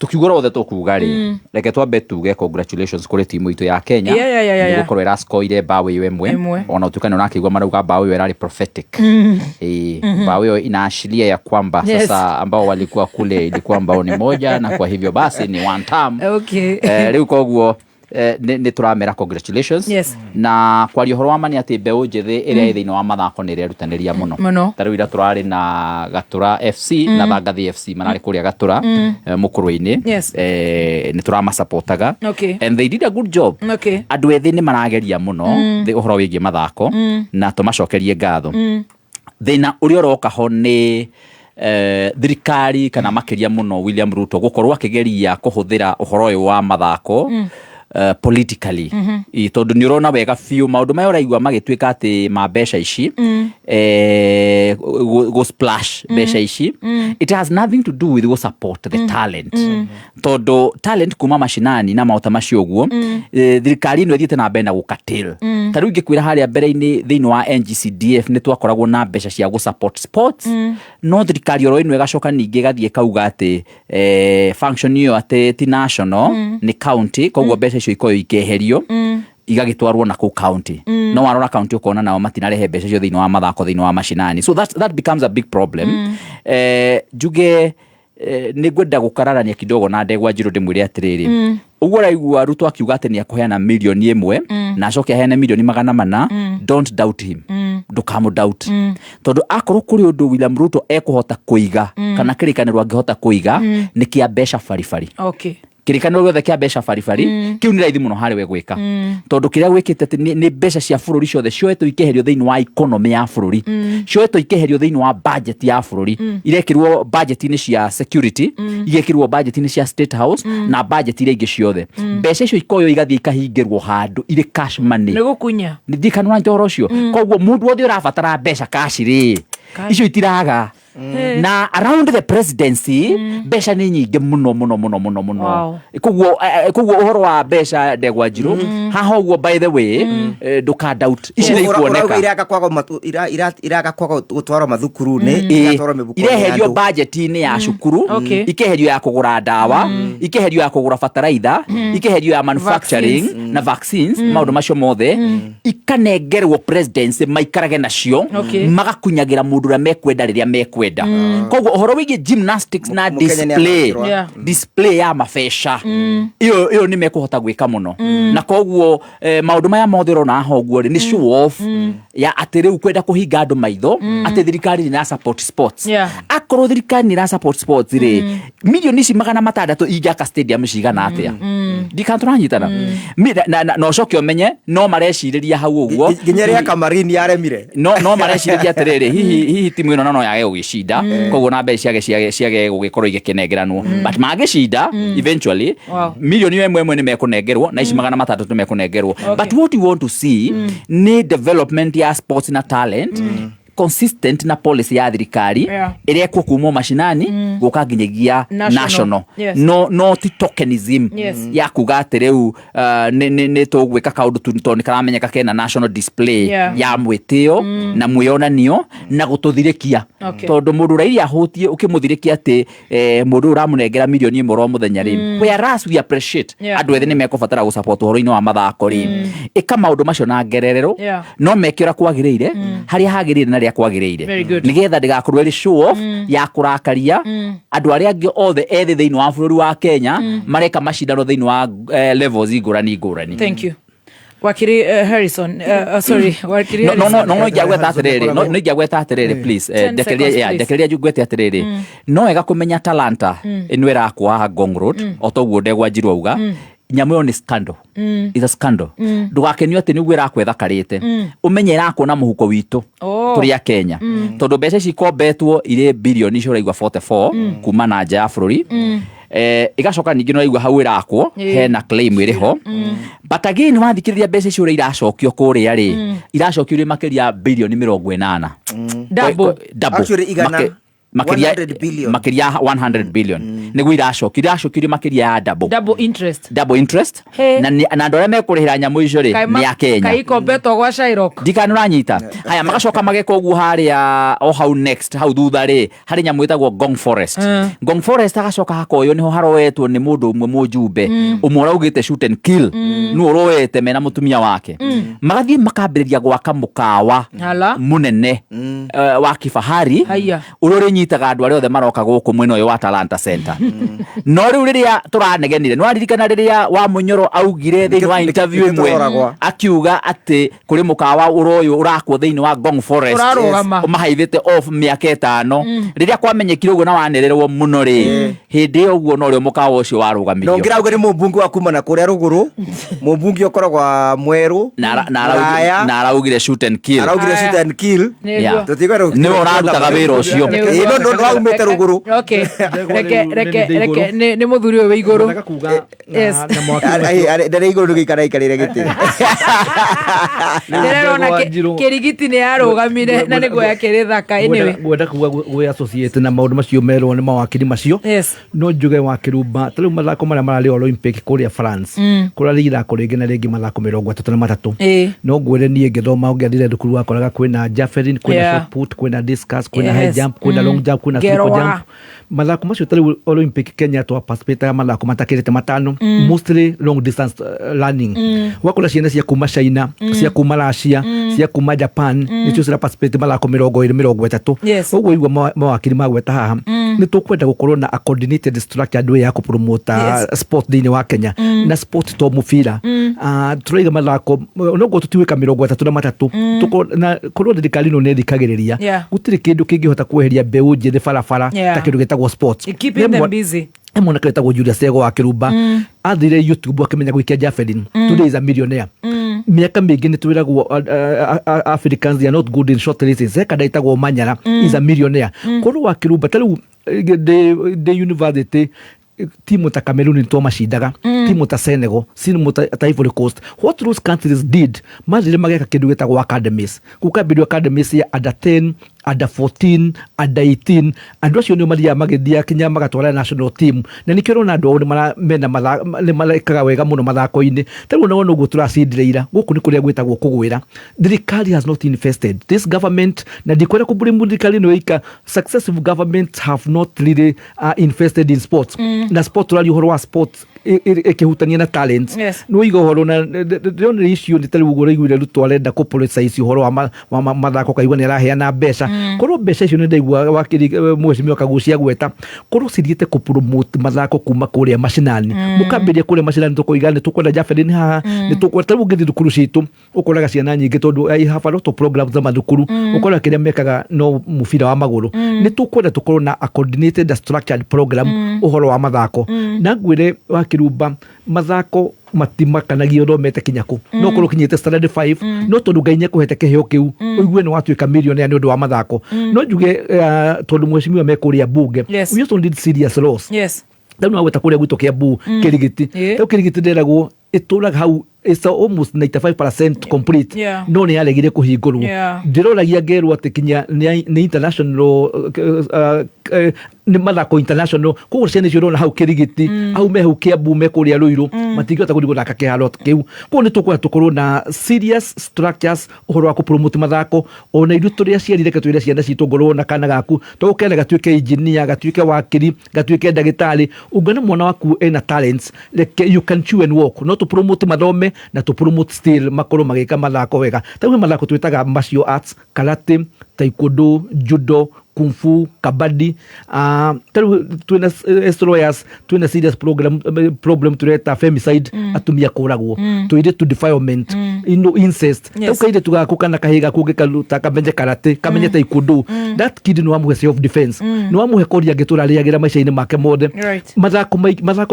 Tukiuga ũrĩa wothe tũkuga rĩ, reke twambe tuge congratulations kũrĩ timu itũ ya Kenya Yeah. nĩ gũkorwo ĩrascoire mbaũ ĩyo ĩmwe Ĩmwe. ona ũtuĩka nĩ ũrakĩigua marauga mbaũ ĩyo ĩrarĩ prophetic. Ĩĩ, mbaũ ĩyo inaashiria ya kwamba sasa ambao walikuwa kule ilikuwa mbao ni moja na kwa hivyo basi ni one term. Rĩu koguo nĩ tũramera congratulations. Na kwaria ũhoro wa ma nĩ atĩ mbeũ njĩthĩ ĩrĩa ĩ thĩinĩ wa mathako nĩ ĩrerutanĩria mũno. Mũno. Ta rĩu ira tũrarĩ na Gatura FC na Thangathi FC mararĩ kũrĩa Gatura mũkũrwe-inĩ. Nĩ tũramasapotaga. And they did a good job. Andũ ethĩ nĩ marageria mũno ũhoro wĩgiĩ mathako na tũmacokerie ngatho. Thĩna ũrĩa ũroka ho nĩ thirikari kana makĩria mũno William Ruto gũkorwo akĩgeria kũhũthĩra ũhoro ũyũ wa mathako politically. Tondũ nĩ ũrona wega biũ maũndũ maya ũraigua magĩtuĩka atĩ ma mbeca ici, go splash mbeca ici, it has nothing to do with go support the talent. Tondũ talent kuma mashinani na maũta macio ũguo, thirikari ĩno ĩthiĩte na mbere na gũkatil. Ta rĩu ingĩkwĩra harĩa mbere-inĩ thĩinĩ wa NGCDF nĩ twakoragwo na mbeca cia gũ support sports, no thirikari oro ĩno ĩgacoka ningĩ ĩgathiĩ ĩkauga atĩ function ĩyo atĩ ti national, nĩ county, koguo mbeca icio ikoywo ikeherio igagĩtwarwo na kũu county. No warora county ũkona nao matinarehe mbeca icio thĩinĩ wa mathako thĩinĩ wa mashinani, so that becomes a big problem. Njuge nĩ ngwenda gũkararania kidogo na ndegwa Njirũ ndĩmwĩre atĩrĩrĩ, ũguo ũraigua Ruto akiuga atĩ nĩ akũheana milioni 1 na acoke aheane milioni 400, don't doubt him. Ndũkamũ doubt. Tondũ akorwo kũrĩ ũndũ William Ruto ekũhota kũiga kana kĩrĩkanĩro angĩhota kũiga nĩ kĩa mbeca baribari. Kĩrĩkanĩro gĩothe kĩa mbeca baribari kĩu nĩ raithi mũno harĩ we gwĩka. Tondũ kĩrĩa gwĩkĩte atĩ nĩ mbeca cia bũrũri ciothe cioetwo ikeherio thĩinĩ wa economy ya bũrũri, cioetwo ikeherio thĩinĩ wa budget ya bũrũri, irekĩrwo budget-inĩ cia security, igekĩrwo budget-inĩ cia state house na budget iria ingĩ ciothe. Mbeca icio ikoywo igathiĩ ikahingĩrwo handũ irĩ cash money. Nĩ gũkunya. Nĩ kana ũranyita ũhoro ũcio. Koguo mũndũ wothe ũrabatara mbeca cash rĩ, icio itiraga. Na around the presidency mbeca nĩ nyingĩ mũno mũno mũno mũno mũno. Koguo ũhoro wa mbeca ndegwa Njirũ haha ũguo, by the way, ndũka doubt ici nĩ ikuoneka. Iraga kwaga gũtwarwo mathukuru-inĩ, iratwarwo mĩhuko-inĩ ya Ireherio andũ. budget-inĩ ya cukuru, ikeherio ya kũgũra ndawa, ikeherio ya kũgũra bataraitha, ikeherio ya manufacturing na vaccines, maũndũ macio mothe ikanengerwo presidency maikarage nacio, magakunyagĩra mũndũ ũrĩa mekwenda rĩrĩa mekwenda. Koguo ũhoro wĩgiĩ gymnastics na Mũkenya nĩ display, athakĩrwo. Display ya mabeca ĩyo ĩyo nĩ mekũhota gwĩka mũno. Na koguo maũndũ maya mothe ũrona haha ũguo rĩ, nĩ show off ya atĩ rĩu kwenda kũhinga andũ maitho atĩ thirikari nĩ ĩra support sports. Akorwo thirikari nĩ ĩra support sports rĩ, milioni ici 600 ingĩaka stadium cigana atĩa? Ndikana tũranyitana. Na ũcoke ũmenye no marecirĩria hau ũguo. Nginya ĩrĩa Kamarini yaremire. No marecirĩria atĩrĩrĩ, hihi timu ĩno no yage gũgĩcinda, koguo na mbeca ciage gũgĩkorwo igĩkĩnengeranwo, but mangĩcinda eventually milioni ĩmwe ĩmwe nĩ mekũnengerwo na ici 600 nĩ mekũnengerwo. But what you want to see nĩ development ya sports na talent consistent na policy ya thirikari ĩrĩa ĩkuo kuma mashinani gũka nginyagia National. national. No ti tokenism ya kuga atĩ rĩu nĩ tũgwĩka kaũndũ tu tondũ nĩ karamenyeka kena national display ya mwĩtĩo na mwĩonanio na gũtũthirĩkia. Tondũ mũndũ ũrĩa ahũtie ũkĩmũthirĩkia atĩ mũndũ ũyũ ũramũnengera milioni 1 oro mũthenya rĩ, whereas we appreciate andũ ethĩ nĩ mekũbatara gũsupport ũhoro-inĩ wa mathako rĩ, ĩka maũndũ macio na ngererero, no meke ũrĩa kwagĩrĩire, harĩa hagĩrĩire na rĩrĩa kwagĩrĩire, Very good. nĩgetha ndĩgakorwo ĩrĩ show off ya kũrakaria andũ arĩa angĩ othe ethĩ thĩinĩ wa bũrũri wa Kenya mareka macindano thĩinĩ wa levels ngũrani ngũrani. Thank you. Wakiri Harrison, sorry, Wakiri No, no, no, Harrison. no, no ingĩagweta atĩrĩrĩ, no ingĩagweta atĩrĩrĩ, please, 10 ndekereria, seconds, yeah, please. ndekereria ngwete atĩrĩrĩ, no wega kũmenya talanta ĩno ĩrakwo haha Ngong Road, o toguo ndegwa Njirũ auga, nyamũ ĩyo nĩ scandal. It's a scandal. Ndũgakenio atĩ nĩguo ĩrakwo ĩthakarĩte, ũmenye ĩrakwo na mũhuko witũ tũrĩ a Kenya, tondũ mbeca ici ikombetwo irĩ bilioni icio ũraigua 44 kuma na nja ya bũrũri, igacoka ningĩ nĩũraigua hau ĩrakwo hena claim ĩrĩ ho. But again wathikĩrĩria mbeca icio ũrĩa iracokio kũrĩa rĩ, iracokio irĩ makĩria bilioni 80. Double. Double. Actually, igana. Makiria 100 billion. Makiria 100 billion niguo iracokio, iracokirio makiria ya double. Double interest. Double interest. Hey. Na na andũ arĩa mekũrĩhĩra nyamũ icio rĩ nĩ a Kenya. Kai ikombetwo gwa Shylock. Ndikana ũranyita haya, magacoka mageka ũguo harĩa o hau next hau thutha rĩ harĩ nyamũ ĩtagwo Ngong Forest. Ngong Forest agacoka hakoywo nĩho haroetwo nĩ mũndũ ũmwe mũjumbe ũmwe ũraugĩte shoot and kill nĩwe ũroete mena mũtumia wake. Magathiĩ makambĩrĩria gwaka mũkawa Hala. mũnene wa kifahari Haya. ũrĩa ũrĩnyitaga andũ arĩa othe maroka gũkũ mwena ũyũ wa Talanta Center. No rĩu rĩrĩa tũranegenire, nĩwaririkana rĩrĩa wa Mũnyoro augire thĩinĩ wa interview Nĩkĩ ĩmwe tũroragwa? akiuga atĩ kũrĩ mũkawa ũroyũ ũrakwo thĩinĩ wa Ngong Forest. Ũrarũgama. Mahaithĩte off mĩaka 5 rĩrĩa kwamenyekire ũguo na wanĩrĩrwo mũno rĩ, hĩndĩ ĩyo ũguo norĩo mũkawa ũcio Na warũgamirio. ũngĩrauga nĩ mũmbunge wa kuma na kũrĩa rũgũrũ, mũmbunge ũkoragwa mwerũ Na Raya. na araugire shoot and kill. Araugire Aya. shoot and kill. Yeah. Tũtikwenda Nĩwe ũrarutaga wĩra ũcio. Ĩĩ, no no aumĩte rũgũrũ. Okay. Ndegwa Reke rĩu reke nĩ ndĩ reke igũrũ. nĩ mũthuri ũyũ wĩ igũrũ. Ngwendaga kuga Yes. na mawakiri macio. Ndarĩ igũrũ gĩikara aikarĩre gĩtĩ. Ndĩrerona Ndegwa Njirũ- kĩrigiti nĩ yarũgamire na nĩguo yakĩrĩ thaka anyway. Ngwenda kuga gwĩ associate na maũndũ macio merwo nĩ mawakiri macio. Yes. No njuge wa kĩrumba ta rĩu mathako marĩa mararĩ Olympic kũrĩa France, kũrarĩ ithako rĩngĩ na rĩngĩ mathako 33. No ngwĩre niĩ ngĩthoma ũngĩathire thukuru wakoraga kwĩna javelin, kwĩna shot put, kwĩna discus, kwĩna high jump, kwĩna long jump, kwĩna triple Ngerwa. jump. Mathako macio ta rĩu Olympic Kenya twa participate mathako matakĩrĩte 5, mostly long distance running. Ũgakora ciana cia kuma China, cia kuma Russia, cia kuma Japan nĩcio cira participate mathako 20 30. Ũguo igua mawakiri magweta haha nĩ tũkwenda gũkorwo na a coordinated structure way ya kũpromota sport thĩinĩ wa Kenya. Na sport to mũbira. Ah, tũraiga mathako noguo tũtiwĩka 33. Na korwo thirikari ĩno nĩ ĩthikagĩrĩria, gũtirĩ kĩndũ kĩngĩhota kweheria mbeũ njĩthĩ barabara ta kĩndũ gĩtagwo sports. Keeping them busy. He mwanake wĩtagwo Julius Sego wa Kĩrumba athire YouTube akĩmenya gũikia javelin. Today is a millionaire. Mĩaka mĩingĩ nĩ twĩragwo Africans, they are not good in short races. He kada ĩtagwo Manyara is a millionaire. Korwo wa Kĩrumba ta rĩu ndĩ university, timu ta Cameroon nĩ twamacindaga, timu ta Senegal, timu ta Ivory Coast. What those countries did, mathire mageka kĩndũ gĩtagwo academies. Gũkambĩrĩrio academies ya under 10, under 14, under 18. Andũ acio nĩo mathiaga magĩthiaga kinya magatwara national team, na nĩkĩo ũrona andũ ao mena nĩ marekaga wega mũno mathako-inĩ. Ta rĩu ona ũguo tũracindire ira gũkũ nĩ kũrĩa gwĩtagwo kũgwĩra. Thirikari has not invested, this government, na ndikwenda kũblame thirikari ĩno ĩika. Successive governments have not really invested in sports. Na sport, tũraria ũhoro wa sports ĩkĩhutania na talents. Nĩ waiga ũhoro na ndĩronire icio nĩ tarĩu ũguo ũraiguire Ruto arenda kũ politicize ũhoro wa mathako, kaigua nĩ araheana mbeca. Korwo mbeca icio nĩ ndaigua wakiri mheshimiwa Kagucia gweta korwo cithiĩte kũ promote mathako kuma kũrĩa macinani, mũkambĩrĩria kũrĩa macinani, tũkoiga nĩ tũkwenda javelin haha, nĩ tũkwenda. Tarĩu ũngĩthiĩ thukuru citũ ũkoraga ciana nyingĩ, tondũ I have a lot of programs za mathukuru, ũkoraga kĩrĩa mekaga no mũbira wa magũrũ. Nĩ tũkwenda tũkorwo na a coordinated structured program ũhoro wa mathako. Na ngwĩre wa Kĩrumba, mathako matimakanagia ũthomete kinya kũ, no ũkorwo ũkinyĩte standard 5, no tondũ Ngai nĩekũhete kĩheo kĩu, ũigue nĩ watuĩka millionaire nĩ ũndũ wa mathako. No njuge tondũ mheshimiwa me kũrĩa bunge, we also need serious laws. Rĩu no gweta kũrĩa gwitũ Kĩambu Kĩrigiti, rĩu Kĩrigiti ndĩragwo ĩtũraga hau, it's almost 95% complete, no nĩ yaregire kũhingũrwo. Ndĩroragia ngerwo atĩ kinya nĩ international, nĩ mathako international. Koguo ciana icio ũrona hau Kĩrigiti, hau me hau Kĩambu, me kũrĩa Rũirũ, matingĩhota gũthiĩ gũthaka kĩharo kĩu. Koguo nĩ tũkwenda tũkorwo na serious structures ũhoro wa kũpromote mathako. Ona ithuĩ tũrĩ aciari, reke twĩre ciana citũ, ngorwo na kana gaku to gũkenda gatuĩke engineer, gatuĩke wakiri, gatuĩke ndagĩtarĩ, ũngĩona mwana waku ena talents, reke you can chew and walk. No tũpromote mathome na tũpromote still makorwo magĩka mathako wega. Ta rĩu he mathako twĩtaga martial arts, karate, taekwondo, judo, kung fu, kabadi. Ta rĩu twĩna as lawyers twĩna serious program, problem tũreta femicide, atumia kũragwo, tũirĩtu defilement, incest. Rĩu kairĩtu gaku kana kahĩĩ gaku ũngĩkaruta kamenye karate, kamenye taekwondo, that kid nĩ wamũhe self defense, nĩ wamũhe kori angĩtũra arĩagĩra maica-inĩ make mothe. Mathako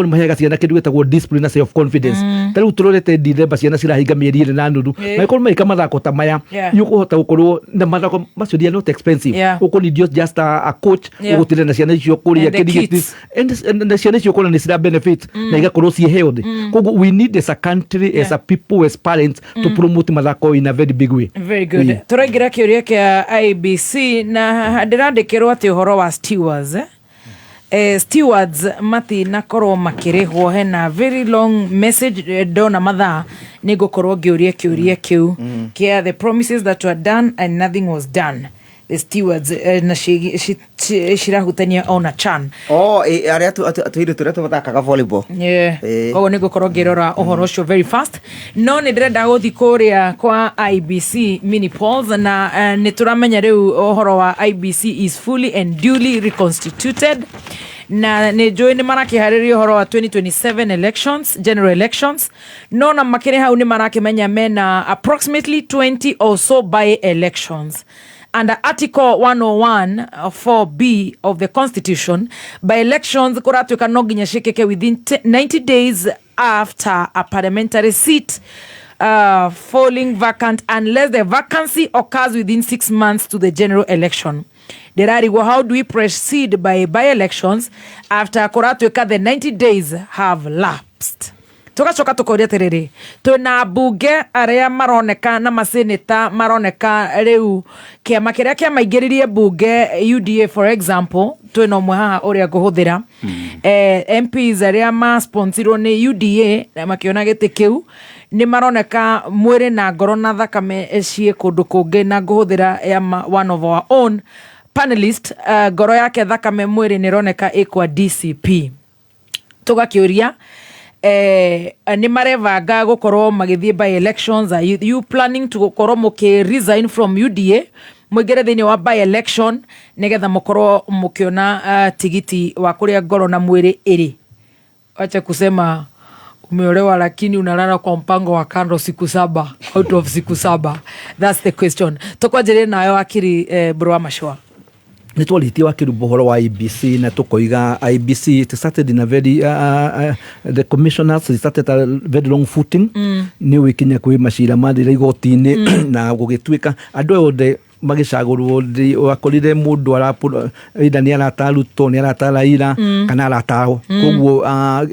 nĩ maheaga ciana kĩndũ gĩtagwo discipline na self confidence. Ta rĩu tũrorete December ciana cirahinga mĩeri 2.5, mangĩkorwo magĩka mathako ta maya, nĩ ũkũhota gũkorwo na mathako macio. icio they are not expensive. Ũkũ need just a coach ũgũtinda na ciana icio kũrĩa And the kĩrigiti kits. And ciana icio ũkona nĩ cira benefit na igakorwo ciĩ healthy. Koguo we need as a country, as a people, as parents, to promote mathako in a very big way. Very good. Tũraingĩra kĩũria kĩa IEBC na ndĩrandĩkĩrwo atĩ ũhoro wa stewards, eh? Stewards matinakorwo makĩrĩhwo. Hena very long message. Ndona mathaa nĩ ngũkorwo ngĩũria kĩũria kĩu kĩa the promises that were done and nothing was done, the stewards, na cirahutania ona CHAN. Oh, arĩa tũirĩtu tũrĩa tũthakaga volleyball. Koguo nĩ ngũkorwo ngĩrora ũhoro ũcio very fast, no nĩ ndĩrenda gũthiĩ kũrĩa kwa IEBC mini polls na nĩ tũramenya rĩu ũhoro wa IEBC is fully and duly reconstituted, na nĩ njũĩ nĩ marakĩharĩria ũhoro wa 2027 elections, general elections, no na makĩrĩ hau nĩ marakĩmenya mena approximately 20 or so by elections. Under Article 101 4B of the Constitution, by elections kũratuĩka no nginya ciĩkĩke within 90 days after a parliamentary seat falling vacant, unless the vacancy occurs within 6 months to the general election. Ndĩrarigwo, how do we proceed by elections after kũratuĩka the 90 days have lapsed? Tugacoka tukoria atiriri, twina mbunge aria maroneka na maseneta maroneka riu kiama kiria kiamaingiririe mbunge, UDA for example, twina ũmwe haha ũrĩa ngũhũthĩra, MPs arĩa masponsirwo nĩ UDA na makĩona gĩtĩ kĩu nĩ maroneka mwĩrĩ na ngoro na thakame ciĩ kũndũ kũngĩ, na ngũhũthĩra ya one of our own panelist, ngoro yake, thakame, mwĩrĩ nĩ ĩroneka ĩkwa DCP. Tũgakĩũria, nĩ marebanga gũkorwo magĩthiĩ by elections? Are you planning to gũkorwo mũkĩ resign from UDA mũingĩre thĩinĩ wa by election nĩgetha mũkorwo mũkĩona tigiti wa kũrĩa ngoro na mwĩrĩ ĩrĩ? Wacha kusema umeolewa lakini unalala kwa mpango wa kando siku 7 out of siku 7. That's the question. Tũkwanjĩrĩria nayo akiri, bro wa mashua. Nä twarĩtie wa kĩrumbo ũhoro wa IEBC na tũkoiga IEBC, it started in a very the commissioners, it started a very long footing. Nĩ ũgĩkinya kwĩ macira mathire igoti-inĩ na gũgĩtuĩka andũ aya othe magĩcagũrwo wakorire mũndũ either nĩ arata Ruto, nĩ arata Raila kana aratao. Koguo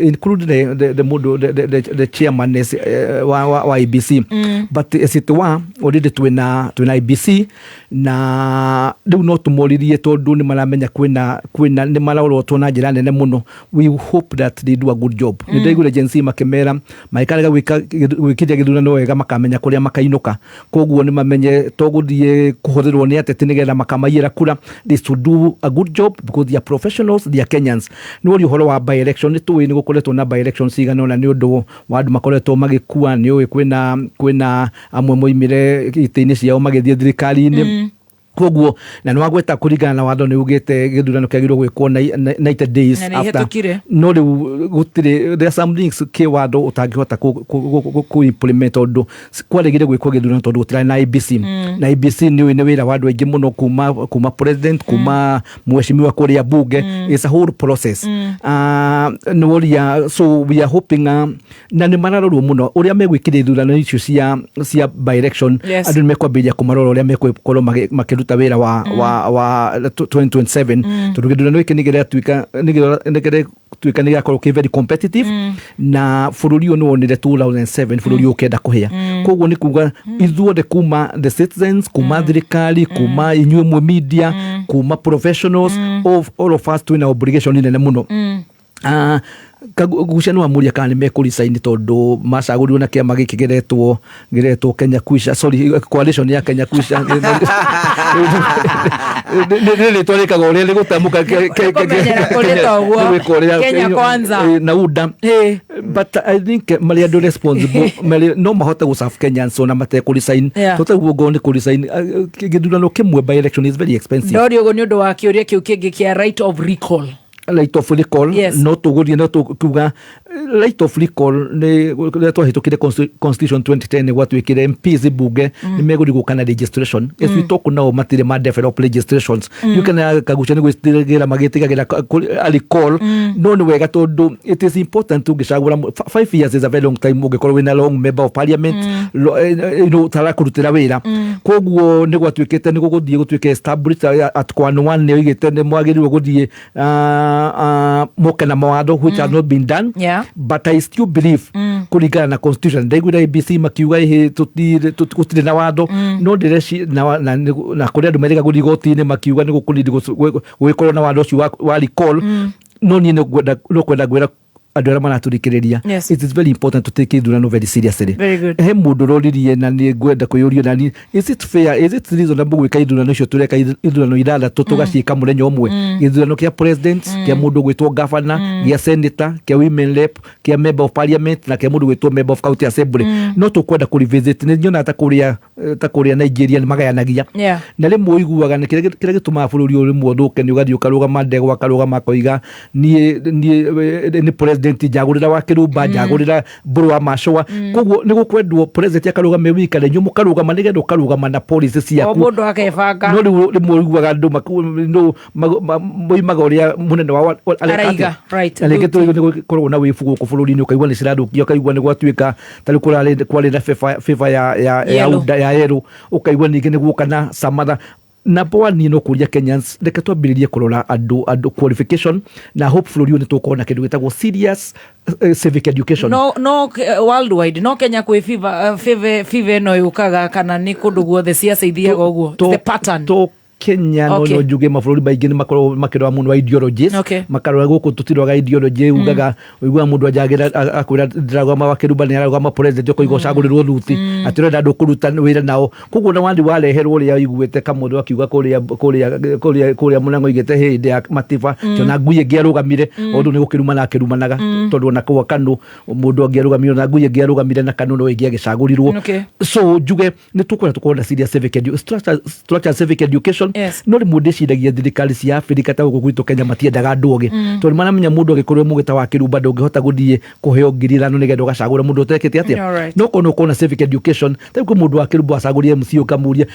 include the mũndũ the chairman is, wa IEBC. But as it were, already twĩna IEBC na rĩu no tũmoririe tondũ nĩ maramenya kwĩna nĩ marorotwo na njĩra nene mũno. We hope that they do a good job. Nĩ ndaiguire Gen Z makĩmera mangĩkarega gwĩkĩria gĩthurano wega makamenya kũrĩa makainũka. Koguo nĩ mamenye to gũthiĩ kũhũthĩrwo nĩ ateti nĩgetha makamaiyĩra kura. They should do a good job because they are professionals, they are Kenyans. Nĩ woria ũhoro wa by election, nĩ tũĩ nĩ gũkoretwo na by election cigana ũna nĩ ũndũ wa andũ makoretwo magĩkua. Nĩ ũĩ kwĩna amwe moimire itĩ-inĩ ciao magĩthiĩ thirikari-inĩ. Koguo na nĩ wagweta kũringana na watho nĩ ugĩte gĩthurano kĩagĩrĩirwo gwĩkwo 90 days Na nĩ after. ihĩtũkire. No rĩu gũtirĩ, there are some things kĩwatho ũtangĩhota kũ implement tondũ kwaregire gwĩkwo gĩthurano tondũ gũtirarĩ na IEBC. Na IEBC nĩ ũĩ nĩ wĩra wa andũ aingĩ mũno, kuma president, kuma mheshimiwa kũrĩa bunge. It's a whole process. Ah, nĩ woria, so we are hoping, na nĩ mararorwo mũno ũrĩa megwĩkĩra ithurano icio cia by election. Andũ nĩ mekwambĩrĩria kũmarora ũrĩa megũkorwo makĩruta wĩra wa 2027 tondũ gĩthurano gĩkĩ nĩ gĩgatuĩka nĩ gĩgakorwo kĩ very competitive. Na bũrũri ũyũ nĩ wonire 2007 bũrũri ũyũ ũkĩenda kũhĩa. Koguo nĩ kuga ithuothe, kuma the citizens, kuma thirikari, kuma inyuĩ mwe media, kuma professionals, all of us twĩna obligation nene mũno. Ah, Gucia nĩ wamuria kana nĩ mekũresign tondũ macagũrirwo na kĩama gĩkĩ gĩretwo Kenya Kwisha, sorry, coalition ya Kenya Kwisha. Nĩ rĩtwa rĩkaga ũrĩa rĩgũtamũka. Kũmenyera kũrĩta ũguo. Kenya Kwanza. Na UDA, but I think marĩ andũ responsible marĩ no mahote gũ serve Kenyans ona matekũresign. Tũtaguo ngorwo nĩ kũresign, gĩthurano kĩmwe, by election is very expensive. Ndoria ũguo nĩ ũndũ wa kĩũria kĩu kĩngĩ kĩa right of recall. Right of recall. Yes. No tũgũrie, no tũkiuga right of recall nĩ rĩrĩa twahĩtũkire constitution 2010 nĩ gwatuĩkire MPs bunge nĩ megũthiĩ gũka na registration. As we talk now, matirĩ ma develop registrations. You can kagucia nĩ gwĩtigĩra magĩtigagĩra a recall, no nĩ wega tondũ it is important ũngĩcagũra 5 years is a very long time ũngĩkorwo wĩna long member of parliament tarakũrutĩra wĩra. Koguo nĩ gwatuĩkĩte nĩ gũgũthiĩ gũtuĩke established at kwan one nĩ oigĩte nĩ mwagĩrĩirwo gũthiĩ moke na mawatho which has not been done. But I still believe kũringana na constitution, ndaiguire IEBC makiuga ĩhĩ gũtirĩ na watho, no ndĩreci na kũrĩ andũ merĩga gũthiĩ igoti-inĩ makiuga nĩ gũkũnidi gũgĩkorwo na watho ũcio wa recall. No niĩ no kwenda ngwĩra andũ arĩa maratũthikĩrĩria, it is very important to take ithurano very seriously. Very good. He mũndũ ũroririe na nĩ ngwenda kwĩyũria nani, is it fair, is it reasonable gwĩka ithurano icio tũreka, ithurano ithathatũ tũgaciĩka mũthenya ũmwe? Gĩthurano kĩa president, kĩa mũndũ gwĩtwo governor, gĩa senator, kĩa women rep, kĩa member of parliament na kĩa mũndũ gwĩtwo member of county assembly. No tũkwenda kũ revisit. Nĩ nyonaga ta kũrĩa Nigeria nĩ magayanagia na rĩmwe ũiguaga nĩ kĩrĩa gĩtũmaga bũrũri ũyũ rĩmwe ũthũke nĩ ũgathiĩ ũkarũgama ndegwa akarũgama akoiga niĩ nĩ president, njagũrĩra wa kĩrumba, njagũrĩra mbũrũ wa macũa. Koguo nĩ gũkwendwo president akarũgame wika na inyuĩ mũkarũgama nĩgetha ũkarũgama na policy O ciaku. Mũndũ akebanga. No rĩu rĩmwe ũiguaga andũ no moimaga ũrĩa mũnene wao areka. Araiga, Atĩa? Right. Na rĩngĩ tũrĩ nĩ gũkoragwo na wĩbu gũkũ bũrũri-inĩ, ũkaigua nĩ cirathũkia, ũkaigua nĩ gwatuĩka ta rĩu kwarĩ na favor ya Yellow. UDA ya yerũ, ũkaigua ningĩ nĩ guoka na samatha na poa. Niĩ no kũria Kenyans, reke twambĩrĩrie kũrora andũ qualification na hope bũrũri ũyũ nĩ tũkorwo na kĩndũ gĩtagwo serious civic education. No worldwide, no Kenya kwĩ fever ĩno yũkaga, kana nĩ kũndũ guothe ciaca ithiaga ũguo? It's the pattern. To Kenya no no njuge mabũrũri maingĩ nĩ makoragwo makĩrora mũno ideologies. Makarora gũkũ tũtiroraga ideology. Ugaga ũiguaga mũndũ anjagĩra akwĩra ndĩrarũgama wa kĩrumba, nĩ ararũgama president, ũkoiga ũcagũrĩrwo thuti atĩ ũrenda andũ kũruta wĩra nao. Koguo na wathi wareherwo ũrĩa ũiguĩte kamũndũ akiuga kũrĩa mũnango oigĩte hĩndĩ ya matiba tona ngui ĩngĩ arũgamire ũndũ nĩ gũkĩrumana akĩrumanaga tondũ ona kwa Kanu mũndũ angĩarũgamire ona ngui ĩngĩ arũgamire na Kanu no ĩngĩ agĩcagũrirwo. So njuge nĩ tũkwenda tũkorwo na serious civic structure civic education. No rĩmwe ndĩciragia thirikari cia Afrika ta gũkũ gwitũ Kenya matiendaga andũ ogĩ tondũ nĩ maramenya mũndũ angĩkorwo e mũgĩ ta wa kĩrumba ndũngĩhota gũthiĩ kũheo 5,000 nĩgetha ũgacagũra mũndũ ũtekĩte atĩa. No korwo nĩ ũkorwo na civic education, ta rĩu kwĩ mũndũ wa kĩrumba wacagũrire MC, ũkamũria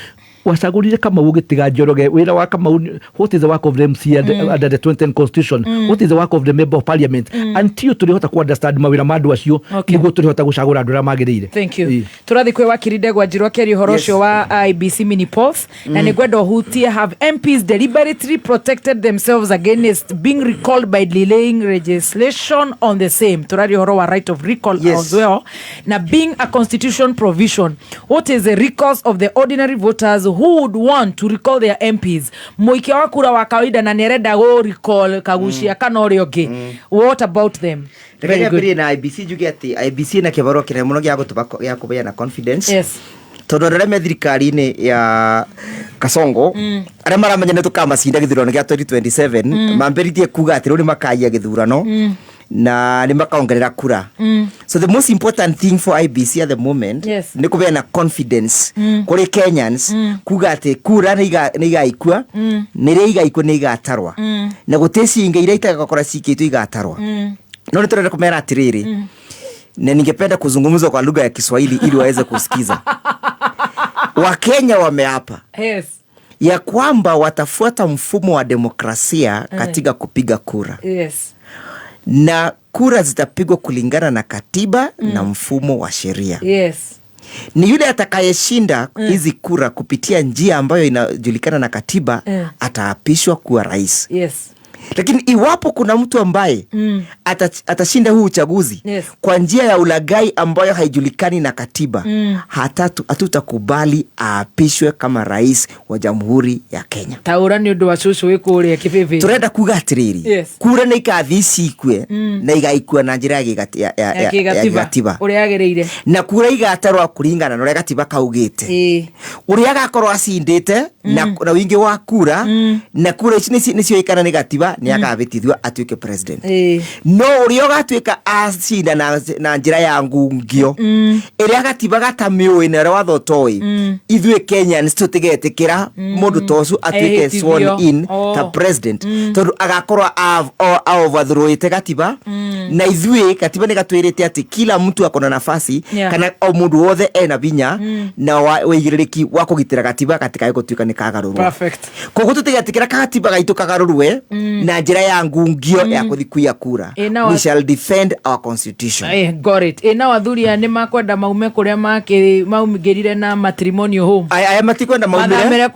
wacagũrire Kamau ũgĩtiga Njoroge, wĩra wa Kamau what is the work of the MC under the 2010 constitution? What is the work of the member of parliament? Until tũrĩhota ku understand mawĩra ma andũ acio nĩguo tũrĩhota gũcagũra andũ arĩa magĩrĩire. Thank you. Ĩĩ. Tũrathiĩ kwĩ wakiri Ndegwa Njiru akĩaria ũhoro ũcio wa IEBC mini polls na nĩ ngwenda ũhutie, have MPs deliberately protected themselves against being recalled by delaying legislation on the same? Tũraria ũhoro wa right of recall as well, na being a constitution provision, what is the recourse of the ordinary voters who would want to recall their MPs? Mũikia wa kura wa kawaida na nĩarenda gũ recall Kagucia kana ũrĩa ũngĩ, what about them? Reke Very good. nyambĩrĩrie na IEBC, njuge atĩ IEBC ĩna kĩbarũa kĩnene mũno gĩa gũtũma gĩa kũheana confidence tondũ andũ arĩa me thirikari-inĩ ya Kasongo arĩa maramenya nĩ tũkamacinda gĩthurano gĩa 2027 mambĩrĩrie kuga atĩ rĩu nĩ makaia gĩthurano na nĩ makaongerera kura. So the most important thing for IEBC at the moment nĩ kũheana confidence kũrĩ Kenyans kuga atĩ kura nĩ igaikua, nĩ rĩa igaikua nĩ igatarwa na gũtirĩ ciingĩ iria itagakorwo cikĩtwo igatarwa. No nĩ tũrenda kũmera atĩrĩrĩ, na ningependa kuzungumza kwa lugha ya Kiswahili ili waweze kusikiza. Wakenya wameapa ya kwamba watafuata mfumo wa demokrasia katika kupiga kura na kura zitapigwa kulingana na katiba na mfumo wa sheria. Ni yule atakayeshinda hizi kura kupitia njia ambayo inajulikana na katiba ataapishwa kuwa rais. Lakini iwapo kuna mtu ambaye atashinda huu uchaguzi kwa njia ya ulaghai ambayo haijulikani na katiba, hatutakubali aapishwe kama rais wa Jamhuri ya Kenya. Taũra nĩ ũndũ wa cũcũ wĩ kũrĩa kĩbĩbĩ. Turenda kuga atiriri, kura nĩ ikathi cikue na igaikua na njĩra ya ya gĩgatiba kĩgatiba ũrĩa yagĩrĩire na kura igatarwo kũringana na ũrĩa gatiba kaugĩte. Ũrĩa agakorwo acindĩte na wingi wa kura na kura ici nĩcioĩkana nĩ gatiba nĩ akabĩtithio atuĩke president. No ũrĩa ũgatuĩka acinda na njĩra ya ngungio ĩrĩa gatiba gatamĩũĩ na ũrĩa watho ũtoĩ, ithuĩ Kenyans tũtigetĩkĩra mũndũ ta ũcio atuĩke Ehĩtithio. sworn in ta president, tondũ agakorwo overthrowĩte gatiba, na ithuĩ gatiba nĩ gatwĩrĩte atĩ kila mtu akona nafasi kana o mũndũ wothe ena binya na wĩigĩrĩrĩki wa kũgitĩra gatiba gatikae gũtuĩka nĩ kagarũrwo. Perfect. Koguo tũtigetĩkĩra kagatiba gaitũ kagarũrwe na njĩra ya ngungio ya kũthi kuiya kura. We shall defend our constitution. Got it. Na athuri aya nĩ makwenda maume kũrĩa maumĩrire na matrimonial home. Aya matikwenda maumĩre. Mathamĩre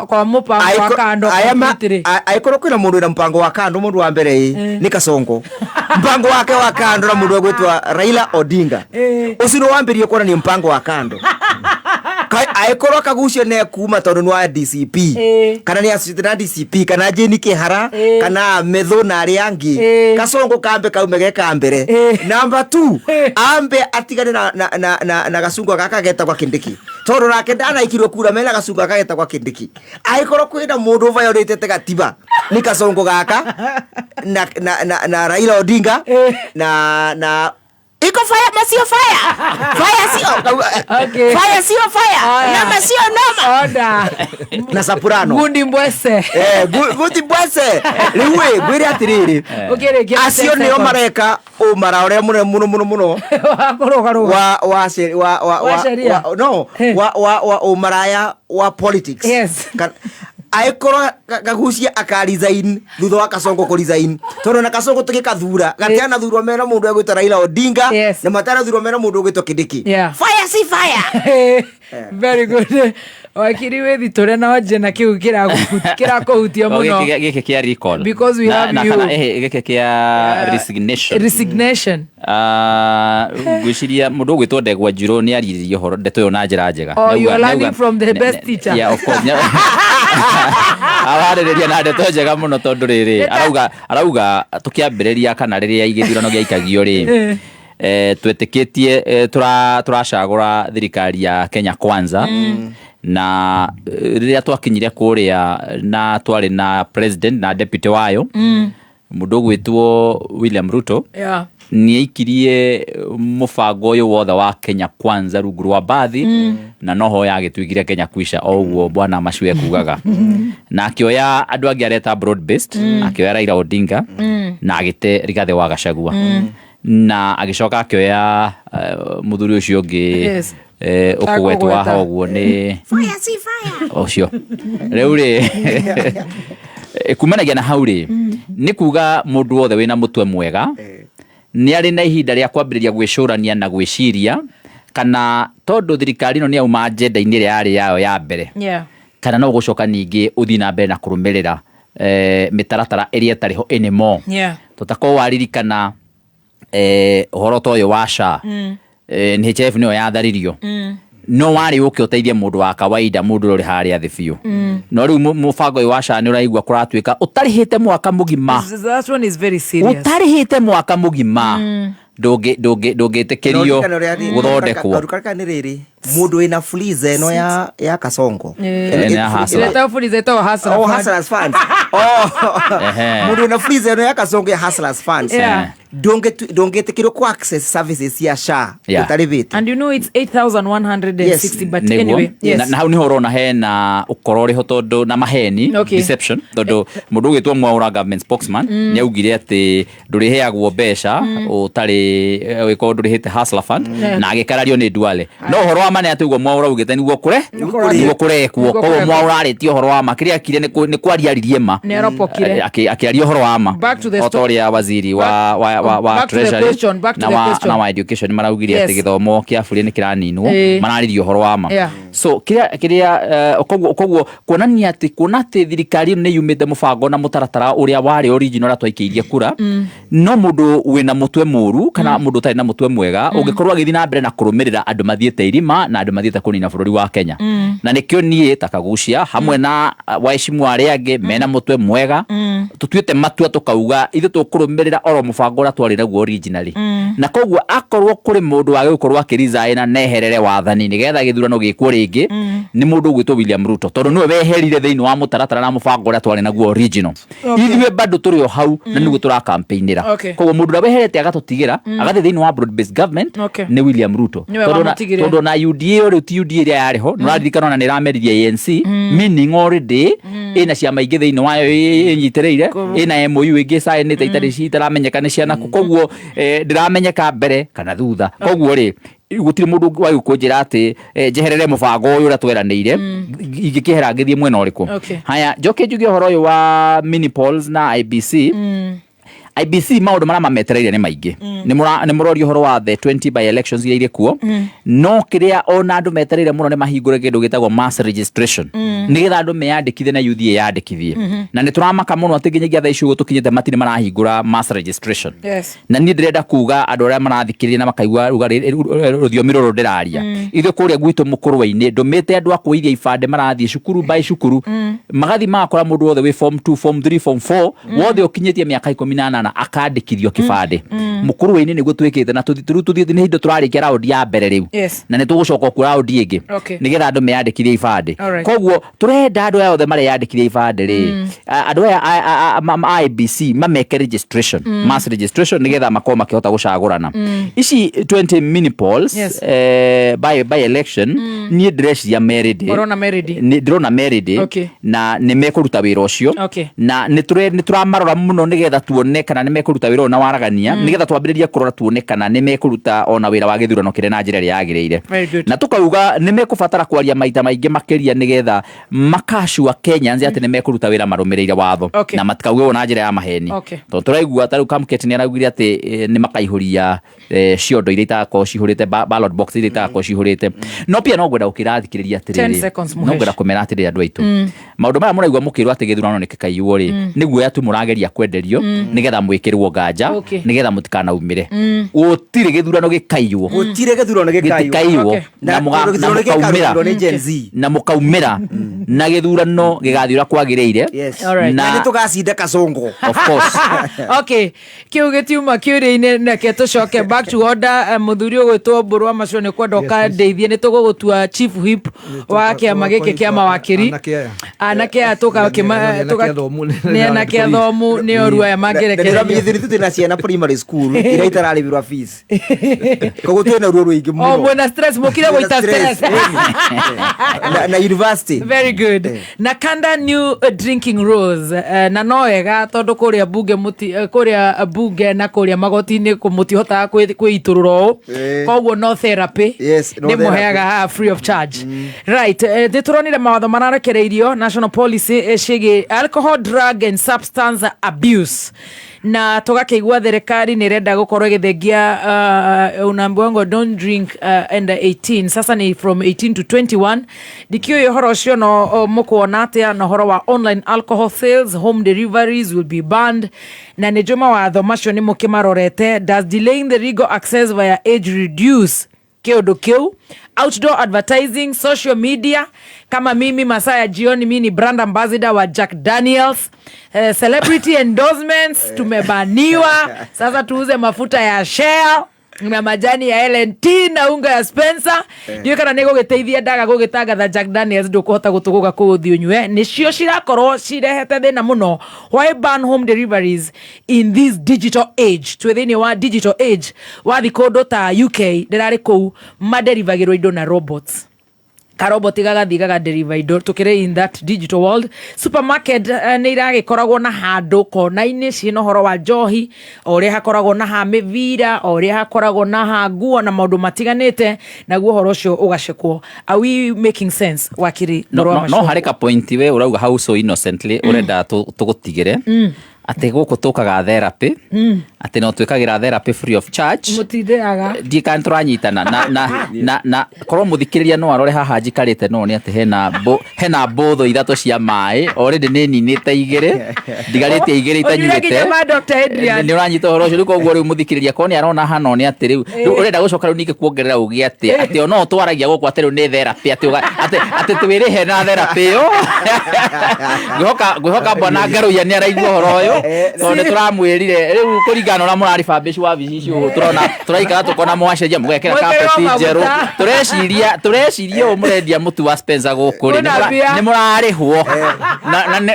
kwa mũbango wa kando completely. Aikorwo kwĩna mũndũ wĩna mũbango wa kando, mũndũ wa mbere ĩ nĩ Kasongo, mpango wake wa kando na mũndũ ũgwĩtwa Raila Odinga. Ũcio nĩ wambĩrĩrie kuonania mpango wa kando. Aikorwo kagucio ne kuma tondu ni wa DCP kana ni associated na DCP kana Jane Kihara kana Methu na aria angi, Kasongo kambe kaume ge kambere. Number 2, ambe atigane na gacungwa gaka getagwa Kindiki, tondu nake ndanaikirwo kura mena gacungwa gaka getagwa Kindiki. Aikorwo kwina mundu violated gatiba ni Kasongo gaka na Raila Odinga na iko fire masio fire fire sio fire sio fire noma sio noma Order. Na Sapurano Gundi mbwese. Gundi mbwese. Riu ĩ, ngwĩre atĩrĩrĩ, Ũkĩrĩkia acio ten nĩo seconds. mareka ũmara ũrĩa mũnene mũno mũno mũno. Wa kũrũgarũga. Wa, wa she-, wa, wa, Wa wa, sheria. wa, no, wa, wa, wa ũmaraya wa politics. Aikorwo Kagucia aka resign thutha wa Kasongo kũ resign, tondu na Kasongo tũgĩkathura gatianathurwo mena mũndũ egwĩtwo Raila Odinga na matanathurwo mena mũndũ ũgwĩtwo Kindiki. Fire si fire. Very good. Wakiri wĩ thitũre na wanjie na kĩu kĩrakũhutia Oh, mũno. gĩkĩ kĩa recall. Because we have Na you. kana, gĩkĩ kĩa resignation. Resignation. Ngwĩciria mũndũ ũgwĩtwo Ndegwa Njirũ nĩ aririe ũhoro ndeto ĩyo na njĩra njega. Oh, you are learning from the best teacher. Yeah, of course. Ararĩrĩria na ndeto njega mũno tondũ rĩrĩ, arauga tũkĩambĩrĩria kana rĩrĩa gĩthurano gĩaikagio rĩ, twetĩkĩtie, tũracagũra thirikari ya Kenya Kwanza. Na rĩrĩa twakinyire kũrĩa na twarĩ na president na deputy wayo, mũndũ ũgwĩtwo William Ruto, nĩ aikirie mũbango ũyũ wothe wa Kenya Kwanza rungu rwa mbathi, na noho yagĩtuĩkire Kenya Kwisha, o ũguo bwana Macu ekugaga. Na akĩoya andũ angĩ areta broad based, akĩoya Raila Odinga, na agĩte Rigathĩ wa Gachagua. Na agĩcoka akĩoya, mũthuri ũcio ũngĩ, ũkũgwetwo haha ũguo nĩ Fire si fire. Ũcio. Rĩu rĩ, kumanagia na hau rĩ, nĩ kuga mũndũ wothe wĩna mũtwe mwega nĩ arĩ na ihinda rĩa kwambĩrĩria gwĩcũrania na gwĩciria kana tondũ thirikari ĩno nĩ yauma agenda-inĩ ĩrĩa yarĩ yayo ya mbere, kana no gũcoka ningĩ ũthiĩ na mbere na kũrũmĩrĩra, mĩtaratara ĩrĩa ĩtarĩ ho anymore. Tũtakorwo waririkana, ũhoro ta ũyũ wa SHA, NHIF nĩyo yatharirio. No warĩ ũke ũteithie mũndũ wa kawaida, mũndũ ũrĩa ũrĩ harĩa thĩ biũ. No rĩu mũbango ũyũ wa SHA nĩ ũraigua kũratuĩka ũtarĩhĩte mwaka mũgima. That one is very serious. Ũtarĩhĩte mwaka mũgima. Ndũngĩtĩkĩrio No, ũririkane ũrĩa gũthondekwo. kaũndũ karĩa nĩ rĩrĩ, mũndũ wĩna fuliza ĩno ya Kasongo. Ĩno ya Hustler. Ĩno fuliza ĩtagwo Hustler Oh, Fund. Hustlers Fund. Oh. Mũndũ wĩna fuliza ĩno ya Kasongo ya Hustlers Fund. Ndũngĩtĩkĩrio ku access services cia SHA ũtarĩhĩte. And you know it's 8,160, Yes. but Nĩguo. anyway, yes. Na hau nĩho ũrona hena ũkora ũrĩho tondũ na maheni, deception, tondũ mũndũ ũgwĩtwo Mwaura government spokesman nĩ augire atĩ ndũrĩheagwo mbeca ũtarĩ, ũgĩkorwo ndũrĩhĩte Hustler Fund, na agĩkarario nĩ Duale. No ũhoro wa ma nĩ atĩ ũguo Mwaura augĩte nĩguo nĩguo kũrekwo. Nĩguo Koguo kũrekwo. Mwaura arĩtie ũhoro wa ma, kĩrĩa akire nĩ kwaria aririe ma. Nĩ aropokire. Akĩaria ũhoro wa ma. Back to the O ta ũrĩa waziri wa Back to the Treasury question, back to the question. na wa education maraugire atĩ gĩthomo kĩa bũrũri nĩ kĩraninwo, mararirie ũhoro wa ma. So kĩrĩa, koguo kuonania atĩ, kuona atĩ thirikari ĩno nĩ yumĩte mũbango na mũtaratara ũrĩa warĩ original ũrĩa twaikĩirie kura, no mũndũ wĩna mũtwe mũru kana mũndũ ũtarĩ na mũtwe mwega ũngĩkorwo agĩthiĩ na mbere na kũrũmĩrĩra andũ mathiĩte irima na andũ mathiĩte kũnina bũrũri wa Kenya. Na nĩkĩo niĩ ta Kagucia hamwe na waheshimu arĩa angĩ mena mũtwe mwega, tũtuĩte matua tũkauga ithuĩ tũkũrũmĩrĩra oro mũbango ũrĩa twarĩ naguo originally. Na koguo akorwo kũrĩ mũndũ wagĩrĩirwo gũkorwo akĩresign na neherere wathani nĩgetha gĩthurano gĩkwo rĩngĩ, ũngĩ nĩ mũndũ ũgwĩtwo William Ruto, tondũ nĩwe weherire thĩinĩ wa mũtaratara na mũbango ũrĩa twarĩ naguo original. Ithuĩ bado tũrĩ o hau na nĩguo tũrakampeinĩra. Koguo mũndũ ũrĩa weherete agatũtigĩra agathiĩ thĩinĩ wa broad based government nĩ William Ruto. Nĩwe wamũtigire. Tondũ ona UDA rĩu ti UDA ĩrĩa yarĩ ho, nĩũraririkana ona nĩ ĩrameririe ANC, meaning already ĩna ciama ingĩ thĩinĩ wayo ĩnyitĩrĩire, ĩna MOU ĩngĩ ĩcainĩte itarĩ itaramenyeka nĩ cianaku. Koguo ndĩramenyeka mbere kana thutha. Koguo rĩ, gũtirĩ mũndũ wagĩrĩirwo kũnjĩra atĩ njeherere mũbango ũyũ ũrĩa tweranĩire, ingĩkĩehera ngĩthiĩ mwena ũrĩkũ. Haya, njoke njuge ũhoro ũyũ wa mini polls na IBC. IBC maũndũ marĩa mametereire nĩ maingĩ. Nĩ mũroria ũhoro wa the 20 by elections iria irĩ kuo, no kĩrĩa ona andũ metereire mũno nĩ mahingũre kĩndũ gĩtagwo mass registration, nĩgetha andũ meyandĩkithie na youth ĩyandĩkithie. Na nĩ tũramaka mũno atĩ nginyagia thaa ici ũguo tũkinyĩte matirĩ marahingũra mass registration. Na niĩ ndĩrenda kuga andũ arĩa marathikĩrĩria na makaigua rũthiomi rũrũ ndĩraria, ithuĩ kũrĩa gwitũ mũkũrwe-inĩ ndũmĩte andũ a kũiria ibandĩ marathiĩ cukuru by cukuru, magathiĩ magakora mũndũ wothe wĩ form 2, form 3, form 4, wothe ũkinyĩtie mĩaka 18 akandĩkithio kĩbandĩ. Mũkũrwe-inĩ nĩguo twĩkĩte, na rĩu tũthiĩte nĩ hingo tũrarĩkia raundi ya mbere rĩu, na nĩ tũgũcoka kuo raundi ĩngĩ nĩgetha andũ meyandĩkithie ibandĩ. Koguo tũrenda andũ aya othe mareyandĩkithia ibandĩ rĩ, andũ aya a IBC mameke registration, mass registration, nĩgetha makorwo makĩhota gũcagũrana. Ici 20 mini polls by election, niĩ ndĩreciria merĩndĩ. Ũrona merĩndĩ? Ndĩrona merĩndĩ na nĩ mekũruta wĩra ũcio. Na nĩ tũramarora mũno nĩgetha tuone kana nĩ mekũruta wĩra ũyũ na waragania, nĩgetha twambĩrĩrie kũrora tuone kana nĩ mekũruta ona wĩra wa gĩthurano kĩrĩa na njĩra ĩrĩa yagĩrĩire. Very good. Na tũkauga nĩ mekũbatara kwaria maita maingĩ makĩria nĩgetha makacua Kenyans atĩ nĩ mekũruta wĩra marũmĩrĩire watho na matikauge ũũ na njĩra ya maheni. Tondũ tũraigua ta rĩu Kamket nĩ araugire atĩ nĩ makaihũria ciondo iria itagakorwo cihũrĩte, ballot box iria itagakorwo cihũrĩte. No pia no ngwenda gũkĩra athikĩrĩria 10 atĩrĩrĩ, seconds, no Mũhesh. ngwenda kũmera atĩrĩrĩ andũ aitũ, maũndũ maya mũraigua mũkĩrwo atĩ gĩthurano nĩ gĩkaiywo rĩ, nĩ guoya tu mũrageria kwenderio nĩgetha mwĩkĩrwo nganja, nĩgetha mũtikanaumĩre. Gũtirĩ gĩthurano gĩkaiywo. Gũtirĩ gĩthurano gĩkaiywo. Gĩtikaiywo. Na Na tondũ gĩthurano mũkaumĩra. gĩkarũmĩrĩrwo nĩ Gen Z. Na mũkaumĩra na gĩthurano gĩgathiĩ ũrĩa kwagĩrĩire. Yes. All right. Na nĩ tũgacinda kasongo. Of course. Okay, kiu gĩtiuma kĩũria-inĩ, reke tũcoke back to order. Mũthuri ũgwĩtwo Mbũrũ wa Macio, nĩ kwenda ũkandeithie, nĩ tũgũgũtua chief whip wa kĩama gĩkĩ kĩa mawakiri. Anake aya. Anake aya tũgakĩma Nĩ anake athomu, nĩ anake athomu, nĩ oru aya mangĩrekererio. Ndĩramenya ithuĩ twĩna ciana primary school iria itararĩhĩrwo fees, koguo twĩna ruo rũingĩ O mũno. mwĩna stress, mũkire gũita stress. Na university. Very good. Na kanda new drinking rules, na no wega tondũ kũrĩa bunge mũti kũrĩa bunge na kũrĩa magoti-inĩ mũtihotaga kwĩitũrũra ũũ. Koguo no therapy Yes, no nĩ therapy. mũheaga haha free of charge, right? Nĩ tũronire mawatho mararekereirio, national policy ciĩgiĩ alcohol, drug and substance abuse, na tũgakĩigua thirikari nĩ ĩrenda gũkorwo ĩgĩthengia unaambiwa ngo don't drink under 18, sasa ni from 18 to 21. Ndikĩũĩ ũhoro ũcio no mũkuona atĩa, na ũhoro wa online alcohol sales, home deliveries will be banned, na nĩ njũĩ mawatho macio nĩ mũkĩmarorete. Does delaying the legal access via age reduce kĩũndũ kĩu? Outdoor advertising, social media, kama mimi masaa ya jioni mi ni brand ambassador wa Jack Daniels, celebrity endorsements tumebaniwa, sasa tuuze mafuta ya Shell na majani ya L&T na unga ya Spencer. Ndiũĩ kana nĩ gũgĩteithia ndaga gũgĩtangatha Jack Daniels, ndũkũhota gũtũgũga kũu ũthiĩ ũnyue, nĩcio cirakorwo cirehete thĩna mũno. Why ban home deliveries in this digital age? Twĩ thĩinĩ wa digital age. Wathi kũndũ ta UK, ndĩrarĩ kũu, maderivagĩrwo indo na robots, karoboti gagathiĩ gagaderiva indo. Tũkĩrĩ in that digital world. Supermarket nĩ iragĩkoragwo na handũ kona-inĩ ciĩna ũhoro wa njohi, o ũrĩa hakoragwo na ha mĩbira, o ũrĩa hakoragwo na ha nguo na maũndũ matiganĩte, naguo ũhoro ũcio ũgacekwo. Are we making sense, wakiri? No, Mũrũ wa no, no Macio? harĩ ka point we ũrauga hau so innocently, ũrenda tũgũtigĩre atĩ gũkũ tũkaga therapy, atĩ no twĩkagĩra therapy free of charge. Mũtindĩaga. Ndiĩ kana tũranyitana na korwo mũthikĩrĩria no arore haha njikarĩte, no nĩ atĩ hena mbũthũ ithatũ cia maĩ, already nĩ ninĩte igĩrĩ, ndigarĩtie igĩrĩ Ũnyuire itanyuĩte. nginya ma Dr. Adrian. Nĩ ũranyita ũhoro ũcio rĩu. Koguo rĩu mũthikĩrĩria korwo nĩ arona hana nĩ atĩ rĩu ũrenda gũcoka rĩu ningĩ kuongerera ũgĩ atĩ o no twaragia gũkũ atĩ rĩu nĩ therapy, atĩ twĩrĩhe na therapy ĩyo. Ngwĩhoka bwana Ngaruiya nĩ araigua ũhoro ũyũ. Tondũ nĩ tũramwĩrire rĩu kũringana na ũrĩa mũraribambici wabici ici ũguo tũrona tũraikara tũkona mwacenjia mũgekĩra Mwĩkĩrwo kapeti njerũ. maguta. Tũreciria ũũ mũrendia mũtu wa Spencer gũkũ rĩ, Kwĩna mbia. nĩ mũrarĩhwo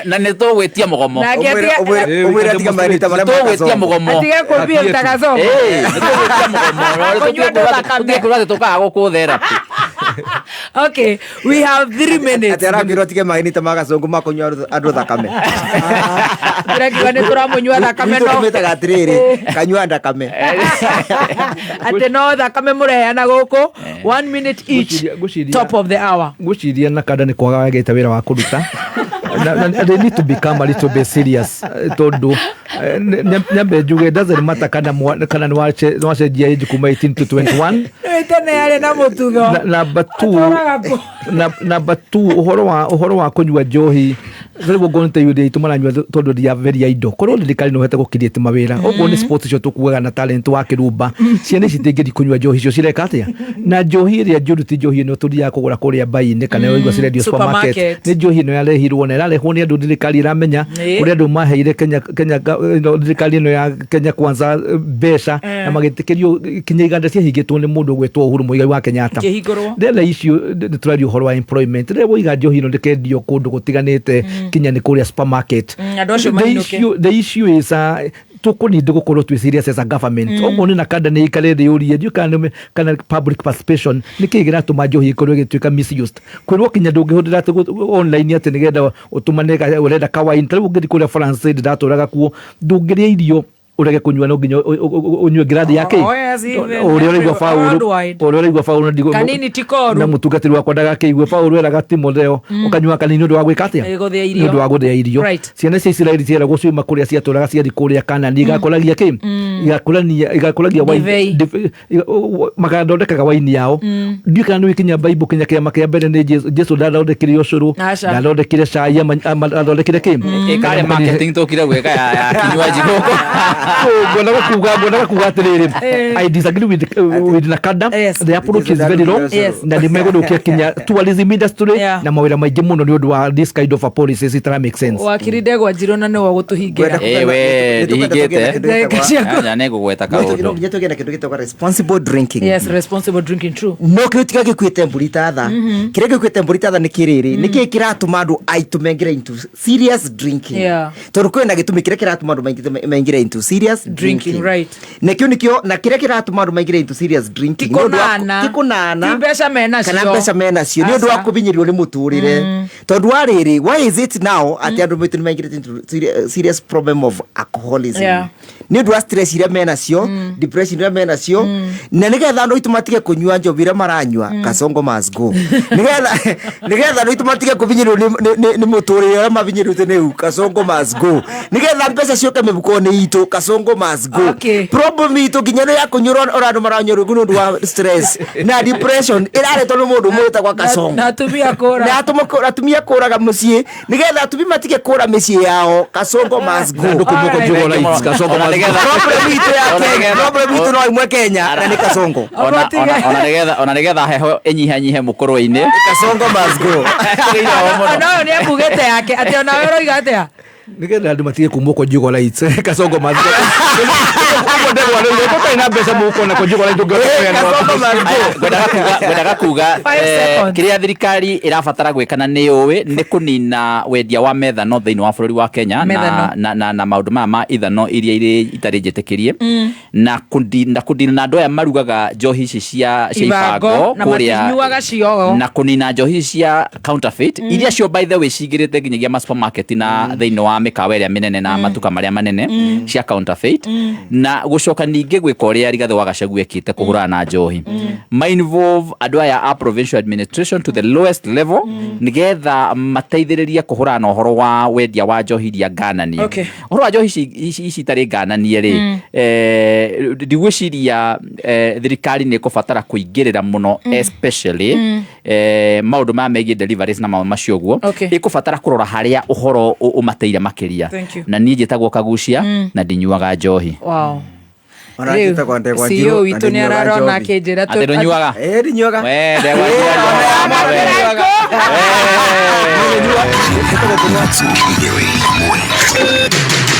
na nĩ tũgwĩtia mũgomo. Nake atige- Ũmwĩre atige marinda marĩa ma Tũgwĩtia Kasongo. mũgomo. Atige kũbia ta Kasongo. Ĩĩ, nĩ tũgwĩtia mũgomo. Kũnyua andũ thakame. Tũtige kuuga atĩ tũkaga gũkũ therapy. Okay, we have 3 minutes. Atĩ arakĩrwo atige marinda ma Kasongo ma kũnyua andũ thakame. Tũrakiuga nĩ tũramũnyua thakame Gwitũ no tũmĩtaga atĩrĩrĩ, kanyua ndakame. Atĩ no thakame mũreheana gũkũ. 1 minute each. Top of the hour. Ngwĩciria na kanda nĩ kwaga wagĩte wĩra wa kũruta. Na they need to become a little bit serious, tondũ nyambe njuge doesn't matter kana kana nĩ wacenjia age kuma 18 to 21. Nĩ tene yarĩ na mũtugo. Number two, Atwaraga kũ? Number two, ũhoro wa kũnyua njohi rĩu ũguo nĩ ta ithuĩ aitũ maranyua tondũ they are very idle. Korwo thirikari no ĩhote gũ create mawĩra, ũguo nĩ sports icio tũkuaga na talent wa kĩrumba, ciana ici itingĩthiĩ kũnyua njohi icio cireka atĩa? Na njohi ĩrĩa njũru ti njohi ĩno tũthiaga kũgũra kũrĩa mbai-inĩ kana ũraigua cirendio supermarket. Supermarket. Nĩ njohi ĩno yarehirwo na ĩrarehwo nĩ andũ thirikari ĩramenya, kũrĩa andũ maheire Kenya, thirikari ĩno ya Kenya Kwanza mbeca na magĩtĩkĩrio kinya iganda ciahingĩtwo nĩ mũndũ ũgwĩtwo Uhuru Muigai wa Kenyatta. Ikĩhingũrwo. Rĩrĩa icio nĩ tũraria ũhoro wa employment, rĩrĩa woiga njohi ĩno ndĩkendio kũndũ gũtiganĩte kinya nĩ kũrĩa supermarket. Andũ acio The mainũke. the issue is, tũkũnindi gũkorwo twĩ serious as a government. Ũguo nĩ na kanda nĩ ikare thĩ yũrie, ndiũĩ kana nĩ kana public participation nĩ kĩĩ kĩratũma njohi ĩkorwo ĩgĩtuĩka misused. Kwĩrwo kinya ndũngĩhũthĩra atĩ online atĩ nĩgetha ũtũmane ũrenda ka wine. Ta rĩu ũngĩthiĩ kũrĩa France hĩndĩ ndatũraga kuo, ndũngĩrĩa irio ũrege kũnyua, no nginya ũnyue ngirathi ya kĩ? Oh, yes, even Ũrĩa ũraigua Paũlũ, worldwide. ũrĩa ũraigua Paũlũ Kanini ti koru. na mũtungatĩri wakwa ndagakĩigue Paũlũ eraga Timotheo ũkanyua kanini nĩ ũndũ wa gwĩka atĩa? Ĩ, gũthĩa irio. Nĩ ũndũ wa gũthĩa irio. Ciana cia Isiraeli cieragwo ciuma kũrĩa ciatũraga ciathiĩ kũrĩa Kanani igakũragia kĩ? Igakũragia wine. Ndibei. Magathondekaga waini yao. Ndiũĩ kana nĩ kinya Bible kinya kĩama kĩa mbere nĩ Jesu ndathondekire ũcũrũ, Aca. ndathondekire cai, athondekire kĩ? Ĩkarĩ marketing tũkire gwĩka ya kinywaji gũkũ. So, ngwendaga kuga atĩrĩrĩ, I disagree with Nakada. The approach is very wrong. Na nĩ megũthũkia kinya tourism industry na mawĩra maingĩ mũno nĩ ũndũ wa this kind of a policies itara make sense. Wakiri Ndegwa Njirũ na nĩwe ũgũtũhingĩra. Ĩ, we, ndihingĩte. Ndagĩka ciaku. Anja nĩ ngũgweta kaũndũ. No nginya tũgĩe na kĩndũ gĩtagwo responsible drinking. Yes, responsible drinking, true. No kĩu tiga gĩkuĩte mbũri ta tha. Kĩrĩa gĩkuĩte mbũri ta tha nĩ kĩrĩrĩ, nĩkĩĩ kĩratũma andũ aitũ maingĩre into serious drinking? Tondũ kwĩna gĩtũmi kĩrĩa kĩratũma andũ maingĩre into serious Drinking, drinking. right. Na kĩu nĩkĩo, na kĩrĩa kĩratũma andũ maingĩre into serious drinking, Ti nĩ ũndũ wa kũnana. ti kũnana. Ti mbeca menacio. Kana mbeca menacio. Nĩ ũndũ wa Aca. kũbinyĩrĩrwo nĩ mũtũrĩre. Tondũ wa rĩrĩ, why is it now atĩ andũ maitũ nĩ maingĩrĩte into serious problem of alcoholism? Nĩ ũndũ wa stress iria menacio, depression iria menacio, na nĩgetha andũ aitũ matige kũnyua njohi iria maranyua, Kasongo must go. Nĩgetha andũ aitũ matige kũbinyĩrĩrwo nĩ mũtũrĩre ũrĩa mabinyĩrĩrĩte nĩ Kasongo must go. Nĩgetha mbeca ciũke mĩhuko-inĩ itũ, Kasongo must go. Problem itũ nginya ĩno ya kũnyua ũrĩa andũ maranyua rĩu nĩ ũndũ wa stress na depression ĩraretwo nĩ mũndũ ũmwe wĩtagwo Kasongo. Na atumia kũra. Na atumia kũraga mũciĩ, nĩgetha atumia matige kũra mĩciĩ yao, Kasongo must go. Andũ kumbuka Alright. Njugo Lights, Kasongo must go. Problem itũ ya Kenya, problem itũ no ĩmwe Kenya, na nĩ Kasongo. Ona nĩgetha heho ĩnyihanyihe mũkũrwe-inĩ. Kasongo must go. Ona ũyũ nĩ akugĩte yake atĩ onawe ũroiga atĩa? Nĩgetha andũ matige kumwo kwa Njugo Lights, Kasongo must go. Ũguo ndegwa rĩu, ũtarĩ na mbeca mũhuko na kwa Njugo Lights ũngĩhota kũgĩa na Kasongo must go. Ngwendaga kuga, Five seconds. kĩrĩa thirikari ĩrabatara gwĩka na nĩ ũĩ nĩ kũnina wendia wa methano thĩinĩ wa bũrũri wa Kenya Methano. na maũndũ maya ma ithano iria irĩ itarĩ njĩtĩkĩrie, na kũdina na andũ aya marugaga njohi ici cia Ibango, ibango na kũrĩa matinyuaga cio. na kũnina njohi ici cia counterfeit iria cio by the way cingĩrĩte nginyagia ma supermarket na thĩinĩ wa mĩkawa ĩrĩa mĩnene na matuka marĩa manene cia counterfeit, na gũcoka ningĩ gwĩka ũrĩa Rigathĩ wa Gachagua ekĩte kũhũrana na njohi, ma involve andũ aya a provincial administration to the lowest level nĩgetha mateithĩrĩrie kũhũrana na ũhoro wa wendia wa njohi iria ngananie. Ũhoro wa njohi ici itarĩ ngananie rĩ, ndigwĩciria thirikari nĩ ĩkũbatara kũingĩrĩra mũno, especially maũndũ maya megiĩ deliveries na maũndũ macio ũguo. Ĩkũbatara kũrora harĩa ũhoro ũmateire makĩria. Thank you. Na niĩ njĩtagwo Kagucia na ndinyuaga njohi. Wow. Ona Rĩu, njĩtagwo Ndegwa CEO Njirũ, na witũ nĩ ndinyuaga ararona njohi. akĩnjĩra Atĩ ndũnyuaga? Ĩ, ndinyuaga. We, Ndegwa Njirũ, we. Igĩrĩ ĩmwe.